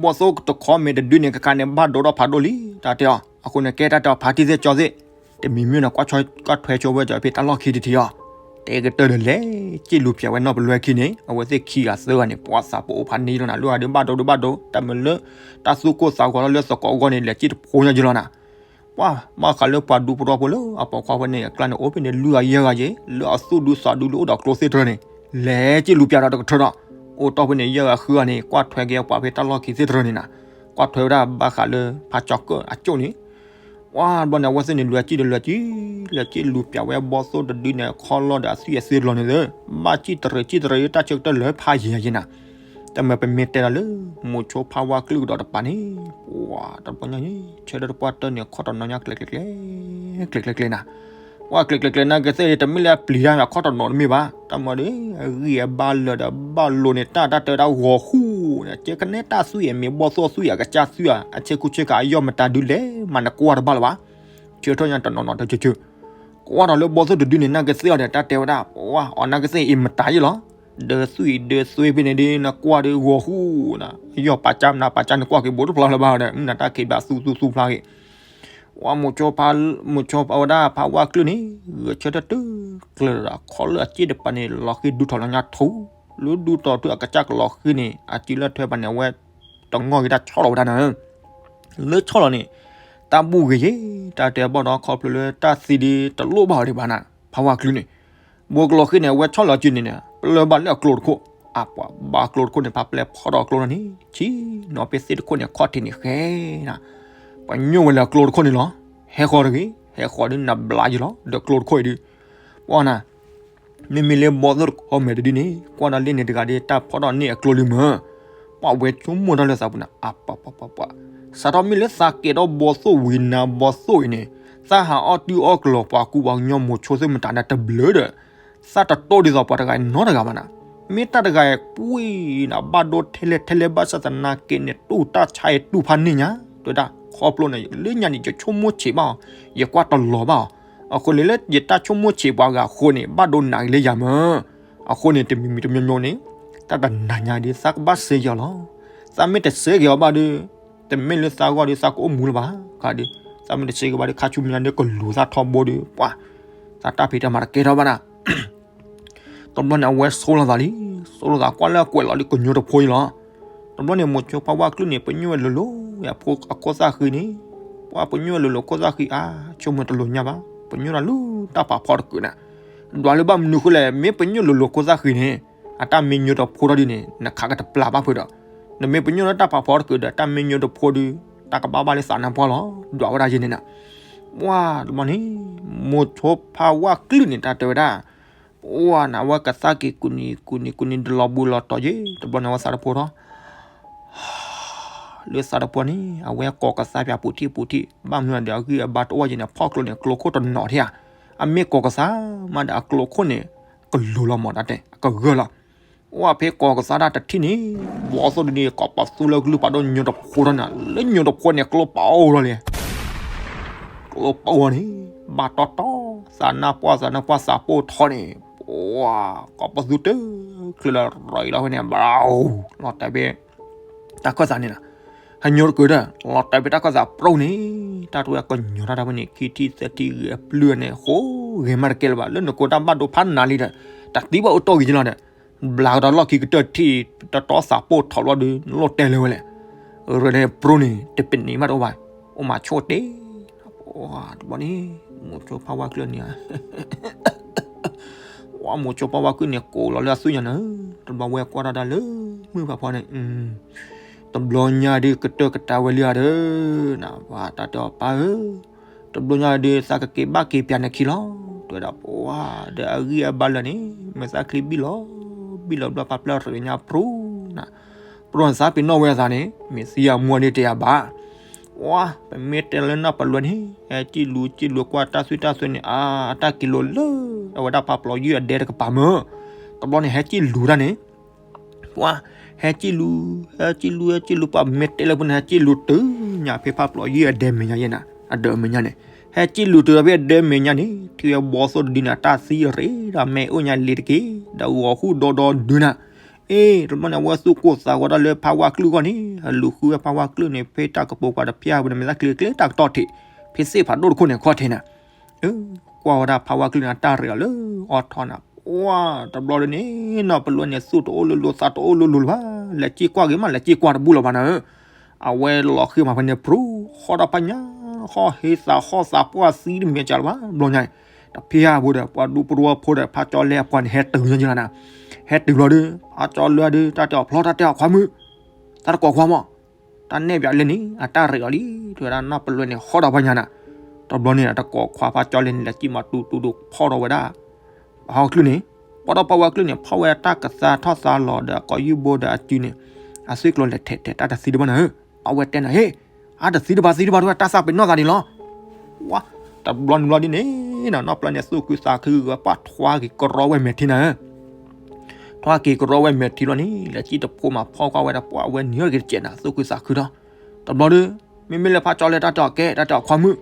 ဘီၣ်သိၣ်တခီမဲာ်တဒုန့ၣ် ကခါန့ၣ် ဘၣ်ဒိဒီးဖးဒိၣ်လံ တၢ်တဲအီၤ, အဃိန့ၣ် ကဲတၢ်တဲအီၤဖါတံၢ်သ့ၣ်ကၠီသ့ၣ်, တမံၤမံၤန့ၣ် ကွၢ်ထွဲဆိဝဲကၠီဖဲတၢ်လီၢ်ခံတထံၣ်အီၤ, တဲကတၢၢ်ဒီးလဲၤစံၣ်လူၤပျၢ်ဝဲနီၢ်ပလွဲခံန့ၣ် အဝဲသ့ၣ်ခံဂၤသၢဂၤန့ၣ် ပှၤသးပအိၣ်ဖးန့ၢ်လီၤနၤ လၢဂၤဒုးဘၣ်ဒိဒုးဘၣ်ဒိ တၢ်မုာ်လၢ တၢ်သူၣ်ကိၢ်သးဂီၤလီၤလၢသကိးအဂီၢ်န့ၣ် လဲၤစံၣ်တဖိညါယလီၤနၤ ပှၤဘၣ်ဃးလၢပှၤဒူဖိတဝီဖိလၢအပိာ်ခွါဖဲန့ၣ် အကျါန့ၣ် အိၣ်ဖဲန့ၣ် လွံၢ်ဂၤယဲၢ်ဂၤယဲၢ် လၢအသူၣ်ဒူသးဒူလၢအိၣ်ဒီးကျိသ့ၣ်တဖၣ်န့ၣ် လဲၤစံၣ်လူၤပျၢ်ဒီးတကထၢဒီး အိၣ်တီၢ်ဖဲန့ၣ် ယဲၢ်ဂၤဃုဂၤန့ၣ် ကွၢ်ထွဲက့ၤပှၤဖဲတၢ်လီၢ်ခံသ့ၣ်တဖၣ်န့ၣ်နၤ, ကွၢ်ထွဲဝဲဒၣ်ဘၣ်ဃးလၢဖးကၠီကၢၣ်အကၠိၣ်န့ၣ် ပှၤဘျီန့ၣ် အဝဲသ့ၣ်န့ၣ် လဲၤစံၣ်ဒီးလဲၤစံၣ် လဲၤစံၣ်လူၤပျၢ်ဝဲဘီၣ်သိၣ်တဒုန့ၣ် ခီလီၤဒီးအသွံၣ်အသ့တဘျီန့ၣ်လၢ ဘၣ်စံၣ်တရံးစံၣ်တရံး တၢ်ဆၢကတၢၢ်လၢဖးယံၤယံၤနၤ တမ့ၢ်ပမ့ၢ်တဲဒီးလၢ မိၤဆိဖးဝါကလုၢ်ကဒီးတပၤန့ၣ် ပှၤတဘျီညါန့ၣ် ဆၢထၢၣ်တပှၢ်တၢၢ်န့ၣ် ခီတနီၤညါကျဲၤကျဲၤကျဲၤ ကျဲၤကျဲၤကျဲၤနၤ, ပှၤကျဲၤကျဲၤကျဲၤနာ်က့သ့ၣ် တမ့ၢ်လၢအပျံၤတၢ်န့ၣ် ခီတနီၤတမ့ၢ်ဘၣ် တၢ်မၤဒီး အဂံၢ်အဘါလၢာ်ဒီးဘၣ်လိၤန့ၣ် တၢ်တၢ်တဲဝဲဒၣ်ဂီၤဟူၣ်န့ၣ် ကဲကနဲတၢ်သွံၣ်အမ့ၢ်ဘီၣ်သိၣ်သွံၣ်အကစၢ်သွံၣ်ဧါ အဆ့ကူဆ့ကၤအယီၢ်မတၤဒုလဲၣ် မၤနကွၢ်တဘၣ်လၢၤဘၣ် ဆၢထၢၣ်ညါတနီၤနီၤတဆၢဆၢ ကွၢ်ဒီးလၢဘီၣ်သိၣ်တဒုန့ၣ် နာ်က့သ့ၣ်အီၤဒီး တၢ်တဲဝဲဒၣ် ပှၤအီၤနာ်က့သ့ၣ်အံၤမတၤယ့ၣ်လီၤ, ဒၢသွံၣ်ဒၢသွံၣ်ဖဲန့ၣ်ဒ် နကွၢ်ဒီးဂီၤဟူၣ်နၤ ယီၢ်ပာ်ကၢ်မနုၤပာ်ကၢ်န့ၣ် ကွၢ်က့ၤဘူးတဖျါလၢၤဘၣ်ဒီး မနုၤတၢ်ခံးဘၣ်သူသူသူဖျါက့ၤ ပှၤမိၤဆိဖးဝဲဒၣ်ဖးဝါကလုၢ်န့ၣ် ဂဲၤဆၢထၢၣ်တုၤကျၢၤဒီး ခီလၢအစ့ၣ်တပၤန့ၣ် လီၤဃံၤဒူထီၣ်လီၤညါထူ လၢဒူထီၣ်တုၤအကစၢ်ကလီၤဃံၤန့ၣ် အစုလၢထွဲပၤန့ၣ် အဝဲတငီၢ်က့ၤတၢ်ဆီၣ်လီၤဝဲဒၣ်နၤ လၢဆီၣ်လီၤန့ၣ် တၢ်ဘူၣ်ဂ့ၤယ့ၣ် တၢ်တဲဘၣ်ဒီးခီဖျိလၢတၢ်သံဒ်တလိၣ်ဘၣ်ဝဲဒံးဘၣ်နၤ ဖးဝါကလုၢ်န့ၣ် ဘိကလီၤဃံၤန့ၣ် အဝဲဆီၣ်လီၤစုန့ၣ်န့ၣ် ပျၢၤဘၣ်လၢအကျိတခိၣ် အပှၤဘၣ်ကျိတခိၣ်န့ၣ် ဖးပျဲၢ်ဖီၣ်ဒီးအကျိလီၤန့ၣ် ဆံနီၤဖဲသ့ၣ်တခိၣ်န့ၣ် ခီၣ်ထံးန့ၣ်ဃဲနၤ ပညိၣ်ဝဲလၢအကျိတခိၣ်န့ၣ်လီၤ ဟဲဃီၤတဂ့ၤ ဟဲဃီၤဒ်နဘျါယ့ၣ်လီၤ ဒီးကျိတခိၣ်အံၤဒုး ပှၤနၤ မ့မ့ၢ်လၢဘီၣ်သိၣ်တခီမဲာ်တဒုန့ၣ် ကွၢ်ဒီးလ့ၣ်န့ၣ်တဂၤဒ် တၢ်ဖီၣ်ထီၣ်န့ၢ်အကျိလံမ့ၢ် ပှၤဝဲဆိကမိၣ်တၢ်လၢသးပူၤန့ၣ် အပှၤပှၤပှၤပှၤ စးထီၣ်မ့ၢ်လၢသးကဲထီၣ်ဘီၣ်သိၣ်ဝံၤနၤဘီၣ်သိၣ်အံၤန့ၣ် သးဟးအီၣ်တုၤအီၣ်ကလီၤ ပှၤကူပှၤကညီမိၤဆိသ့ၣ်မတၤန့ၣ်တဘျုးဒီး, သးတတိၢ်ဒ်သိးပှၤတဂၤနီတဂၤဘၣ်နၤ. မ့ၢ်တၢ်တဂၤအံၤ ပှံၤနၤ ဘၣ်ဒိထဲလဲၣ်ထဲလဲၣ်ဘၣ်ဆၣ်သနာ်က့န့ၣ် တူၢ်တၢ်ဆါအံၤတူၢ်ဖးန့ၢ်ညါ, တဲဝဲဒၣ်ခီဖျိန့ၣ် လၢညါန့ၣ် ယဆိကမိၣ်ဆံးဘၣ်အီၤ, ယကွၢ်တလီၤဘၣ်အီၤ, အဃိန့ၣ်လၢယတၢ်ဆိကမိၣ်ဆံးပှၤဂၤအဃိန့ၣ် ဘၣ်ဒိနးက့ၤလၢယၤမၢ်. အဃိန့ၣ် တမံၤမံၤတမံၤမံၤန့ၣ် တၢ်တနၤညါဒီး သးကဘၣ်စဲက့ၤအီၤလီၤ. သးမ့ၢ်တစဲက့ၤအီၤဘၣ်ဒီး တမ့ၢ်လၢသးဂီၢ်ဒီး သးကအိၣ်မူလၢၤဘၣ်. ခါဒီး သးမ့ၢ်တစဲက့ၤဘၣ်ဒီး ခါဆူမဲာ်ညါဒီး ကလူၤသးထီဘိဒီး ပှၤ သးတၢ်ဖံးတၢ်မၤတကဲထီၣ်ဘၣ်နၤ. တဘျီန့ၣ် အဝဲဆိလိာ်သးလံ, ဆိလိာ်သးကွၢ်လၢအကွဲးလီၤလံကညီတဖိအံၤလီၤ. တဘျီန့ၣ် မိၤဆိဖးဝါကျုၢ်န့ၣ် ပညိၣ်ဝဲလိၤလိၤ အခိၣ်သၣ်ဃံန့ၣ်, ပှၤပညိၣ်ဝဲလိၤလိၤခိၣ်သၣ်ဃံအါ, ဆိကမိၣ်တလိၤညါဘၣ်, ပညိၣ်တၢ်လၢတၢ်ဖးဖီတကုာ်န့ၣ်, ဒွးလၢဘၣ်မနုၤဃိလဲၣ်, မ့ၢ်ပညိၣ်လိၤလိၤခိၣ်သၣ်ဃံန့ၣ် အတၢ်မ့ၢ်ညိတဖိထီၣ်ဒ်န့ၣ် နခးကတပျၢ်ဘၣ်ဖုးဒီး, နမ့ၢ်ပညိၣ်လၢတၢ်ဖးဖီတကုာ်ဒီး တၢ်မ့ၢ်ညိတဖိဒီး တၢ်ကဘၣ်ဘၣ်လၢသးနါပှၢ်လီၤ, ဒွးဝဲဒၣ်ယဲန့ၣ်နၤ. ပှၤတဘျီန့ၣ် မိၤဆိဖးဝါကျုၢ်န့ၣ် တၢ်တဲဝဲဒၣ် ပှၤန့ၣ် အဝဲကသါက့ၤကူနံၤကူနံၤကူနံၤဒီးလီၤဘှံးလီၤတီၤယဲ, တဘျီန့ၣ် အဝဲသးတဖိထီၣ် လၢသးတဖိန့ၣ် အဝဲကိးကသါပၠးပူၤထံၣ်ပူၤထံၣ်, ဘၣ်မနုၤဒီးအဂံၢ်အဘါတအိၣ်ယဲန့ၣ် ဖီၣ်ကျိန့ၣ် ကျိခိၣ်တနီၤထံၣ်ဧါ, အမ့ၢ်ကိးကသါမးဒီးအကျိခိၣ်န့ၣ် ကလူၤလီၤမးတၢ်တဲ အကဂၢၢ်လီၤ. အိၣ်ဖဲကိးကသါတၢ်တထံၣ်န့ၣ် ဘီသိၣ်ဒ်န့ၣ် ကိးပသူလၢကလုၢ်ဖးဒိၣ်ညိတဖိထီၣ်န့ၣ် လၢညိတဖိန့ၣ် ကျိပအိၣ်လီၤလံ ကျိပအိၣ်န့ၣ် ဘၣ်တီတီ သးနါပှၢ်သးနါပှၢ်သးပိၢ်ထီန့ၣ် ပှၤ ကိးပသူတချုးလၢရၤအံၤလီၤဖဲန့ၣ် ဘၣ် လီၤတဲာ်ဘ့ၣ် တၢ်ခၢၣ်သးန့ၣ်လီၤ. ဟဲညိတကုာ်ဒီး လီၤတဲာ်ဘ့ၣ်တၢ်ခၢၣ်သးပြူန့ၣ် တၢ်တဝဲကညီၤတၢ်တၢ်ဖဲန့ၣ် ခံထံၣ်သၢထံၣ်ဂ့ၤအပျုၢ်န့ၣ် ဃိဂ့ၤမးတကဲလၢၤဘၣ် လၢနကိးတၢ်ဘၣ်ဒိဖးနးလံဒီး တၢ်သံဘၣ်အိၣ်တီၢ်ဂ့ၤကလီၤဒီး ဘျးကဒီးလီၢ်ခံကတၢၢ်ထံၣ် တတီသးပိၢ်ထီၣ်ဘျီဒီး နလိၣ်တဲလၢၤဝဲလဲၣ်. ရၢန့ၣ်ပြူန့ၣ် တပနံးမးတအိၣ်ဘၣ် အိၣ်မးဆိၣ်တဲ တဘျီန့ၣ် မိၤဆိဖးဝါကျုၢ်န့ၣ် ဝဲမိၤဆိဖးဝါကျုၢ်န့ၣ် ကိးလီၤလၢအသွံၣ်ညါန့ၣ် တဘျီဝဲကွၢ်တၢ်တၢ်လၢ မုၢ်ဖးဖီန့ၣ် တဘျီညါဒုးကတၢၢ်ကတၢၢ်ဝဲလံဧါဒီး နပှၤတၢ်တဲအီၤပၢ်ဧၢ တဘျီညါဒုးသးကက့ၤဘၣ်က့ၤပၠးနခံလီၤ တဲဝဲဒၣ်ပှၤဒီးအဂံၢ်အဘါလၢာ်န့ၣ် မ့ၢ်သးချံဘံၣ်လီၤ ဘံၣ်လီၤဘျီဖးပျၢၢ်ရ့ၣ်ညါပြူနၤ ပြူနသးပ့ၤနီၣ်ဝဲအသးန့ၣ် မ့ၢ်သံအမူအန့ၣ်တဲယၤဘၣ် ဝါ ပမ့ၢ်တဲလၢနီၢ်ပလွဲန့ၣ် ဟဲကံၣ်လူၤကံၣ်လူၤကွၢ်တၢ်သွံၣ်တၢ်သွဲန့ၣ် အတၢ်ကံၣ်လိၤလၢ အဝဲဒၣ်ဖးပျီယုၢ်အဒဲတကပၤမၢ် တဘျီန့ၣ် ဟဲကံၣ်လူၤတၢ်န့ၣ် ပှၤ ဟဲကံၣ်လူၤ ဟဲကံၣ်လူၤ ဟဲကံၣ်လူၤ ပှၤမ့ၢ်တဲလၢပူၤန့ၣ် ဟဲကံၣ်လူၤတုၤညါဖဲဖးပျီယုၢ်အဒဲမဲာ်ညါယဲနၤ အဒဲမဲာ်ညါန့ၣ် ဟဲကံၣ်လူၤတုၤဖဲအဒဲမဲာ်ညါန့ၣ် ထံၣ်ဝဲဘီသိၣ်တဒုန့ၣ် အတၢ်သံအရ့ဒီးမဲာ်အိၣ်ညါလံၤတက့ၢ် ဒီးဂီၤဟူၣ်ဒီဒီဒုနၤ အ့ တဘျီန့ၣ် အဝဲသူၣ်ကိၢ်သးဂီၤတၢ်လၢဖးဝါကျုၢ်ဂီၢ်န့ၣ် အလူၤဃုဝဲဖးဝါကျုၢ်န့ၣ် ဖဲတၢ်ကပိာ်ပှၤတဖျါပူၤန့ၣ် မ့ၢ်သးကျ့ကျဲတၢ်ကတီၢ်ထံး ဖဲသ့ၣ်ဖးဒိၣ်တခိၣ်န့ၣ်ခီၣ်ထံးနၤ ကွၢ်ဝဲဒၣ်ဖးဝါကျုၢ်န့ၣ် အတၢ်ရ့အီၤလၢအီထီနၤ ပှၤ တဘျီဒ်န့ၣ် နီၢ်ပလွဲန့ၣ် သူၣ်တအိၣ်လိၤလိၤ သးတအိၣ်လိၤလိၤလၢၤဘၣ် လဲၤက့ၤကွၢ်ဂ့ၤမး လဲၤက့ၤကွၢ်တဘူၣ်လၢၤဘၣ်နၤဧၢ အဝဲလီၤဃံမးဖဲန့ၣ် ပြူ ဟီၣ်ဒီးဖးညါ ဟီၣ်ဟ့သးဟီၣ်သးပှၢ်သံတမံၤကလၢၤဘၣ် ဘျီညါ တဖျါပူၤဒီး ပှၤဒူပရိဝီဖိဒီး ဖးကၠီလဲအပှၤန့ၣ် ဟဲတုၤညါယလီၤနၤ ဟဲတုၤဘျီဒီး ဖးကၠီလဲဒီး တၢ်တဲအီၤဖျီ တၢ်တဲအီၤခွါမုၣ် သးတကိးခွါမး တၢ်နဲၣ်ပၠးလၢန့ၣ် အတၢ်ရ့အီၤလံ တဲဝဲဒၣ်နီၢ်ပလွဲန့ၣ် ဟီၣ်ဒီးဖးညါနၤ တဘျီန့ၣ် တကိးခွါဖးကၠီလဲန့ၣ် လဲၤကံၣ်မးတူတူတူဖီၣ်ထီၣ်ဝဲဒၣ် ဖးဝါကျုၢ်န့ၣ် ပှၤဒီးဖးဝါကျုၢ်န့ၣ် ဖီၣ်ဝဲတၢ်ကသါထီၣ်သါလီၤဒီး ကိးယုၢ်ဘိဒီးအစုန့ၣ် အသွံၣ်ကျိၤလဲၤထဲးထဲး တၢ်တသံတဘၣ်နၤဧၢ အဝဲတဲနၤ ဟ့ၣ် အတသံတဘၣ်သံတဘၣ်တဝဲ တၢ်သးပ့ၤနီၣ်သးဒံးလီၤ ဝါ တဘျီန့ၣ်ဘျီဒ်န့ၣ်နီၤ နီၢ်ပလွဲန့ၣ် သူၣ်ခုသးခု ပှၤထွါက့ၤကရီဝဲမဲာ်ထံနၤဧၢ ထွါက့ၤကရီဝဲမဲာ်ထံလီၤန့ၣ် လဲၤကံၣ်တဖိမးဖီၣ်ကွၢ်ဝဲဒၣ် ပှၤဝဲနံၤဟီၣ်တက့ၤတစဲးနၤ သူၣ်ခုသးခုဒီး တဘျီဒီး မ့မ့ၢ်လၢဖးကၠီလဲတၢ်တဲအီၤကဲ တၢ်တဲအီၤခွါမုၣ်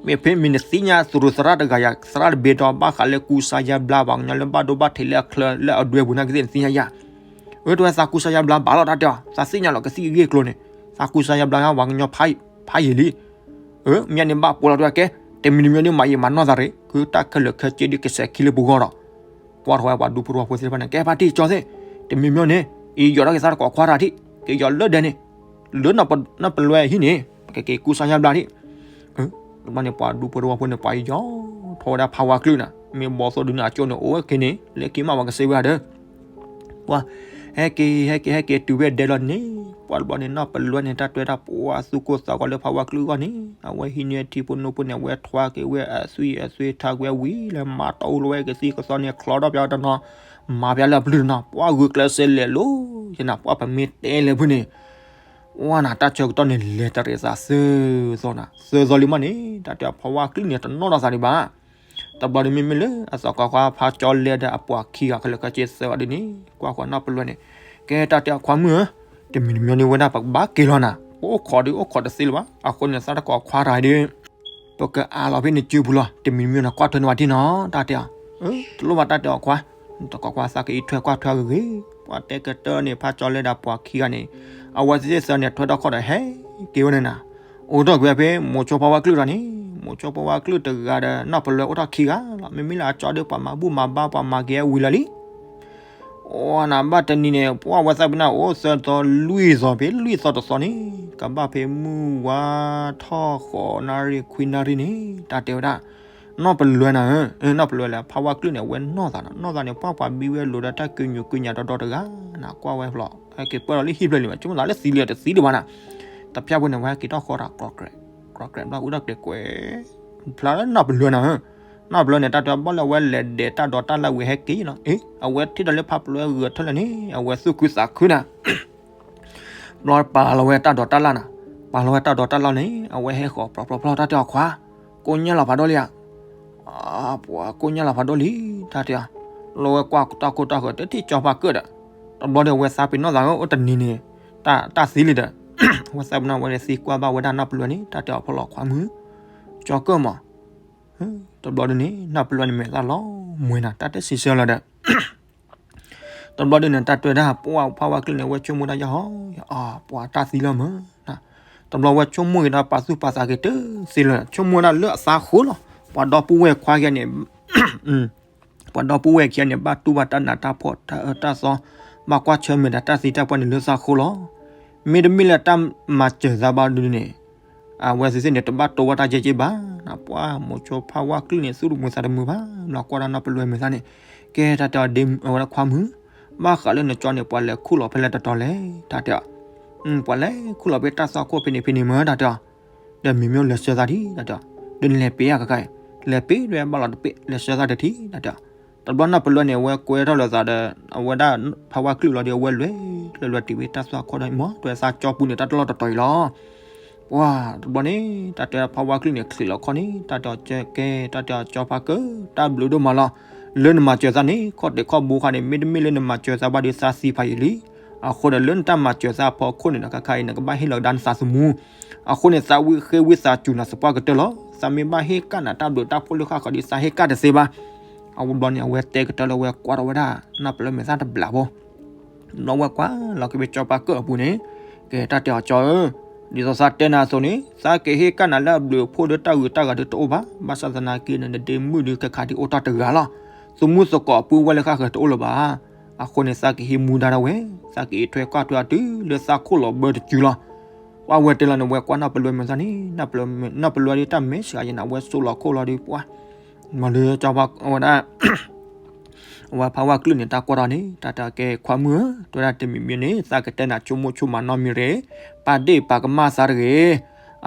မ့ၢ်ဖဲမ့ၢ်နသ့ၣ်ညါသရူးသရၣ်တဂၤယၤ သရၣ်တဘ့ၣ်ဒီးဘၣ်ဃးလၢကူစါယါဘျါ ပှၤကညီလၢဘၣ်ဒိဘၣ်ထံးလၢအချၢလၢအဒွဲပူၤနာ်က့သ့ၣ်နသ့ၣ်ညါယၤ အၢ တဝဲသးကူစါယါဘျါဘၣ်လီၤ တၢ်တဲအီၤ သးသ့ၣ်ညါလီၤ ကသံၣ်ဂ့ၢ်ကျိၤန့ၣ် သးကူစါယါဘျါ ပှၤကညီဖးယံာ်လံ အၢ မ့ၢ်န့ၣ်ဘၣ်ပိာ်လီၤတဝဲကဲ တမံၤတမံၤဒ်မၤယံာ်မၤနီၢ်သးရ့ၣ် ဃုတၢ်ခဲလၢာ်ခဲဆ့ဒ်ကစဲးခံလၢပူၤဂီၢ်ဒီး ကွၢ်ထီၣ်ဝဲပှၤဒူဖိတဝီဖိသ့ၣ်တဖၣ်န့ၣ် ကဲဖါတံၢ်ကၠီသ့ၣ် တမံၤမ့ၢ်န့ၣ် အံၤယီၤထီၣ်က့ၤသးတကိးခွါတၢ်ထံၣ် က့ၤယီၤလၢဒဲန့ၣ် လၢနီၢ်ပလွဲဟံၣ်န့ၣ် ပကက့ၤကူစါယါဘျါထံၣ် တဘျီန့ၣ် ပှၤဒူဖိတဝီဖိန့ၣ် ပှၤယီၤထီၣ်ဝဲဒၣ်ဖးဝါကျုၢ်နၤ မ့ၢ်ဘီသိၣ်ဒုန့ၣ် အကၠိန့ၣ် အိၣ်ဝဲက့ၤန့ၣ် လၢက့ၤမးပှၤကစ့ဝဲဒၣ် ပှၤ ဟဲက့ၤ ဟဲက့ၤ ဟဲက့ၤတုၤဝဲဒဲလီၤန့ၣ် ပှၤတဘျီန့ၣ် နီၢ်ပလွဲန့ၣ် တၢ်တွဲတၢ်ပှၤသူၣ်ကိၢ်သးဂီၤလၢဖးဝါကျုၢ်ဂီၢ်န့ၣ် အဝဲဟံးန့ၢ်ထံဖိနိဖိန့ၣ် အဝဲထွါက့ၤဝဲအသွံၣ်အသွံၣ်ထါကွံာ်ဝံၤလၢမၤတအိၣ်လၢၤဝဲကသံၣ်ကသီန့ၣ် ချီထီၣ်ပၠးဝဲတနီၤ မၤပၠးလၢအပျုၢ်တနီၤ ပှၤဂုာ်ကျဲးစၢးလဲၤလိၤ ယနၤ ပှၤပမ့ၢ်တဲလၢဖုန့ၣ် ဝဲနၤ တၢ်ဆၢကတီၢ်န့ၣ် လဲၤတရံးသးသၢသီနၤ, သၢသီလံမးန့ၣ် တၢ်တဲအီၤ ဖါဝါကလုာ်န့ၣ် တနီၣ်ထီၣ်သးဒံးဘၣ်. တဘျီဒုး မ့မ့ၢ်လၢအသကိးခွါ ဖါကၠီလဲဒီးအပှၤခံဂၤ ခဲလၢာ်ခဲဆ့ သၢဂၤဒ်န့ၣ် ကွၢ်ဃီၤနီၢ်ပလွဲန့ၣ်, ကဲ တၢ်တဲအီၤ ခွါမုၣ်ဧၢ, တမံၤတမံၤန့ၣ် ဝဲဒၣ်ပကဘၣ်က့ၤလီၤနၤ, ပအိၣ်ခိးဒုး အိၣ်ခိးတသ့လၢၤဘၣ်. အဃိန့ၣ် သးတကိးခွါတဂၤဒုး ပကအးလီၤဖဲနစုပူၤလီၤ, တမံၤတမံၤန့ၣ် ကွၢ်ထွဲန့ၢ်ဝဲဒ်နီၤ တၢ်တဲအီၤ. တလိၣ်ဘၣ် တၢ်တဲအီၤ ခွါ, တကိးခွါ သးကအံးထွဲကွၢ်ထွဲဂ့ၤဂ့ၤ. ပှၤတဲကတၢၢ်န့ၣ် ဖါကၠီလဲဒီးပှၤခံဂၤန့ၣ် အဝဲသ့ၣ်သၢန့ၣ် ထွဲထီၣ်ခီၣ်ဒီး ဟဲက့ၤဝဲန့ၣ်နၤ, အိၣ်ထီၣ်ကွံာ်ဖဲ မိၤဆိဖါဝါကလုာ်ဒီးန့ၣ်, မိၤဆိဖါဝါကလုာ်တဂၤဒီး နီၢ်ပလွဲအိၣ်ထီၣ်ခံဂၤလီၤ. မ့မ့ၢ်လၢအကၠီဒုး ပှၤမၤဘူၣ်မၤဘါ ပှၤမၤက့ၤဝံၤလၢာ်လံ. အိၣ်နၤ ဘၣ်တနံၤန့ၣ် ပှၤဝဲသးပ့ၤနီၣ် အိၣ်သၢသီလွံၢ်သီ ဖဲလွံၢ်သီတသီန့ၣ် ကဘၣ်ဖဲမုၢ်ဝါထီၣ်ဃိးနၣ်ရံၣ် ခွံနၣ်ရံၣ်န့ၣ် တၢ်တဲဝဲဒၣ် နီၢ်ပလွဲနၤဧၢ, နီၢ်ပလွဲလၢဖါဝါကလုာ်န့ၣ် အဝဲနီၢ်သးနီၤ, နီၢ်သးန့ၣ် ပှၤပှၤဘံဝဲလိာ်ဒီးတၢ်ကညူးကညးဒီဒီတဂၤနၤ, ကွၢ်ဝဲဖျီ ဟဲက့ၤပၢၢ်ဒီးလၢဟံၣ်ဖျၢၣ်လံမး, ဆိကမိၣ်သးလၢသံလံတသံဒံးဘၣ်နၤ. တဖၣ်ဖိန့ၣ် ဝဲဟဲက့ၤထီၣ်ဃီဒီး ကြီၢ်ကြဲး ကြီၢ်ကြဲး ဘျီအူတၢ်ကျဲၤကွဲး ဖျါလၢနီၢ်ပလွဲနၤဧၢ. နီၢ်ပလွဲန့ၣ် တၢ်တဲဘၣ်လၢအဝဲလဲၤဒဲးတၢ်ဒိးတၢ်လၢ်ဝံၤ ဟဲက့ၤလီၤ. အ့ အဝဲထံၣ်ဒီးလၢဖါပလွဲဂဲၤထၢၣ်လၢာ်န့ၣ် အဝဲသူၣ်ခုသးခုနၤ ဘျီပာ်လီၤဝဲတၢ်ဒိးတၢ်လၢ်နၤ, ပာ်လီၤဝဲတၢ်ဒိးတၢ်လၢ်န့ၣ် အဝဲဟဲဃီၤဖျီဖျီဖျီ တၢ်တဲအီၤ ခွါ, ကိညၢ်လီၤဖးဒိၣ်လံဧါ. ပှၤကိညၢ်လီၤဖးဒိၣ်လံ တၢ်တဲအီၤ. လီၤဝဲကွၢ်တၢ်ခိၣ်တၢ်ဃၢၤ တထံၣ်ကၠီဖါကၢၣ်ဒီး, တဘျီဒီး အဝဲသးပ့ၤနီၣ်သး အိၣ်တနံၤန့ၣ် တၢ်သံလံဒီး အဝဲသးပ့ၤနီၣ်ဝဲဒီး သံကွၢ်ဘၣ်ဝဲဒၣ်နီၢ်ပလွဲန့ၣ် တၢ်တဲအီၤ ဖီလီၤ ခွါမုၣ်, ကၠီကၢၣ်မး. တဘျီဒုန့ၣ် နီၢ်ပလွဲန့ၣ် မဲာ်သၣ်လီၤမှဲၤနၤ တၢ်တဲစံးဆၢလီၤဒီး တဘျီဒုန့ၣ် တၢ်တဲဝဲဒၣ် ပှၤဖါဝါကလုာ်န့ၣ် အဝဲဆိကမိၣ်ဒၣ်ယဟီ, ပှၤတၢ်သံလီၤမး. တဘျီဝဲဆိကမိၣ်က့ၤဒီး ပာ်သူၣ်ပာ်သးက့ၤတသ့လၢၤ, ဆိကမိၣ်ဝဲဒၣ်လၢအသးဃိလီၤ. ပှၤဒီပုၢ်ဝဲၢ်ခွါခံဂၤန့ၣ် ပှၤဒီပုၢ်ဝဲၢ်ခံဂၤန့ၣ် ဘၣ်တူၢ်ဘၣ်တၢ်နးတၢ်ဖှီၣ်တၢ်အၢတၢ်သီ, ဘၣ်ကွၢ်ဆၢၣ်မဲာ်ဒီးတၢ်သံတၢ်ပှၢ်န့ၣ်လၢသးဃိလီၤ. မ့တမ့ၢ်လၢတၢ်မၤစၢၤသးဘၣ်ဒုန့ၣ် အဝဲသ့ၣ်န့ၣ် တဘၣ်တိဝဲတၢ်ကဲကဲဘၣ်. ပှၤမိၤဆိဖါဝါကလုာ်န့ၣ် သူၣ်တမုာ်သးတမုာ်ဘၣ်, ဘျီကွၢ်ဒီးနီၢ်ပလွဲမဲာ်သၣ်န့ၣ် ကဲ တၢ်တဲအီၤ ဒ့မုၣ် အဝဲဒၣ် ခွါမုၣ်, ဘၣ်ဃးလၢနကၠီန့ၣ် ပှၤလဲၤခူၣ်လီၤဖဲလဲၣ်တတီၤလဲၣ် တၢ်တဲအီၤ. ပှၤလဲၤခူၣ်လီၤဖဲတၢ်သွၣ်ခိၣ်ဖဲန့ၣ်ဖဲန့ၣ်မး တၢ်တဲအီၤ. ဒီးမံၤမံၤလဲၤဆှၢသးဒံး တၢ်တဲအီၤ, ဒီးနလဲၤပ့ၤဧါ ခဲခါအံၤ, လဲၤပ့ၤဒီးဘၣ်လီၤတပ့ၤ လဲၤဆှၢသးတထံၣ် တၢ်တဲအီၤ. တဘျီနီၢ်ပလွဲန့ၣ် အဝဲကွဲထီၣ်လၢသးဒီး အဝဲဒၣ်ဖါဝါကလုာ်လီၤဒီး အဝဲလဲၤလဲၤလဲၤတုၤဖဲတၢ်သွၣ်ခိၣ်ဒီး မ့ၢ်တဲ သးကၠီပူၤန့ၣ် တၢ်တလီၢ်တတီၤအံၤလီၤ. ပှၤတဘျီန့ၣ် တၢ်တဲဖါဝါကလုာ်န့ၣ် ချံးလီၤခီၣ်န့ၣ် တၢ်တဲအီၤ ကဲ တၢ်တဲအီၤ ကၠီဖါကၢၣ် တၢ်ဘျုးဒိၣ်မးလီၤ. လၢနမၤစၢၤသးန့ၣ် ခီၣ်တံၢ်ခီၣ်ဘိခါန့ၣ် မ့တမ့ၢ်လၢနမၤစၢၤသးဘၣ်ဒီး သးသံဖးယံာ်လံ. အဃိဒီးလၢနတၢ်မၤစၢၤသးအဖီခိၣ်န့ၣ်ဒီး ခဲခါအံၤ နကဘၣ်ဟ့ၣ်လီၤကဒါနသးသမူ. အဃိန့ၣ် သးဝံၣ်ဃ့ဝံသးစူၤနၤသပှၢ်ကတၢၢ်လီၤ. သးမ့ၢ်ဘၣ်ဟ့ၣ်ကဒါနၤတၢ်ဘျုးတၢ်ဖှိၣ်လၢဃၣ်ဃၢၤဒီး သးဟ့ၣ်ကဒါတသ့ဘၣ်. အဝဲဘျီန့ၣ် အဝဲတဲကတၢၢ်လၢအဝဲကွၢ်ထီၣ်ဝဲဒၣ် နီၢ်ပလွဲမဲာ်သၣ်တဘျီဖိ ဘျီဝဲကွၢ်လီၤက့ၤဖဲကၠီဖါကၢၣ်အပူၤန့ၣ် ကဲ တၢ်တဲအီၤ ကၠီဧၢ, ဒ်သိးသးတဲနၤအသိးန့ၣ် သးကဟ့ၣ်ကဒါနၤလၢအဘျုးအဖှိၣ်ဒီးတၢ်ဂုၤတၢ်ဂၤဒီးတအိၣ်ဘၣ်. ဘၣ်ဆၣ်သနာ်က့န့ၣ် နဒ့မုၣ်ဒုးခဲခါဒုးအိၣ်တၢ်တဂၤလီၤ. သမူသကိးအပုၢ်ဝဲၢ်လၢဃၣ်ဃၢၤတအိၣ်လၢၤဘၣ်. အဃိန့ၣ် သးကဟံးမူဒါဒၣ်ဝဲ, သးကအံးထွဲကွၢ်ထွဲအီၤတုၤလၢသးခိၣ်လီၤဘၢတစုလီၤ. ပှၤဝဲတဲလီၤန့ၣ် ဝဲကွၢ်နီၢ်ပလွဲမဲာ်သၣ်န့ၣ် နီၢ်ပလွဲဒုးတၢ်မဲာ်ဆှးယံၤနၤ အဝဲစိၢ်လီၤခိၣ်လီၤဒီးပှၤ မၤလၢကၠီဖါဝဲဒၣ် အဝဲဖါဝါကလုာ်န့ၣ် တၢ်ကွၢ်ထီၣ်န့ၣ် တၢ်တဲအီၤ ကဲ ခွါမုၣ်ဧၢ, တဲဝဲဒၣ် တမံၤမံၤန့ၣ် သးကတဲနၤဆိကမိၣ်ဆိကမးနီတမံၤတဂ့ၤ, ပာ်ဒ့ၣ်ပာ်ကမၣ်သးတဂ့ၤ.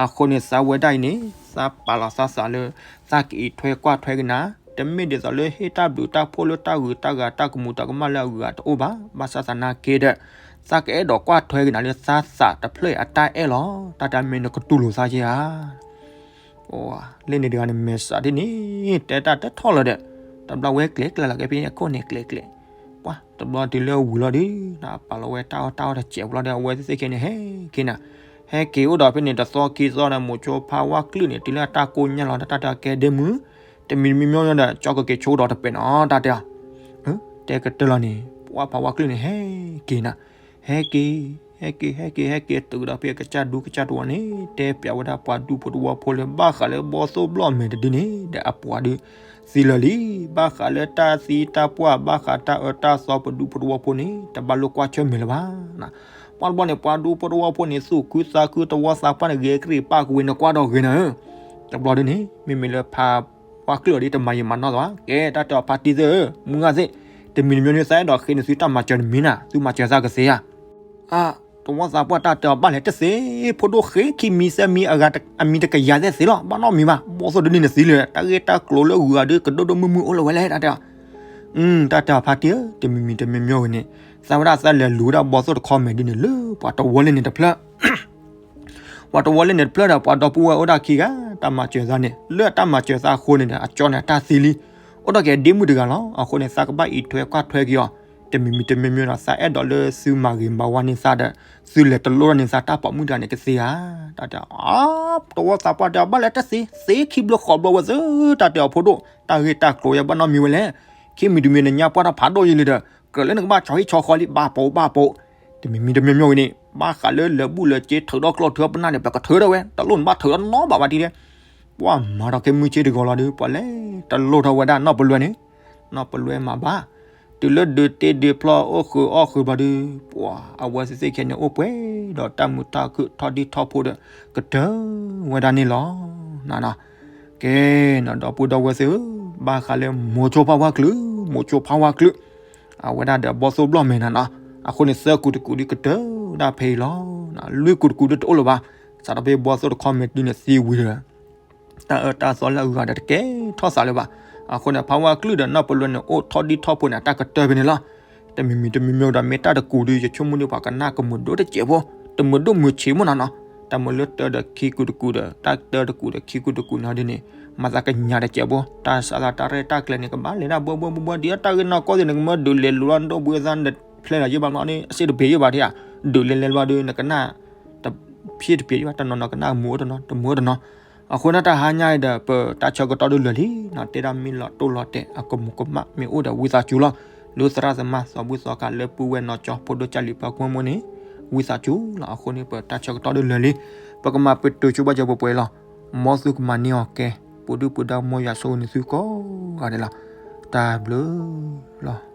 အဃိန့ၣ် သးဝဲဒၣ်အံၤန့ၣ် သးပာ်လီၤသးသးလၢ သးကအံးထွဲကွၢ်ထွဲက့ၤနၤ, တမ့ၢ်ဒ်သိးလၢဟ့ၣ်တၢ်ဘျုးတၢ်ဖှိၣ်လၢတၢ်ဂုၤတၢ်ဂၤ တၢ်ကမူၤတၢ်ကမၣ်လၢအဂၤတအိၣ်ဘၣ်. ဘၣ်ဆၣ်သနာ်က့ဒီး သးကအဲၣ်ဒိးကွၢ်ထွဲက့ၤနၤလၢသးသးတဖျၢၣ်အတၢ်အဲၣ်လီၤ. တၢ်တဲမ့ၢ်နကတူၢ်လိာ်သးက့ဧါ လၢန့ၣ်တဂၤန့ၣ် မဲာ်ဆှးဒ်န့ၣ် တဲတၢ်တထီၣ်လၢၤဒီး တဘျီဝဲကျဲၤကျဲၤလီၤက့ၤဖဲန့ၣ်အခိၣ်န့ၣ် ကျဲၤကျဲၤ, ပှၤတဘျီတုၤလၢအဝံၤလီၤဒီး ပာ်လီၤဝဲတၢ်အီၣ်တၢ်အီတစဲးဖိလီၤဒီး အဝဲသ့ၣ်သ့ၣ်ခဲန့ၣ် ဟဲက့ၤနၤ, ဟဲက့ၤအိၣ်ဒီးဖဲန့ၣ် တသီခံသီဒီး မိၤဆိဖါဝါကလုာ်န့ၣ် တုၤလၢအတၢ်ကိၢ်ညါလီၤဒီး တၢ်တဲအီၤ ကဲ ဒ့မုၣ်, တမံၤမံၤမံၤဒီး ကၠီကက့ၤဆိကဒီးတပဲာ်နီၤ တၢ်တဲအီၤ တဲကတၢၢ်လီၤန့ၣ် ပှၤဖါဝါကလုာ်န့ၣ် ဟဲက့ၤနၤ, ဟဲက့ၤ ဟဲက့ၤ ဟဲက့ၤ ဟဲက့ၤတုၤဒီးဖဲကစၢ်ဒူကစၢ်တဝီန့ၣ် တဲပျးဝဲဒၣ်ပှၤဒူဖိတဝီဖိလၢ ဘၣ်ဃးလၢဘီၣ်သိၣ်ဘျီၣ်မဲာ်တဒုန့ၣ် ဒီးအပှၤဒုးသံလၢာ်လံ. ဘၣ်ဃးလၢတၢ်သံတၢ်ပှၢ် ဘၣ်ဃးတၢ်အၢတၢ်သီ ပဒူဖိတဝီဖိန့ၣ် တဘၣ်လိၣ်ကွၢ်ဆၢၣ်မဲာ်လၢၤဘၣ်. ပှၤတဘျီန့ၣ် ပှၤဒူဖိတဝီဖိန့ၣ် သူၣ်ခုသးခု သဝီသးပှၢ်န့ၣ် ဂ့ၤကရံၣ်ပၢ်ကဝ့ၤ နကွၢ်ဒီးဂ့ၤနၤဧၢ. တဘျီဒုန့ၣ် မ့မ့ၢ်လၢဖါဝါကလုာ်အီၤဒ်တမၤယံာ်မၤနီၢ်သးဘၣ်. ကဲ တၢ်တဲအီၤ ဖါတံၢ်သ့ၣ်ဧၢ, မုၢ်ဂၢ်သ့ၣ်, တမံၤတမံၤန့ၣ် သးအဲၣ်ဒိးဃ့န့ၢ်သုတၢ်မၤစၢၤတမံၤနၤ, သုမၤစၢၤသးကသ့ဧါ. အါ, သဝီသးပှၢ်တၢ်တဲအီၤ ဘၣ်လဲၤတသ့, ဖိဒိၣ်ဃ့ခံမံၤသၢမံၤ အမံၤတကယၤသ့ၣ်သ့လီၤ, ဘၣ်နီတမံၤဘၣ်, ဘီၣ်သိၣ်ဒုန့ၣ်နသံလၢာ်, တၢ်ဂ့ၢ်တၢ်ကျိၤလၢဂုၤဂၤဒုး ကဒိၣ်ဒိၣ်မုၢ်မုၢ်အိၣ်လၢၤဝဲလဲၣ် တၢ်တဲအီၤ. တၢ်တဲအီၤ ဖါတံၢ်ဧၢ, တမံၤမံၤတမံၤမံၤဝဲန့ၣ် သးဝဲဒၣ်သးလဲၤလူၤဝဲဒၣ်ဘီၣ်သိၣ်တခီမဲာ်ဒ်န့ၣ် လၢပှၤတဝီလၢန့ၣ်တဖျၢၣ် ပှၤတဝီလၢန့ၣ်တဖျၢၣ်ဒီး ပှၤဒီပုၢ်ဝဲၢ်အိၣ်ဒၣ်ခံဂၤ တၢ်မၤစၢၤသးန့ၣ် လၢအတၢ်မၤစၢၤသးအဃိန့ၣ်ဒီး အကၠီန့ၣ်တၢ်သံလံ, အိၣ်ဒီးက့ၤဒ့မုၣ်တဂၤလီၤ. အဃိန့ၣ် သးကဘၣ်အံးထွဲကွၢ်ထွဲက့ၤအီၤ, တမံၤမံၤတမံၤမံၤဒီး သးအဲၣ်ဒိးလၢသုမၤဂ့ၤမၤဝါန့ၢ်သးဒီး သုလဲၤတလိၣ်ထီၣ်န့ၢ်သးတၢ်ပိာ်မုၣ်တဂၤန့ၣ်ကသ့ဧါ. တၢ်တဲ အါ တဝီသးပှၢ်တဲ ဘၣ်လဲၤတသ့, သ့ခံဘျီဃိးဘျီဝဲသ့, တၢ်တဲအီၤဖိဒိၣ်, တၢ်ဂ့ၢ်တၢ်ကျိၤယဲဘၣ်နီတမံၤဝဲလဲၣ်. ခံမံၤတမံၤနညါပှၢ်တၢ်ဖးဒိၣ်ယံၤလံဒီး ကြၢးလၢနကဘၣ်ဆီဟံၣ်ဆီဃီလံ ဘၣ်ပိာ်ဘၣ်ပိာ်, တမံၤမံၤတမံၤမံၤဝဲန့ၣ် ဘၣ်ဃးလၢလဲၤဘူၣ်လဲၤစ့ထၢးထီၣ်ကျီၢ်ထၢပနၢ်န့ၣ် ပကထၢထီၣ်ဝဲ တလိၣ်နဘၣ်ထၢထီၣ်နီဘၣ်ဘၣ်ဒ်လဲၣ်. ပှၤမၤထီၣ်က့ၤမုၢ်ဆ့တဂီၤလီၤဒီး ပှၤလဲၤတလိၣ်ထီၣ်ဝဲဒၣ်နီၢ်ပလွဲန့ၣ်, နီၢ်ပလွဲမၤဘၣ်, တုၤလၢဒုးတ့ဒုးဖျီအိၣ်ဃုာ်အီၣ်ဃုာ်ဘျီဒီး ပှၤအဝဲသ့ၣ်သ့ၣ်ခဲန့ၣ်အိၣ်ပှဲၤဒီးတၢ်မုာ်တၢ်ခုၣ်ထီၣ်ဒံၣ်ထီၣ်ဖိဒီး ကတၢၢ်ဝဲဒၣ်န့ၣ်လီၤ. နနီၤ ကဲနီၤ ဒီပုၢ်ဒီဝဲၢ်သ့ၣ်ဧၢ, ဘၣ်ဃးလၢမိၤဆိဖးဝါကလုာ်, မိၤဆိဖးဝါကလုာ်, အဝဲဒၣ်ဒီးဘီၣ်သိၣ်ဘျီၣ်မဲာ်နနီၤ, အဃိန့ၣ် သၢကူးတကူးဒုးကတၢၢ်ဒၣ်ဖဲအံၤလီၤ. လွံၢ်ကူးတကူးဒုးတအိၣ်လၢၤဘၣ်. စးထီၣ်ဖဲဘီၣ်သိၣ်တခီမဲာ်တုၤန့ၣ်သံဝံၤဒီး တၢ်အၢတၢ်သီလၢအဂၤဒီးတကဲထီၣ်သးလၢၤဘၣ်. အဃိန့ၣ် ဖးဝါကလုာ်ဒီးနီၢ်ပလွဲန့ၣ် အိၣ်ထီၣ်ဒံၣ်ထီၣ်ဖိန့ၣ် အတၢ်ကတၢၢ်ဖဲန့ၣ်လီၤ. တမံၤမံၤတမံၤမံၤဒီး မ့ၢ်တၢ်တကူးဒုး ယဆိကမိၣ်ဒုး ပှၤကနၣ်ကမုာ်ဒိၣ်တစဲးဖိ, တမုာ်ဒိၣ်မုာ်ဆံးမ့ၢ်နီၤနီၤ, တၢ်မုာ်လၢတၢဒီးခံကူးတကူးဒီး တၢ်တၢတကူးဒီးခံကူးတကူးန့ၣ်ဒ်န့ၣ် မၤသးကညးတစဲးဖိ, တၢ်စးသးတၢ်ရဲၣ်တၢ်ကျဲၤန့ၣ် ကဘၣ်လဲၤဒၣ်ဘှီဘှီဘှီဘှီ ဒ်တၢ်ဂ့ၢ်နီၢ်ကီၢ်သ့ၣ်န့ၣ် ကမၢဒုးလဲၤလိာ်လီၤ ဒိၣ်ဘှံးအသး ဖျဲၣ်လီၤယ့ၢ်ဘၣ်မနီၤန့ၣ် အစ့တပ့ၤယ့ၢ်ဘၣ်ဒ်ဧါ, ဒုးလဲၤလဲၤဘျီဒီး နကနၣ် တဖျ့တပ့ၤယ့ၢ်ဘၣ် တနီၤနီၤကနၣ်မုာ်အိၣ်တနီၤ တမုာ်အိၣ်တနီၤ. အဃိန့ၣ်တၢ်ဟါညါအံၤဒီး ပတၢ်ဆၢကတီၢ်ဒုးလၢာ်လံနီၤ, တဲဒၣ်မ့ၢ်လီၤတိၢ်လီၤတဲာ် အကမူးကမၣ်မ့ၢ်အိၣ်ဒီး ဝံသးစူၤလီၤ. လၢသရၣ်သမါသီဘူၣ်သီခါလၢပုၢ်ဝဲၢ်နီၢ်ကၠီ ဖိဒိၣ်ကၢ်လံၤပှၤကွၢ်မိၢ်န့ၣ် ဝံသးစူၤလီၤ. အဃိန့ၣ် ပတၢ်ဆၢကတီၢ်ဒုးလၢာ်လံ, ပကမၤပတုာ်ဆိဘၣ်စၢၤပှဲၤပှဲၤလီၤ. မ်သုကမၤန့ၢ်အီၤကဲ, ပဒုၣ်ပဒါမ်ယွၤဆိၣ်ဂ့ၤန့ၢ်သုကိးဂၤဒဲးလီၤ. တၢ်ဘျုးလီၤ.